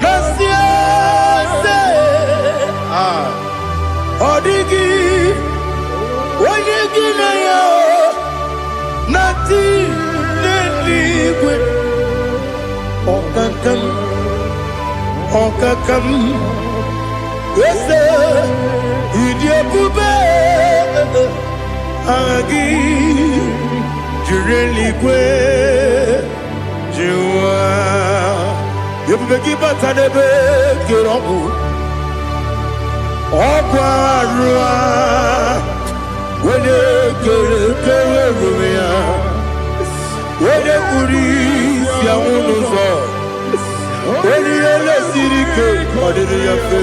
na-asị eze. Ọkaka m, ọkaka m, eze, ịdị ebube, aha gị jiri eluigwe jụwa. Ebube gị bata n'ebe kere ọgwụ, ọgwụ arụ a, onye kere kere ebube ya, onye kpuru isi anwụ n'ụzọ, onye ihe lesiri ike ọ dịrị ya mfe.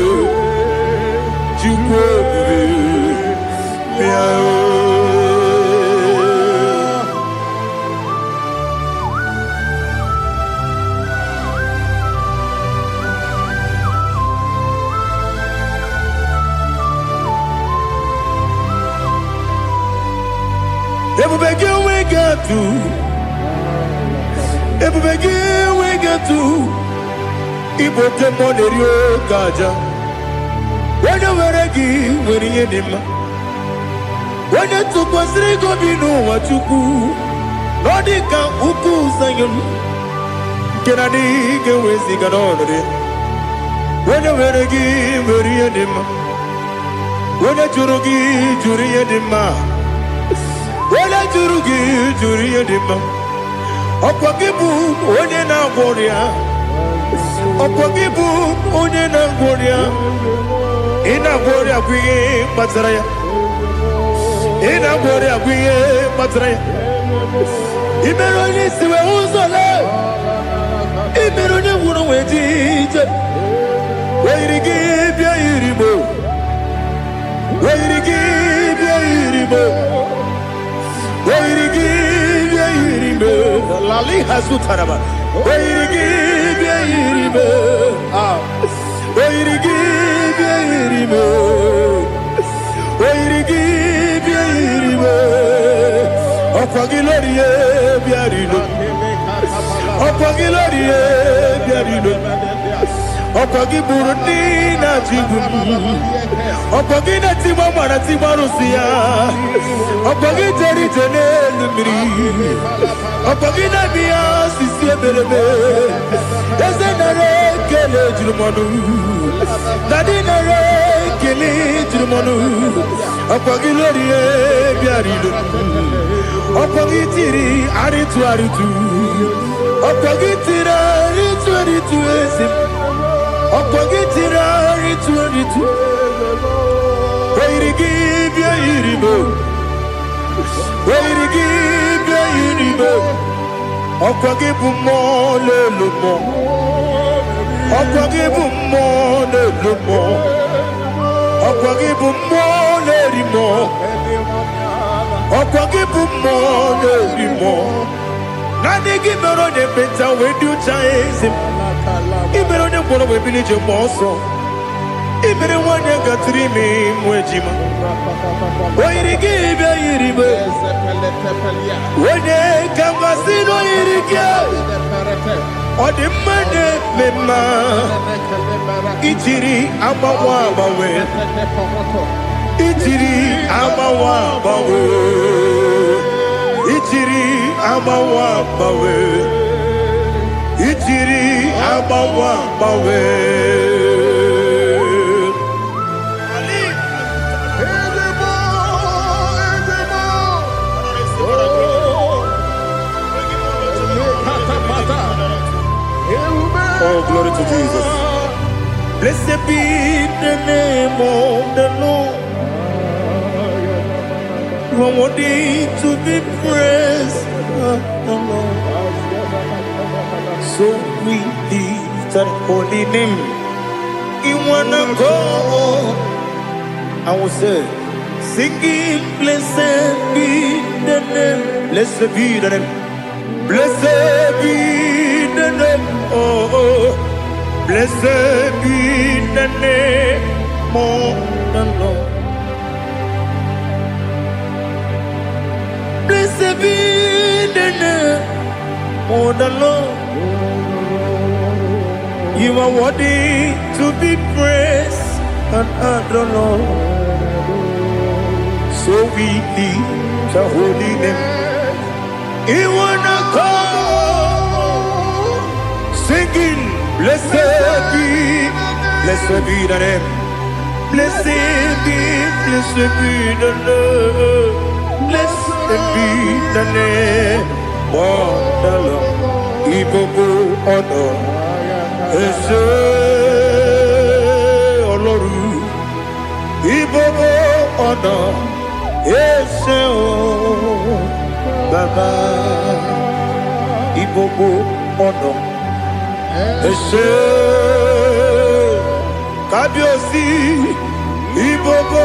Chukwu ebube, bịa o. Ebube gị enweghị atụ, ebube gị enweghị atụ. Ịbụ oke mmụọ na-eri oke aja. Onye nwere gị nwere ihe dị mma. Onye tụkwasịrị gị obi n'ụwa, Chukwu, na ọ dị ka ukwu Zayọn nke na adịghị ga-eweziga n'ọnọdụ ya. Onye nwere gị nwere ihe dị mma. Onye jụrụ gị jụrụ ihe dị mma. Onye jụrụ gị jụrụ ihe dị mma. Ọkwa gị bụ onye na-agwọ ọrịa. Ọkwa gị bụ onye na-agwọ ọrịa. Ị na-agwọ ọrịa bụ ihe kpatara ya. Ị na-agwọ ọrịa bụ ihe kpatara ya. Ị mere onye isi wee ụzọ lee. Ị mere onye gwụrụ wee ji ije. Oyiri gị bịa yiri mo. Oyiri gị bịa yiri mo. Oyiri gị bịa yiri mo. Lali hazutaraba. Oyiri gị bịa yiri mo. Ah. Oyiri gị bịa yiri mo. Oyiri gị bịa yiri mo. Ọkwa gị lórí e bịa rilo. Ọkwa gị lórí e bịa rilo. Ọkwa gị gburu ndị na-achị igbu m. Ọkwa gị na-etigba mara tigba arụsị ya. Ọkwa gị jere ije n'elu mmiri. Ọkwa gị na-eme ya osisi emereme. Eze, nara ekele juru m ọnụ. Daddy, nara ekele juru m ọnụ. Ọkwa gị lórí e bịara ilo. Ọkwa gị tiri arịtụ arịtụ. Ọkwa gị tiri arịtụ arịtụ, eze m. Ọkwa gị tiri arịtụ arịtụ. Oyiri gị bịa yiri m. Oyiri gị bịa yiri m. Ọkwa gị bụ mmụọ n'elu mmụọ. Ọkwa gị bụ mmụọ n'elu mmụọ. Ọkwa gị bụ mmụọ na-eri mmụọ. Ọkwa gị bụ mmụọ na-eri mmụọ. Naanị gị mere onye ekpenta wee dị ụcha, eze m. Ị mere onye ngwọrọ wee bili ije mgbe ọsọ. Ị mere nwanyị gatụrụ ime mụ ejima. O yiri gị bịa yiri m. Onye ka mmasị na o yiri gị. Ọ dị mma na-eme mma. Ijiri agbanwe agbanwe. Ijiri agbanwe agbanwe. Ijiri agbanwe agbanwe. Ijiri agbanwe agbanwe. Ezebo, ezebo. Oh, lekatapata. Ewume. Oh, glory to Jesus. Blessed be the name of the Lord. You are worthy to be praised, the Lord. So we lift that holy name. In one accord, I will say, singing, blessed be the name. Blessed be the name. Blessed be the name. Oh. Blessed be the name of the Lord. Blessed be the name of the Lord. You are worthy to be praised and adored, Lord. So we lift the holy name. You wanna come singing. Blessed be, blessed be the name. Blessed be, blessed be the Lord. Blessed be the name of the Lord. Ìgbogbo ọ̀nà ẹ ṣé Ọlọ́run. Ìgbogbo ọ̀nà ẹ ṣé o Bàbá. Ìgbogbo ọ̀nà ẹ ṣé Kábíyèsí. Ìgbogbo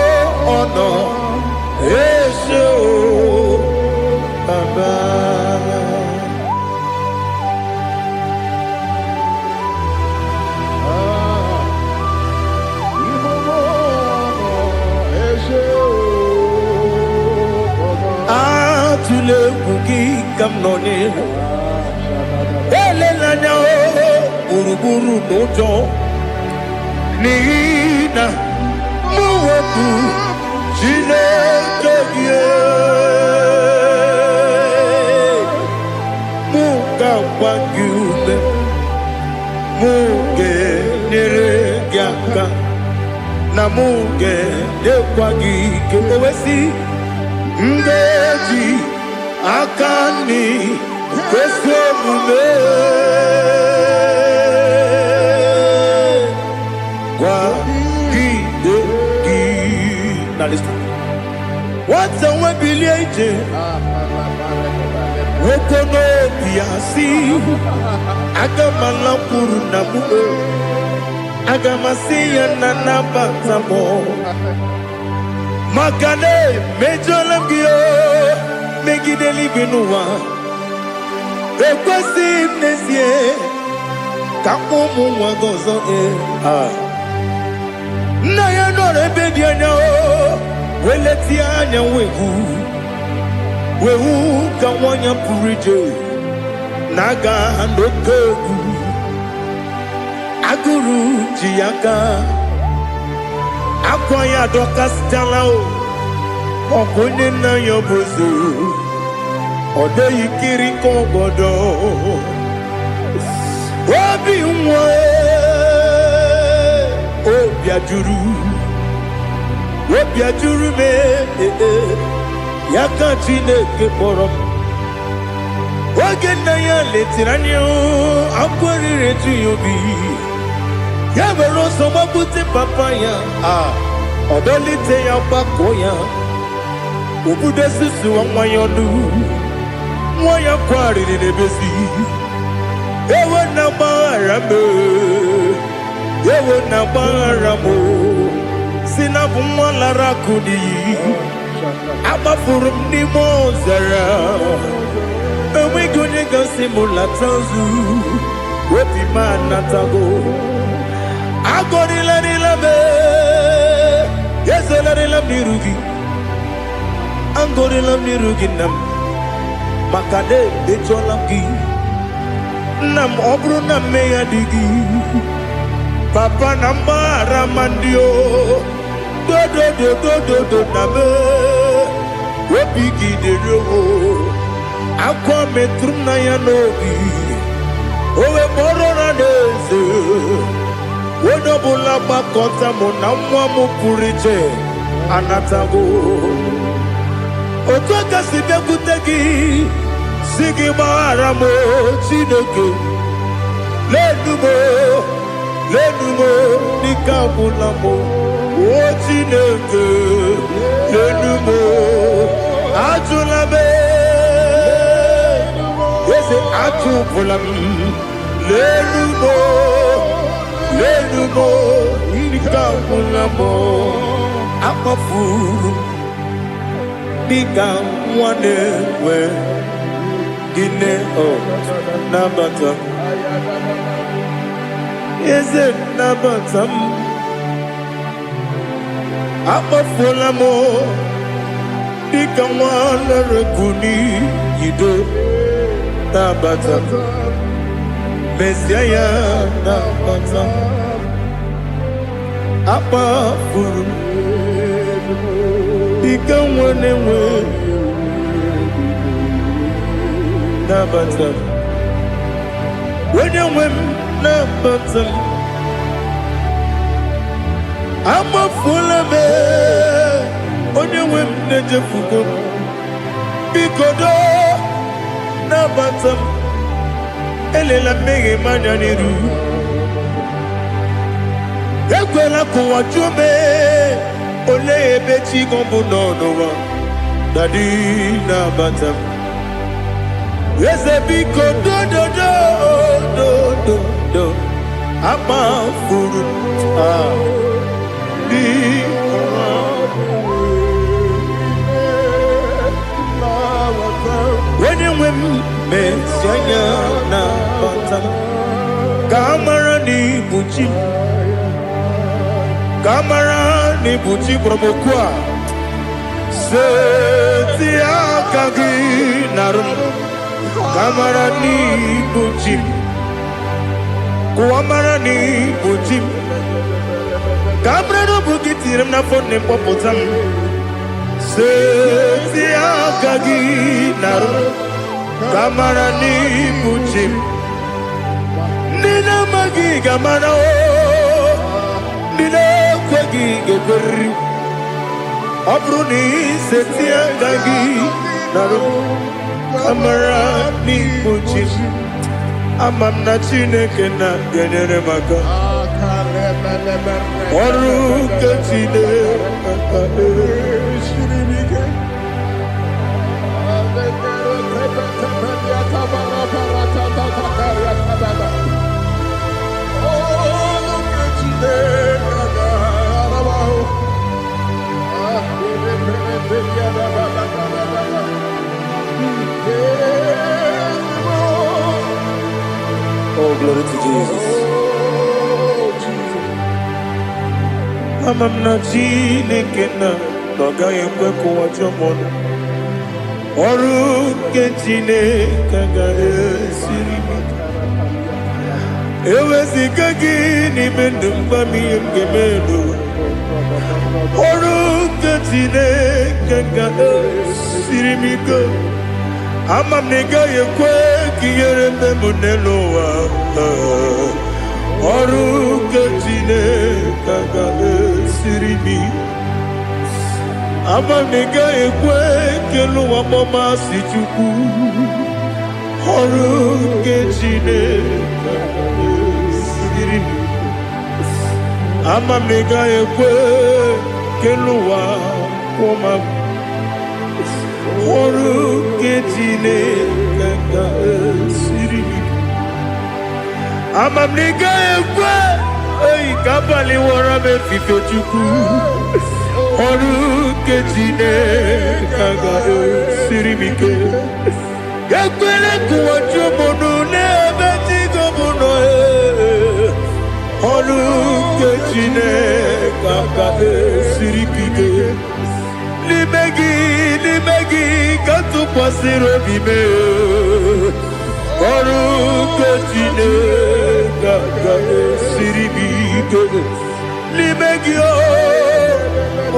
ọ̀nà ẹ ṣé o Bàbá. Atụla egwu gị ka m nọ n'ihu. Elela anya o gburugburu n'ụjọ n'ihi na mụ bụ Chineke gị. Mụ ga-agba gị ume, mụ ga-enyere gị aka, na mụ ga-enyekwa gị ike. O wee sị, m ga-eji aka nri kwesị omume kwagide gị. Now listen. Nwata nwe bilie ije nwoke n'obi ya si aga m alakwuru na m o, aga m asị ya na nabata m maka na emejọla m gị o megide eluigwe n'ụwa. Ekwesịghị m n'ezie ka mkpọ ụmụ nwa gị ọzọ ee. Ah. Nna ya nọrọ ebe dị anya o wee letie anya wee hụ wee hụ ka nwa ya pụrụ ije na-aga n'oke egwu agụrụ ji ya aka akwa ya adọkasịchala o ọkwa onye nna ya bụ eze ọ dịghị kiri ka ọgọdọ obi nwa obi ajụrụ obi ajụrụ m ee, ya ka Chineke kpọrọ m. Oge nna ya letiri anya akwa riri eju ya obi ya were ọsọ gbapute papa ya a ọ dọlite ya gbakọọ ya obudo susuwa nwa ya ọnụ nwa ya kwarịrị n'ebezi ewo na gbaghara m ewo na gbaghara m si na bụ nwa lara akụ n'iyi agbafuru m n'ime ọzara enweghị onye gasị m lata ozu obi m anatago agọrịlarịla m ezolarịla m n'iru gị agọrịla m n'iru gị nna m maka na emejọla m gị nna m ọ bụrụ na mmehie dị gị papa na mgbaghara ma ndị o dodododododo na m obi gị dịrị o akwa metụrụ m na ya n'obi o wee kpọrọ na n'eze onye ọbụla gbakọta mụ na nwa m pụrụ iche anatago otu aka si bịakwute gị si gị gbaghara m o, Chineke lenu m o, lenu m o, n'ike agwụla m o. O Chineke lenu m o, ajụla m eze ajụpụla m lenu m o, lenu m o, n'ike agwụla m o. Akpọfuru m dịka nwa na-enwe gịnị o nabata eze nabata m akpọfuola m dịka nwa lere n'iyido nabata mezie ya nabata akpafuru m dịka nwa na-enwe nabata onye nwe m. nabata m. Amafuola m, onye nwe m na-echefugo m. Biko doo, nabata m. Elela mmehie m anya n'iru. Ekwela ka ụwa jụọ m, olee ebe chi gị bụ nọ n'ụwa? Daddy, nabata m. Eze, biko dododo dododo, amafuru m, ah, biko. Onye nwe m, mezi anya nabata m, ka a mara na ibu chi m, ka a mara na ibu chi kpọrọ m okwu a. Seti aka gị narụ m, ka a mara na ibu chi m, ka ụwa mara na ibu chi m, ka a mara na ọ bụ gị tinyere m n'afọ nne m, kpọpụta m. Seti aka gị narụ m, ka a mara na ibu chi m. Ndị na-amaghị ga-amara o, ndị na-ekweghị ga-ekweriri. Ọ bụrụ na iseti aka gị narụ m, ka mara n'ibu chi m. Ama m na Chineke na ga-enyere m aka. Ọrụ nke Chineke. Oh, glory to Jesus. Ama m na Chineke na ọ gaghị ekwe ka ụwa jụọ m ọnụ. Ọrụ nke Chineke agaghị esiri m ike. Eweziga gị n'ime ndụ m, gwa m ihe m ga-eme n'ụwa. Ọrụ nke Chineke ga-esiri m ike. Ama m na ị gaghị ekwe ka ihere mee m n'elu ụwa. Ọrụ nke Chineke ga-esiri m ike. Ama m na ị gaghị ekwe ka elu ụwa kpọmasị Chukwu. Ọrụ nke Chineke ga-esiri m ike. Ama m na ị gaghị ekwe ka elu ụwa kwụọ m. Ọrụ nke Chineke ga-esiri m ike. Ama m na ị gaghị ekwe oyi ka abalị wọrọ m efife. Chukwu, ọrụ nke Chineke ga-esiri m ike. Ekwela ka ụwa jụọ m ọnụ n'ebe chi gị bụ nọ. Ọrụ nke Chineke ga-esiri m ike. N'ime gị, n'ime gị ka tụkwasịrị obi m. Ọrụ nke Chineke ga-esiri m ike. N'ime gị o,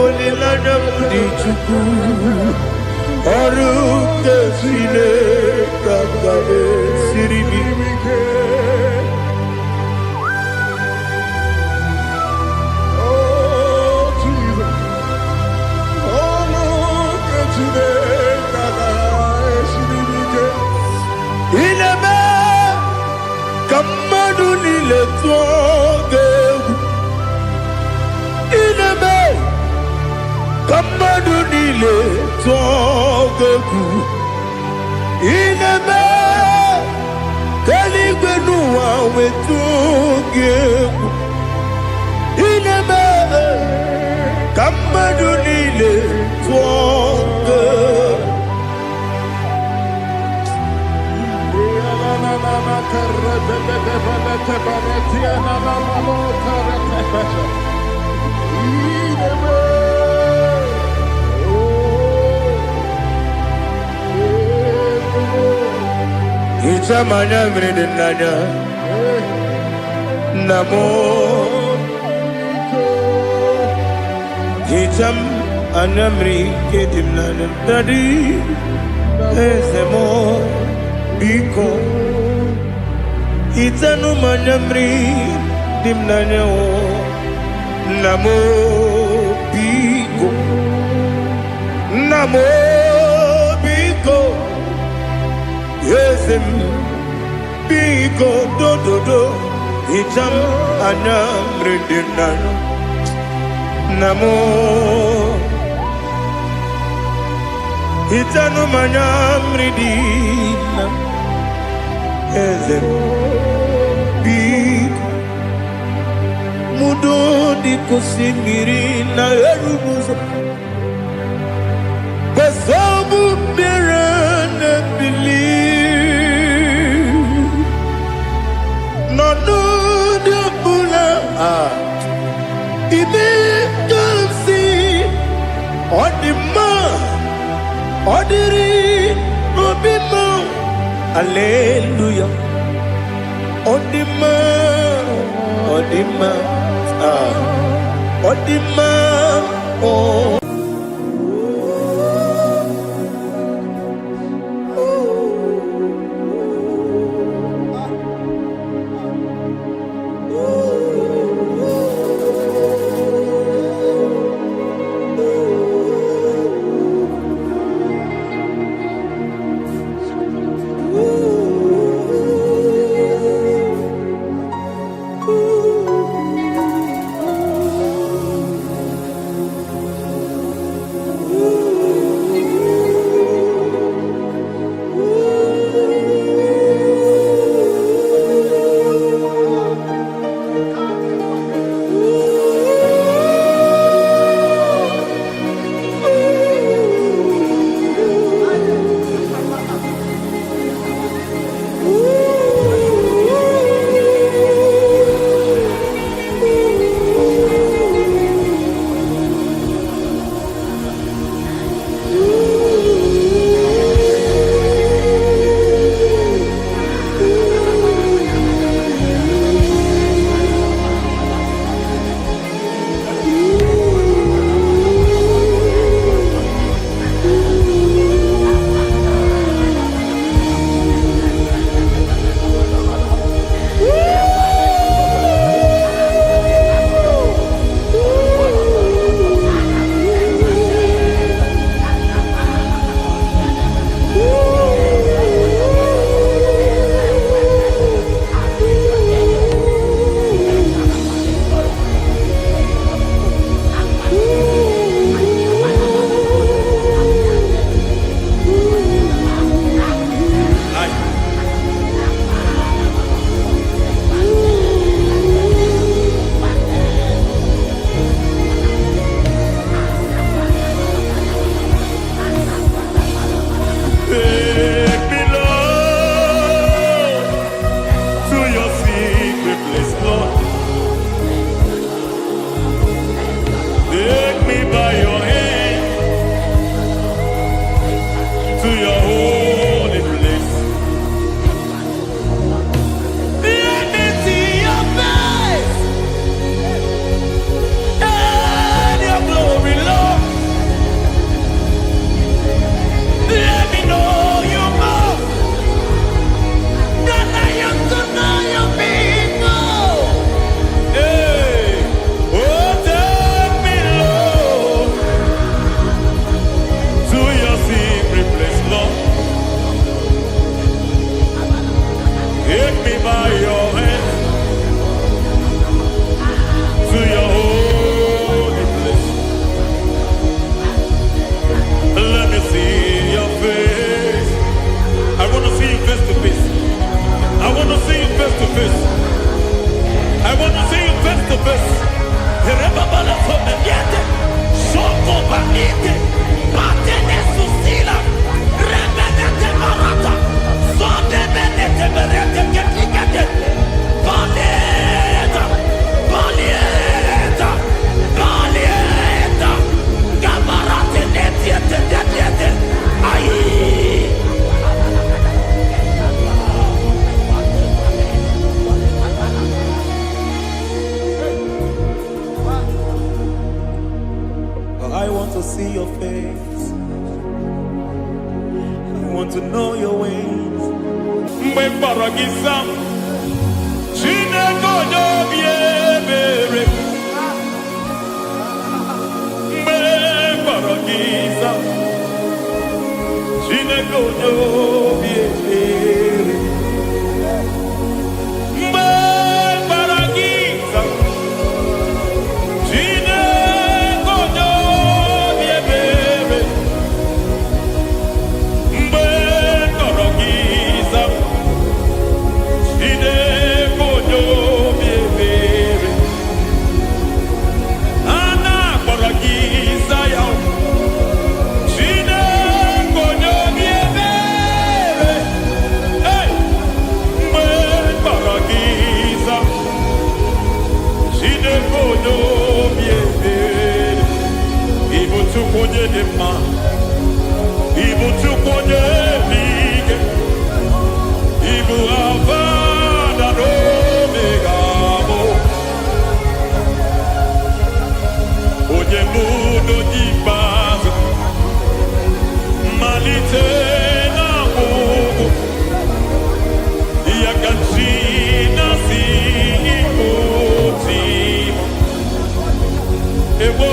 olileanya m dị. Chukwu, ọrụ nke Chineke ga-esiri m ike. Oh, Jesus. Oh, look at Chineke ga-esiri m ike. Ị na-eme ka mmadụ niile tụọ gị egwu. Ị na-eme ka mmadụ niile tụọ gị egwu. Ị na-eme ka eluigwe n'ụwa wetụọ gị egwu. Ị na-eme ka mmadụ niile tụọ gị egwu. Hichaa m anya mmiri dị n'anya, nna m. Hichaa m anya mmiri nke dị m n'anya. Daddy, eze m, biko. Hichanụ m anya mmiri dị m n'anya o. Nna m o, biko. Nna m o, biko. Eze m, biko, dododo. Hicha m anya mmiri dị m n'anya. Nna m o, hichanụ m anya mmiri dị na eze m, biko. Mudo dịka osimiri na-eru n'ụzọ kwesị mmiri na-ebili n'ọnọdụ ọbụla a ime ka m si ọ dị mma, ọ dịrị obi mma. Aleluya, ọ dị mma, ọ dị mma, ah, ọ dị mma, ọ. Take me, Lord, to your secret place, Lord. Take me by your hand to your holy place. Let me see your face and your glory, Lord. Let me know you more than I am to know you people. Hey, oh, take me, Lord, to your secret place, Lord. Take me by your hand to your holy place. Let me see your face. I want to see you face to face. I want to see you face to face. I want to see you face to face. Rebabala fomeniete, shoko banite, patene susila, rebenete barata, sonde benete berete ketikete, baleta, baleta, baleta, gabarate netiete netiete, ayi. I want to see your face. I want to know your ways. Mgbe m kpọrọ gị, zaa m. Chineke onye obi ebere, mgbe m kpọrọ gị za. Chineke onye obi ebere, mgbe m kpọrọ gị za. Chineke onye obi ebere, mgbe m kpọrọ gị za. Chineke onye obi ebere, a na-akpọrọ gị za ya. Chineke onye obi ebere, hey! Mgbe m kpọrọ gị za, Chineke onye obi ebere, ị bụ Chukwu onye dị mma, ị bụ Chukwu onye dị ike, ị bụ Alfa na Omega mụ, onye mbụ na onye ikpeazụ, mmalite na ọgwụgwụ, ya ka chi na-asị ịbụ chi m. Ewo,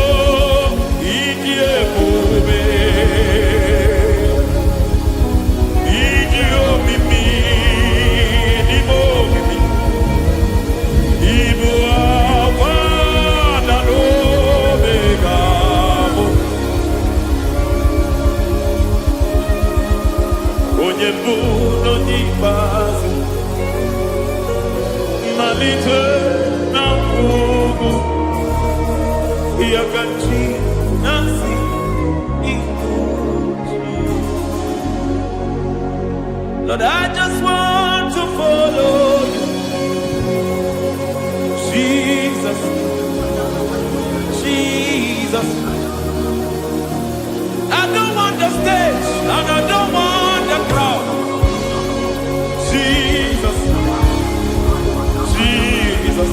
ịdị ebube, ịdị omimi n'ime omimi, ịbụ Alfa na Omega mụ. Onye mbụ na onye ikpeazụ, mmalite na ọgwụgwụ, ya ka chi na-asị ịbụ chi. Lord, I just want to follow you. Jesus, Jesus. I don't want the stage and I don't want the crowd. Jesus, Jesus.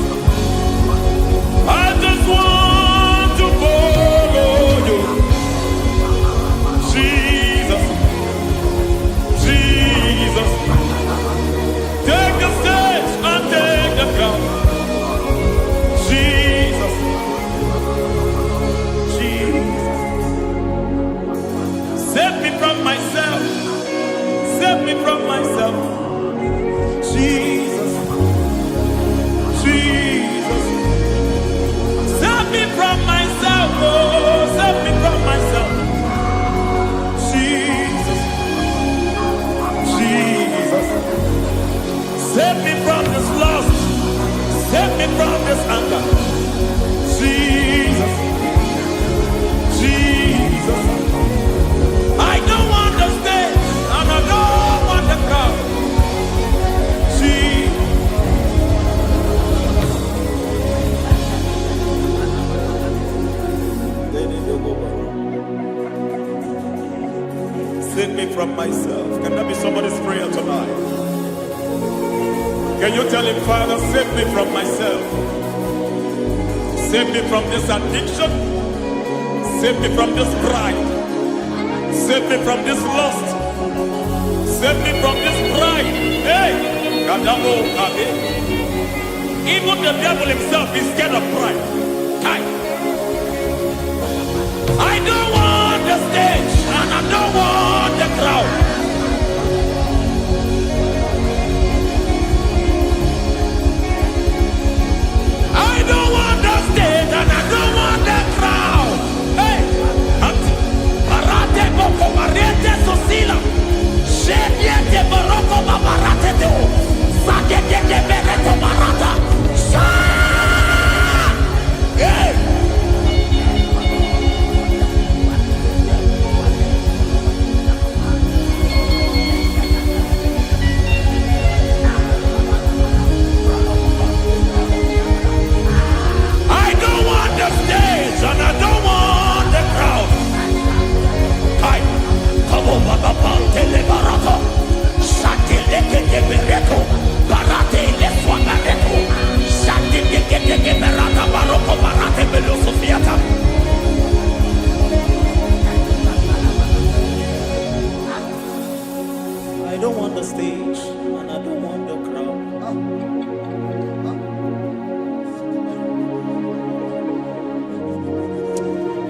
I just want to follow you. Jesus, Jesus. Take the stage and take the crown. Jesus, Jesus. Save me from myself. Save me from myself. Jesus, Jesus. Save me from myself. Oh, save me from myself. Jesus, Jesus. Save me from this lust. Save me from this anger. Jesus, Jesus. I don't want the stage and I don't want the crowd. Jesus. Save me from myself. Can that be somebody's prayer tonight? Can you tell him, "Father, save me from myself? Save me from this addiction. Save me from this pride. Save me from this lust. Save me from this pride." Hey, Kadamo Kabe. Even the devil himself is scared of pride. Kai. I don't want the stage and I don't want the crowd. I don't want the stage and I don't want the crowd. Hey, Parate boko mariete sosila. Shebiete baroko babarate teo. Sakete bereto barata. Sha! Hey!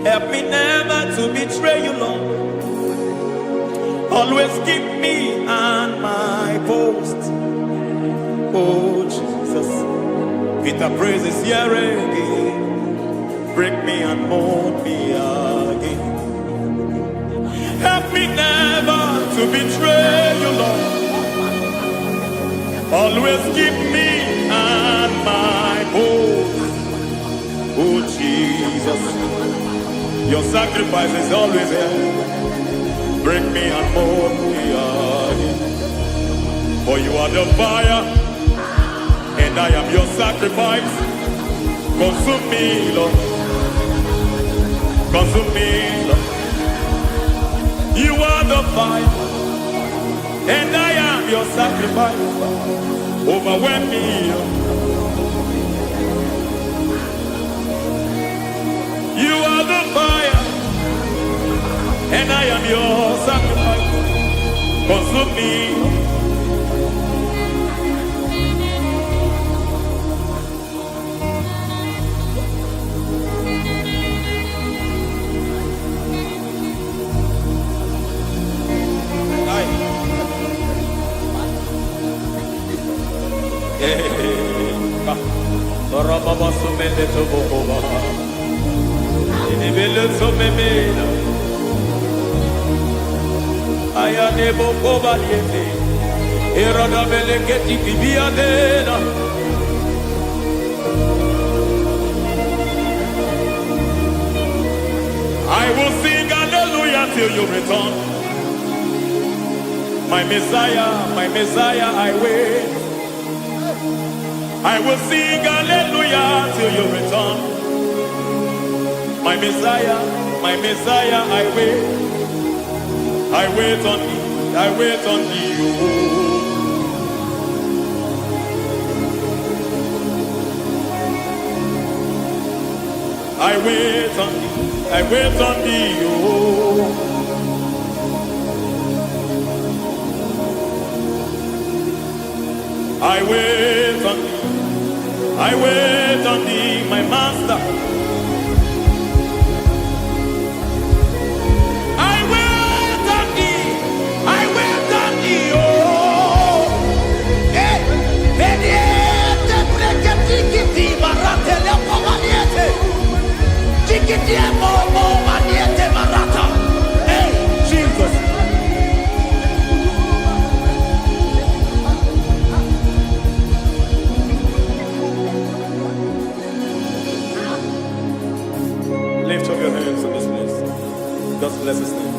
Help me never to betray you, Lord. Always keep me on my post. Oh, Jesus. Peter praises here again. Break me and mold me again. Help me never to betray you, Lord. Always keep me on my post. Oh, Jesus. Your sacrifice is always here. Break me and mold me again. For you are the fire, and I am your sacrifice. Consume me, Lord. Consume me, Lord. You are the fire, and I am your sacrifice. Overwhelm me, Lord. You are the fire, and I am your sacrifice. Consume me, Lord. Aye. Rababa sumele tobokoba. Inibele somemela. Ayane bokoba liete. Erada beleketi kibiadena. I will sing hallelujah till you return. My Messiah, I wait. I will sing hallelujah till you return. My Messiah, I wait. I wait on thee, I wait on thee. Oh. I wait on thee, I wait on thee. Oh. I wait on thee, I wait on thee, my master. I wait on thee, I wait on thee, oh. Eh, veniete breketiki maratele pomaniete. Tikiti mo maniete marata. Hey, Jesus. Lift up your hands in this place. Just bless his name.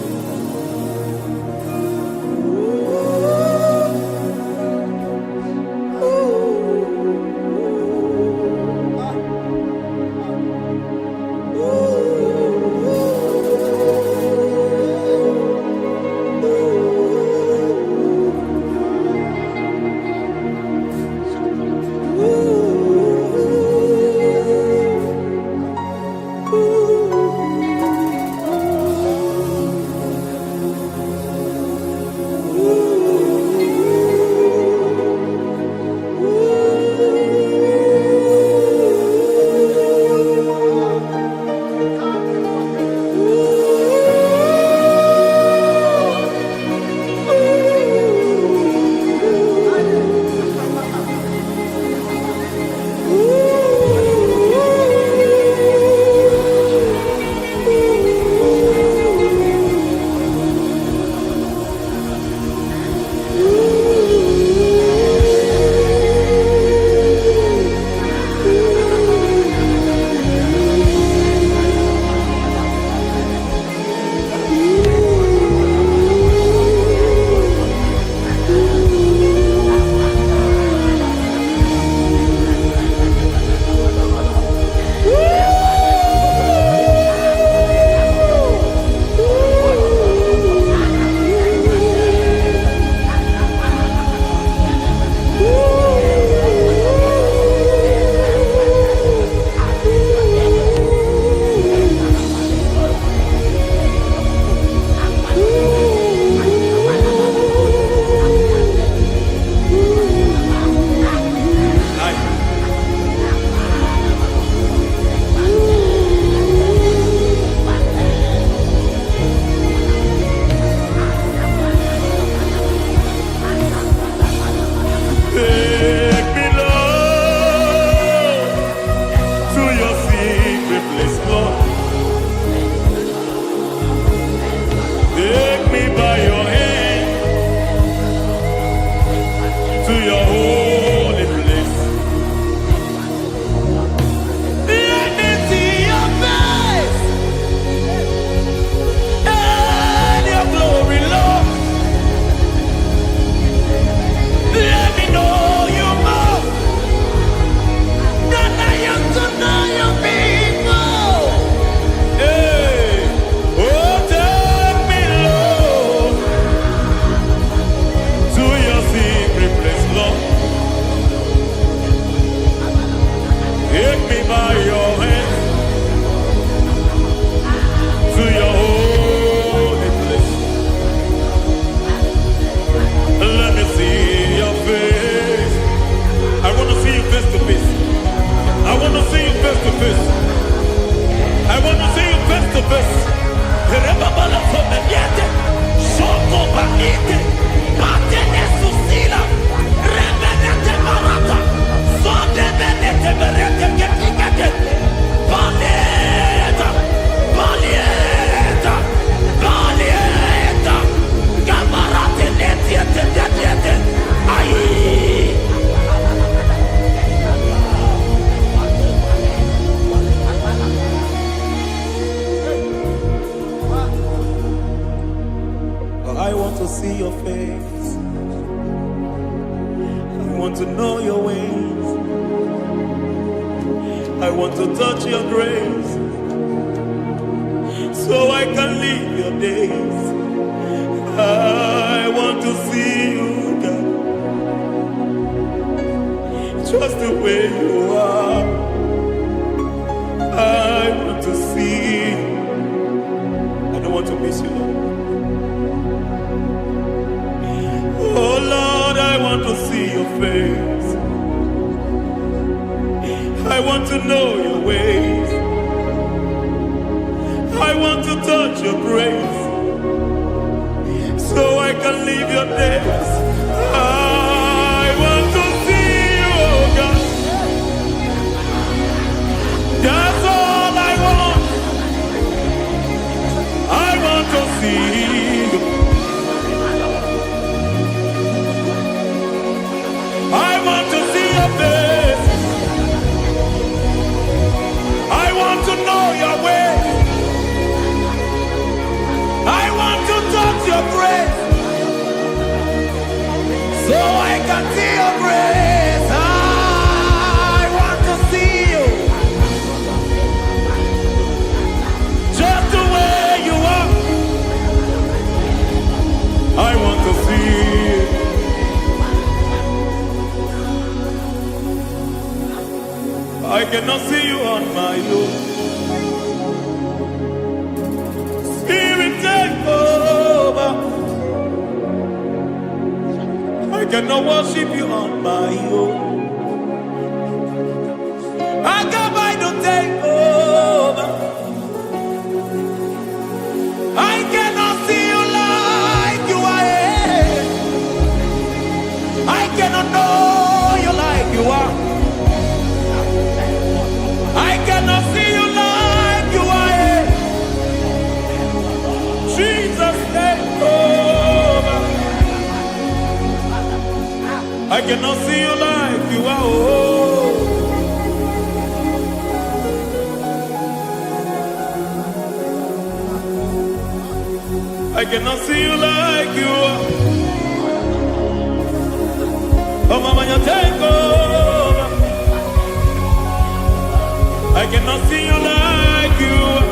see your face. I want to know your ways. I want to touch your grace so I can live your days. I want to see you, God, just the way you are. I want to see you. I don't want to miss you, Lord. Oh Lord, I want to see your face. I want to know your ways. I want to touch your grace so I can live your days. I want to see you, oh God. That's all I want. I want to see you. I want to see your face. I want to know your ways. I want to touch your grace So I can see your grace. I want to see you. Just the way you are. I want to see you. I cannot see you on my own. Spirit, take over. I cannot worship you on my own. I got my to take over. I cannot see you like you are. I cannot know you like you are. I cannot see you like you are. Jesus, take over. I cannot see you like you are. Oh. I cannot see you like you are. Oh, mama, you take over. I cannot see you like you are.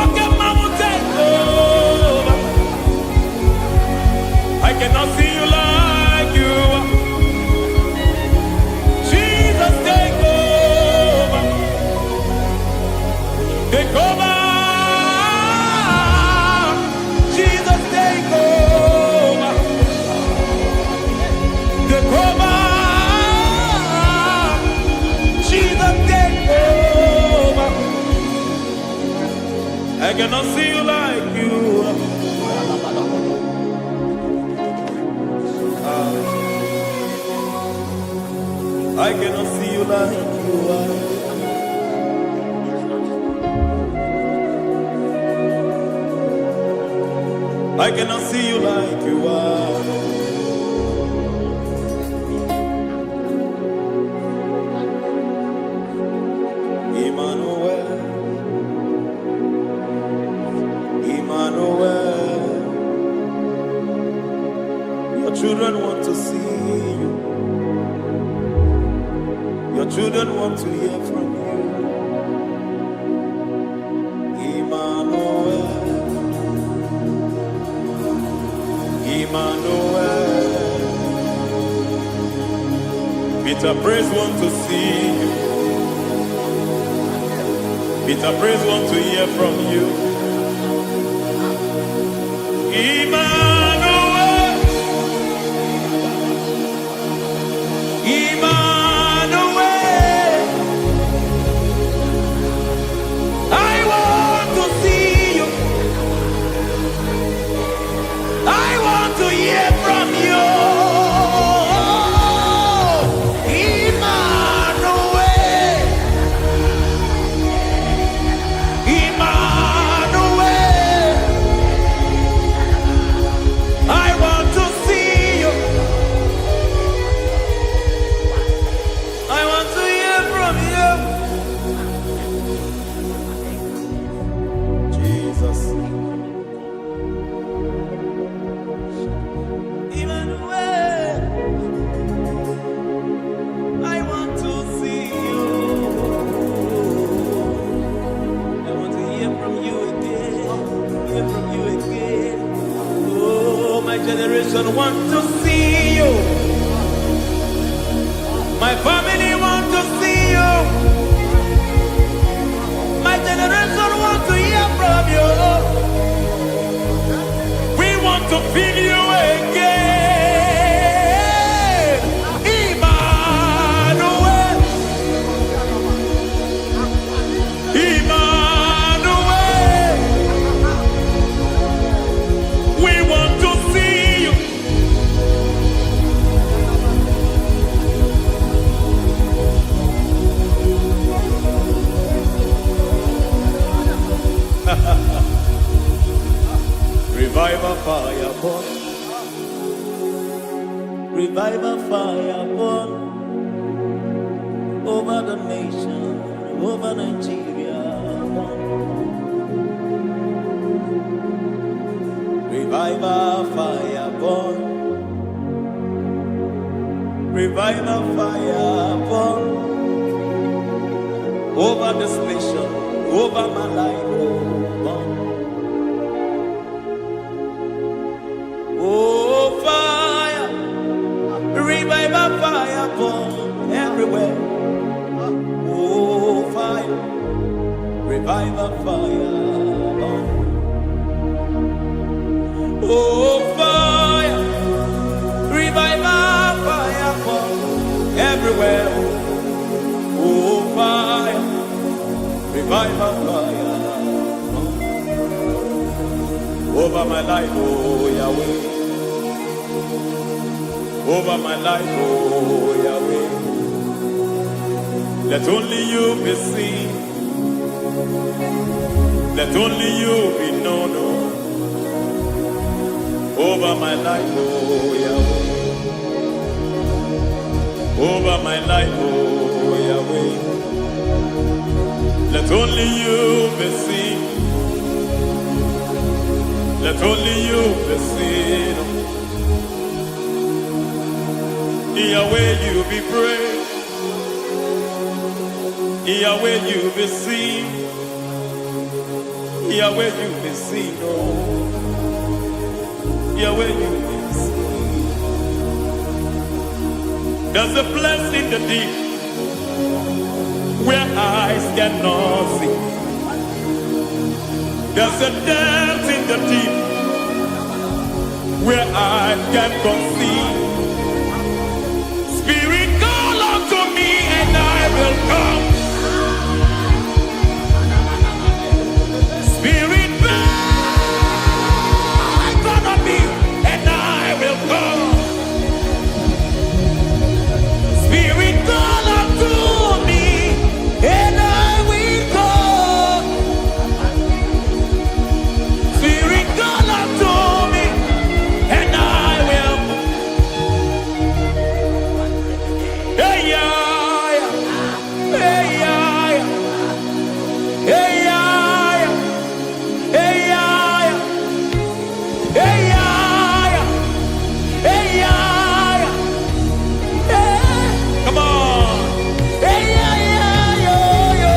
Okay, mama, take over. I cannot see you like you are. Jesus, take over. Take over. Jesus, take over. Take over. Jesus, take over. I cannot see you like you are. I cannot see you like you are. I cannot see you like you are. Emmanuel, Emmanuel. Your children want to see you. Your children want to hear from you. Emmanuel, Emmanuel. Peter Praise want to see you. Peter Praise want to hear from you. Emmanuel, Emmanuel, I want to see you. I want to hear from you. Emmanuel, Emmanuel, from you again. Hear from you again. Oh, my generation want to see you. My family want to see you. My generation want to hear from you. We want to feel you again. Emmanuel. Emmanuel. We want to see you. Revival fire burn. Revival fire burn over the nation, over Nigeria. Burn. Revival fire burn. Revival fire burn over this nation, over my life. Oh, burn. Oh, fire, revival fire burn everywhere. Oh, fire, revival fire burn. Oh, fire, revival fire burn everywhere. Oh, fire, revival fire burn. Over my life, oh Yahweh. Over my life, oh Yahweh. Let only you be seen. Let only you be known. Oh. Over my life, oh Yahweh. Over my life, oh Yahweh. Let only you be seen. Let only you be seen. Yahweh, you be praised. Yahweh, you be seen. Yahweh, you be seen. Oh, Yahweh, you be seen. There's a place in the deep where eyes cannot see. There's a depth in the deep where I can conceive. Spirit, call unto me and I will come. Spirit, beckon on me and I will come. Spirit, call unto me and I will come. Spirit, call unto me and I will. Hey, yeah, yeah. Hey, yeah, yeah. Hey, yeah, yeah. Hey, yeah, yeah. Hey, yeah, yeah. Hey, yeah, yeah. Hey. Come on. Hey, yeah, yeah, yo, yo.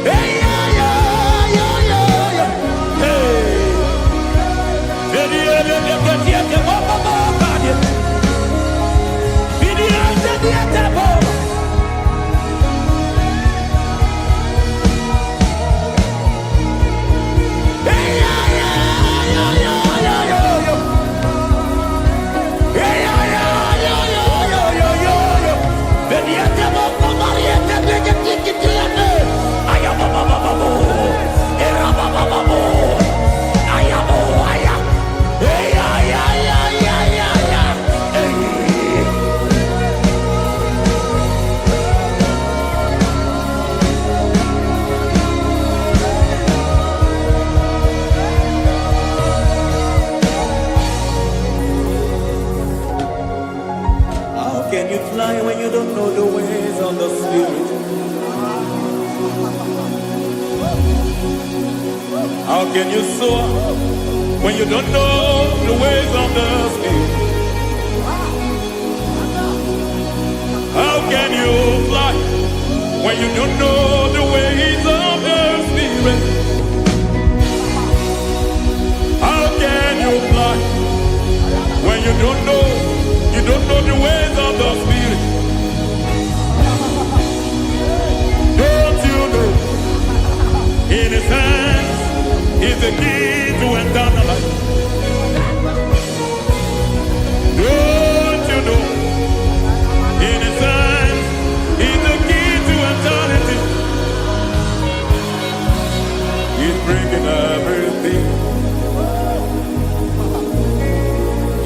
Hey, yeah, yeah, yo, yo, yo. Hey. Hey, yeah, yeah, yeah, yeah, yeah, oh, oh, oh, God, yeah. Hey, yeah, yeah, yeah, yeah, oh. Hey, yeah, yeah, yeah, yeah, yeah, yo, yo. Hey, yeah, yeah, yo, yo, yo, yo, yo, yo. Hey, yeah, yeah, oh, oh, oh, yeah, yeah, yeah, yeah, yeah, yeah, yeah. Ay, ah, ba, ba, ba, ba, bo. Eh, ra, ba, ba, ba, bo. Ay, ah, bo, ay, ah. Hey, yeah, yeah, yeah, yeah, yeah, yeah. Hey. How can you fly when you don't know the ways of the Spirit? How can you soar when you don't know the ways of the Spirit? How can you fly when you don't know the ways of the Spirit? How can you fly when you don't know the ways of the Spirit? Don't you know in His hands is the key to eternal life? Don't you know in His hands is the key to eternity? He's bringing everything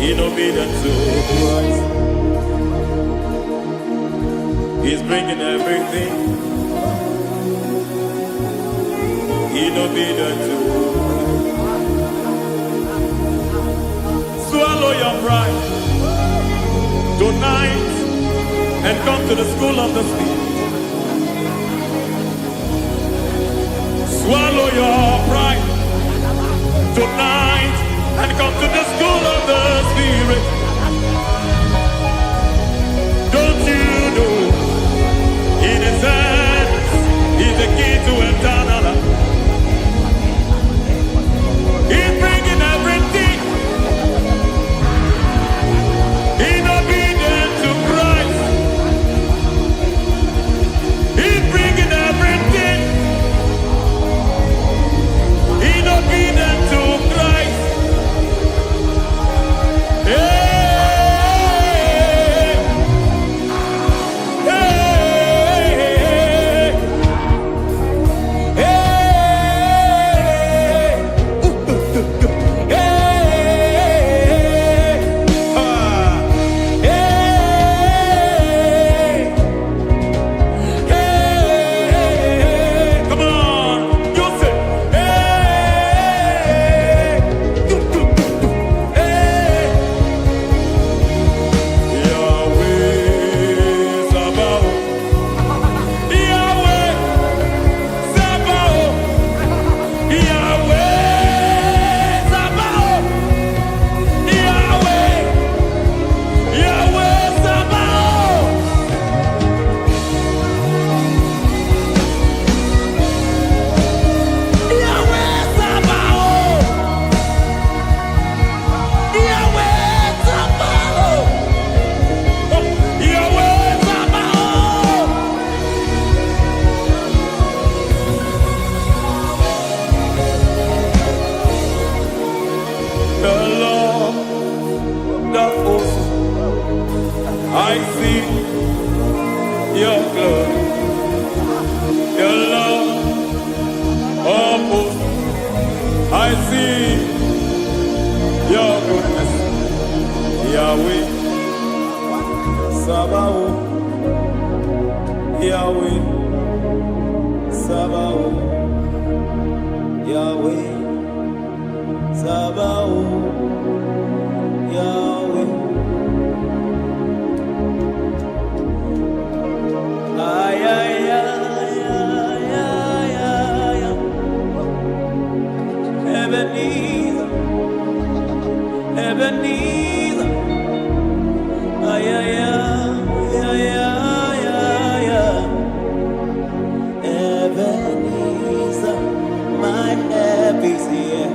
in obedience to Christ. He's bringing everything in obedience to Christ. Swallow your pride tonight and come to the school of the Spirit. Swallow your pride tonight and come to the school of the Spirit. Don't you know in His hands is the key to eternal life? He's bringing everything in obedience to Christ. He's bringing everything in obedience to Christ. Hey, hey, hey, hey, ah, hey, hey. Come on, you say, hey, do, do, do, do, hey. Yahweh Sabaoth, Yahweh Sabaoth, Yahweh Sabaoth, Yahweh, Yahweh Sabaoth. Yahweh Sabaoth, Yahweh Sabaoth, Yahweh Sabaoth. The Lord, the host, I see your glory. The Lord of hosts, I see your goodness. Yahweh Sabaoth, Yahweh Sabaoth, Yahweh Sabaoth, Yahweh. Ay, ay, ay, ay, ay, ay, ay. Ebenezer, Ebenezer. Ay, ay, ay, ay, ay, ay, ay. Ebenezer, my help is here.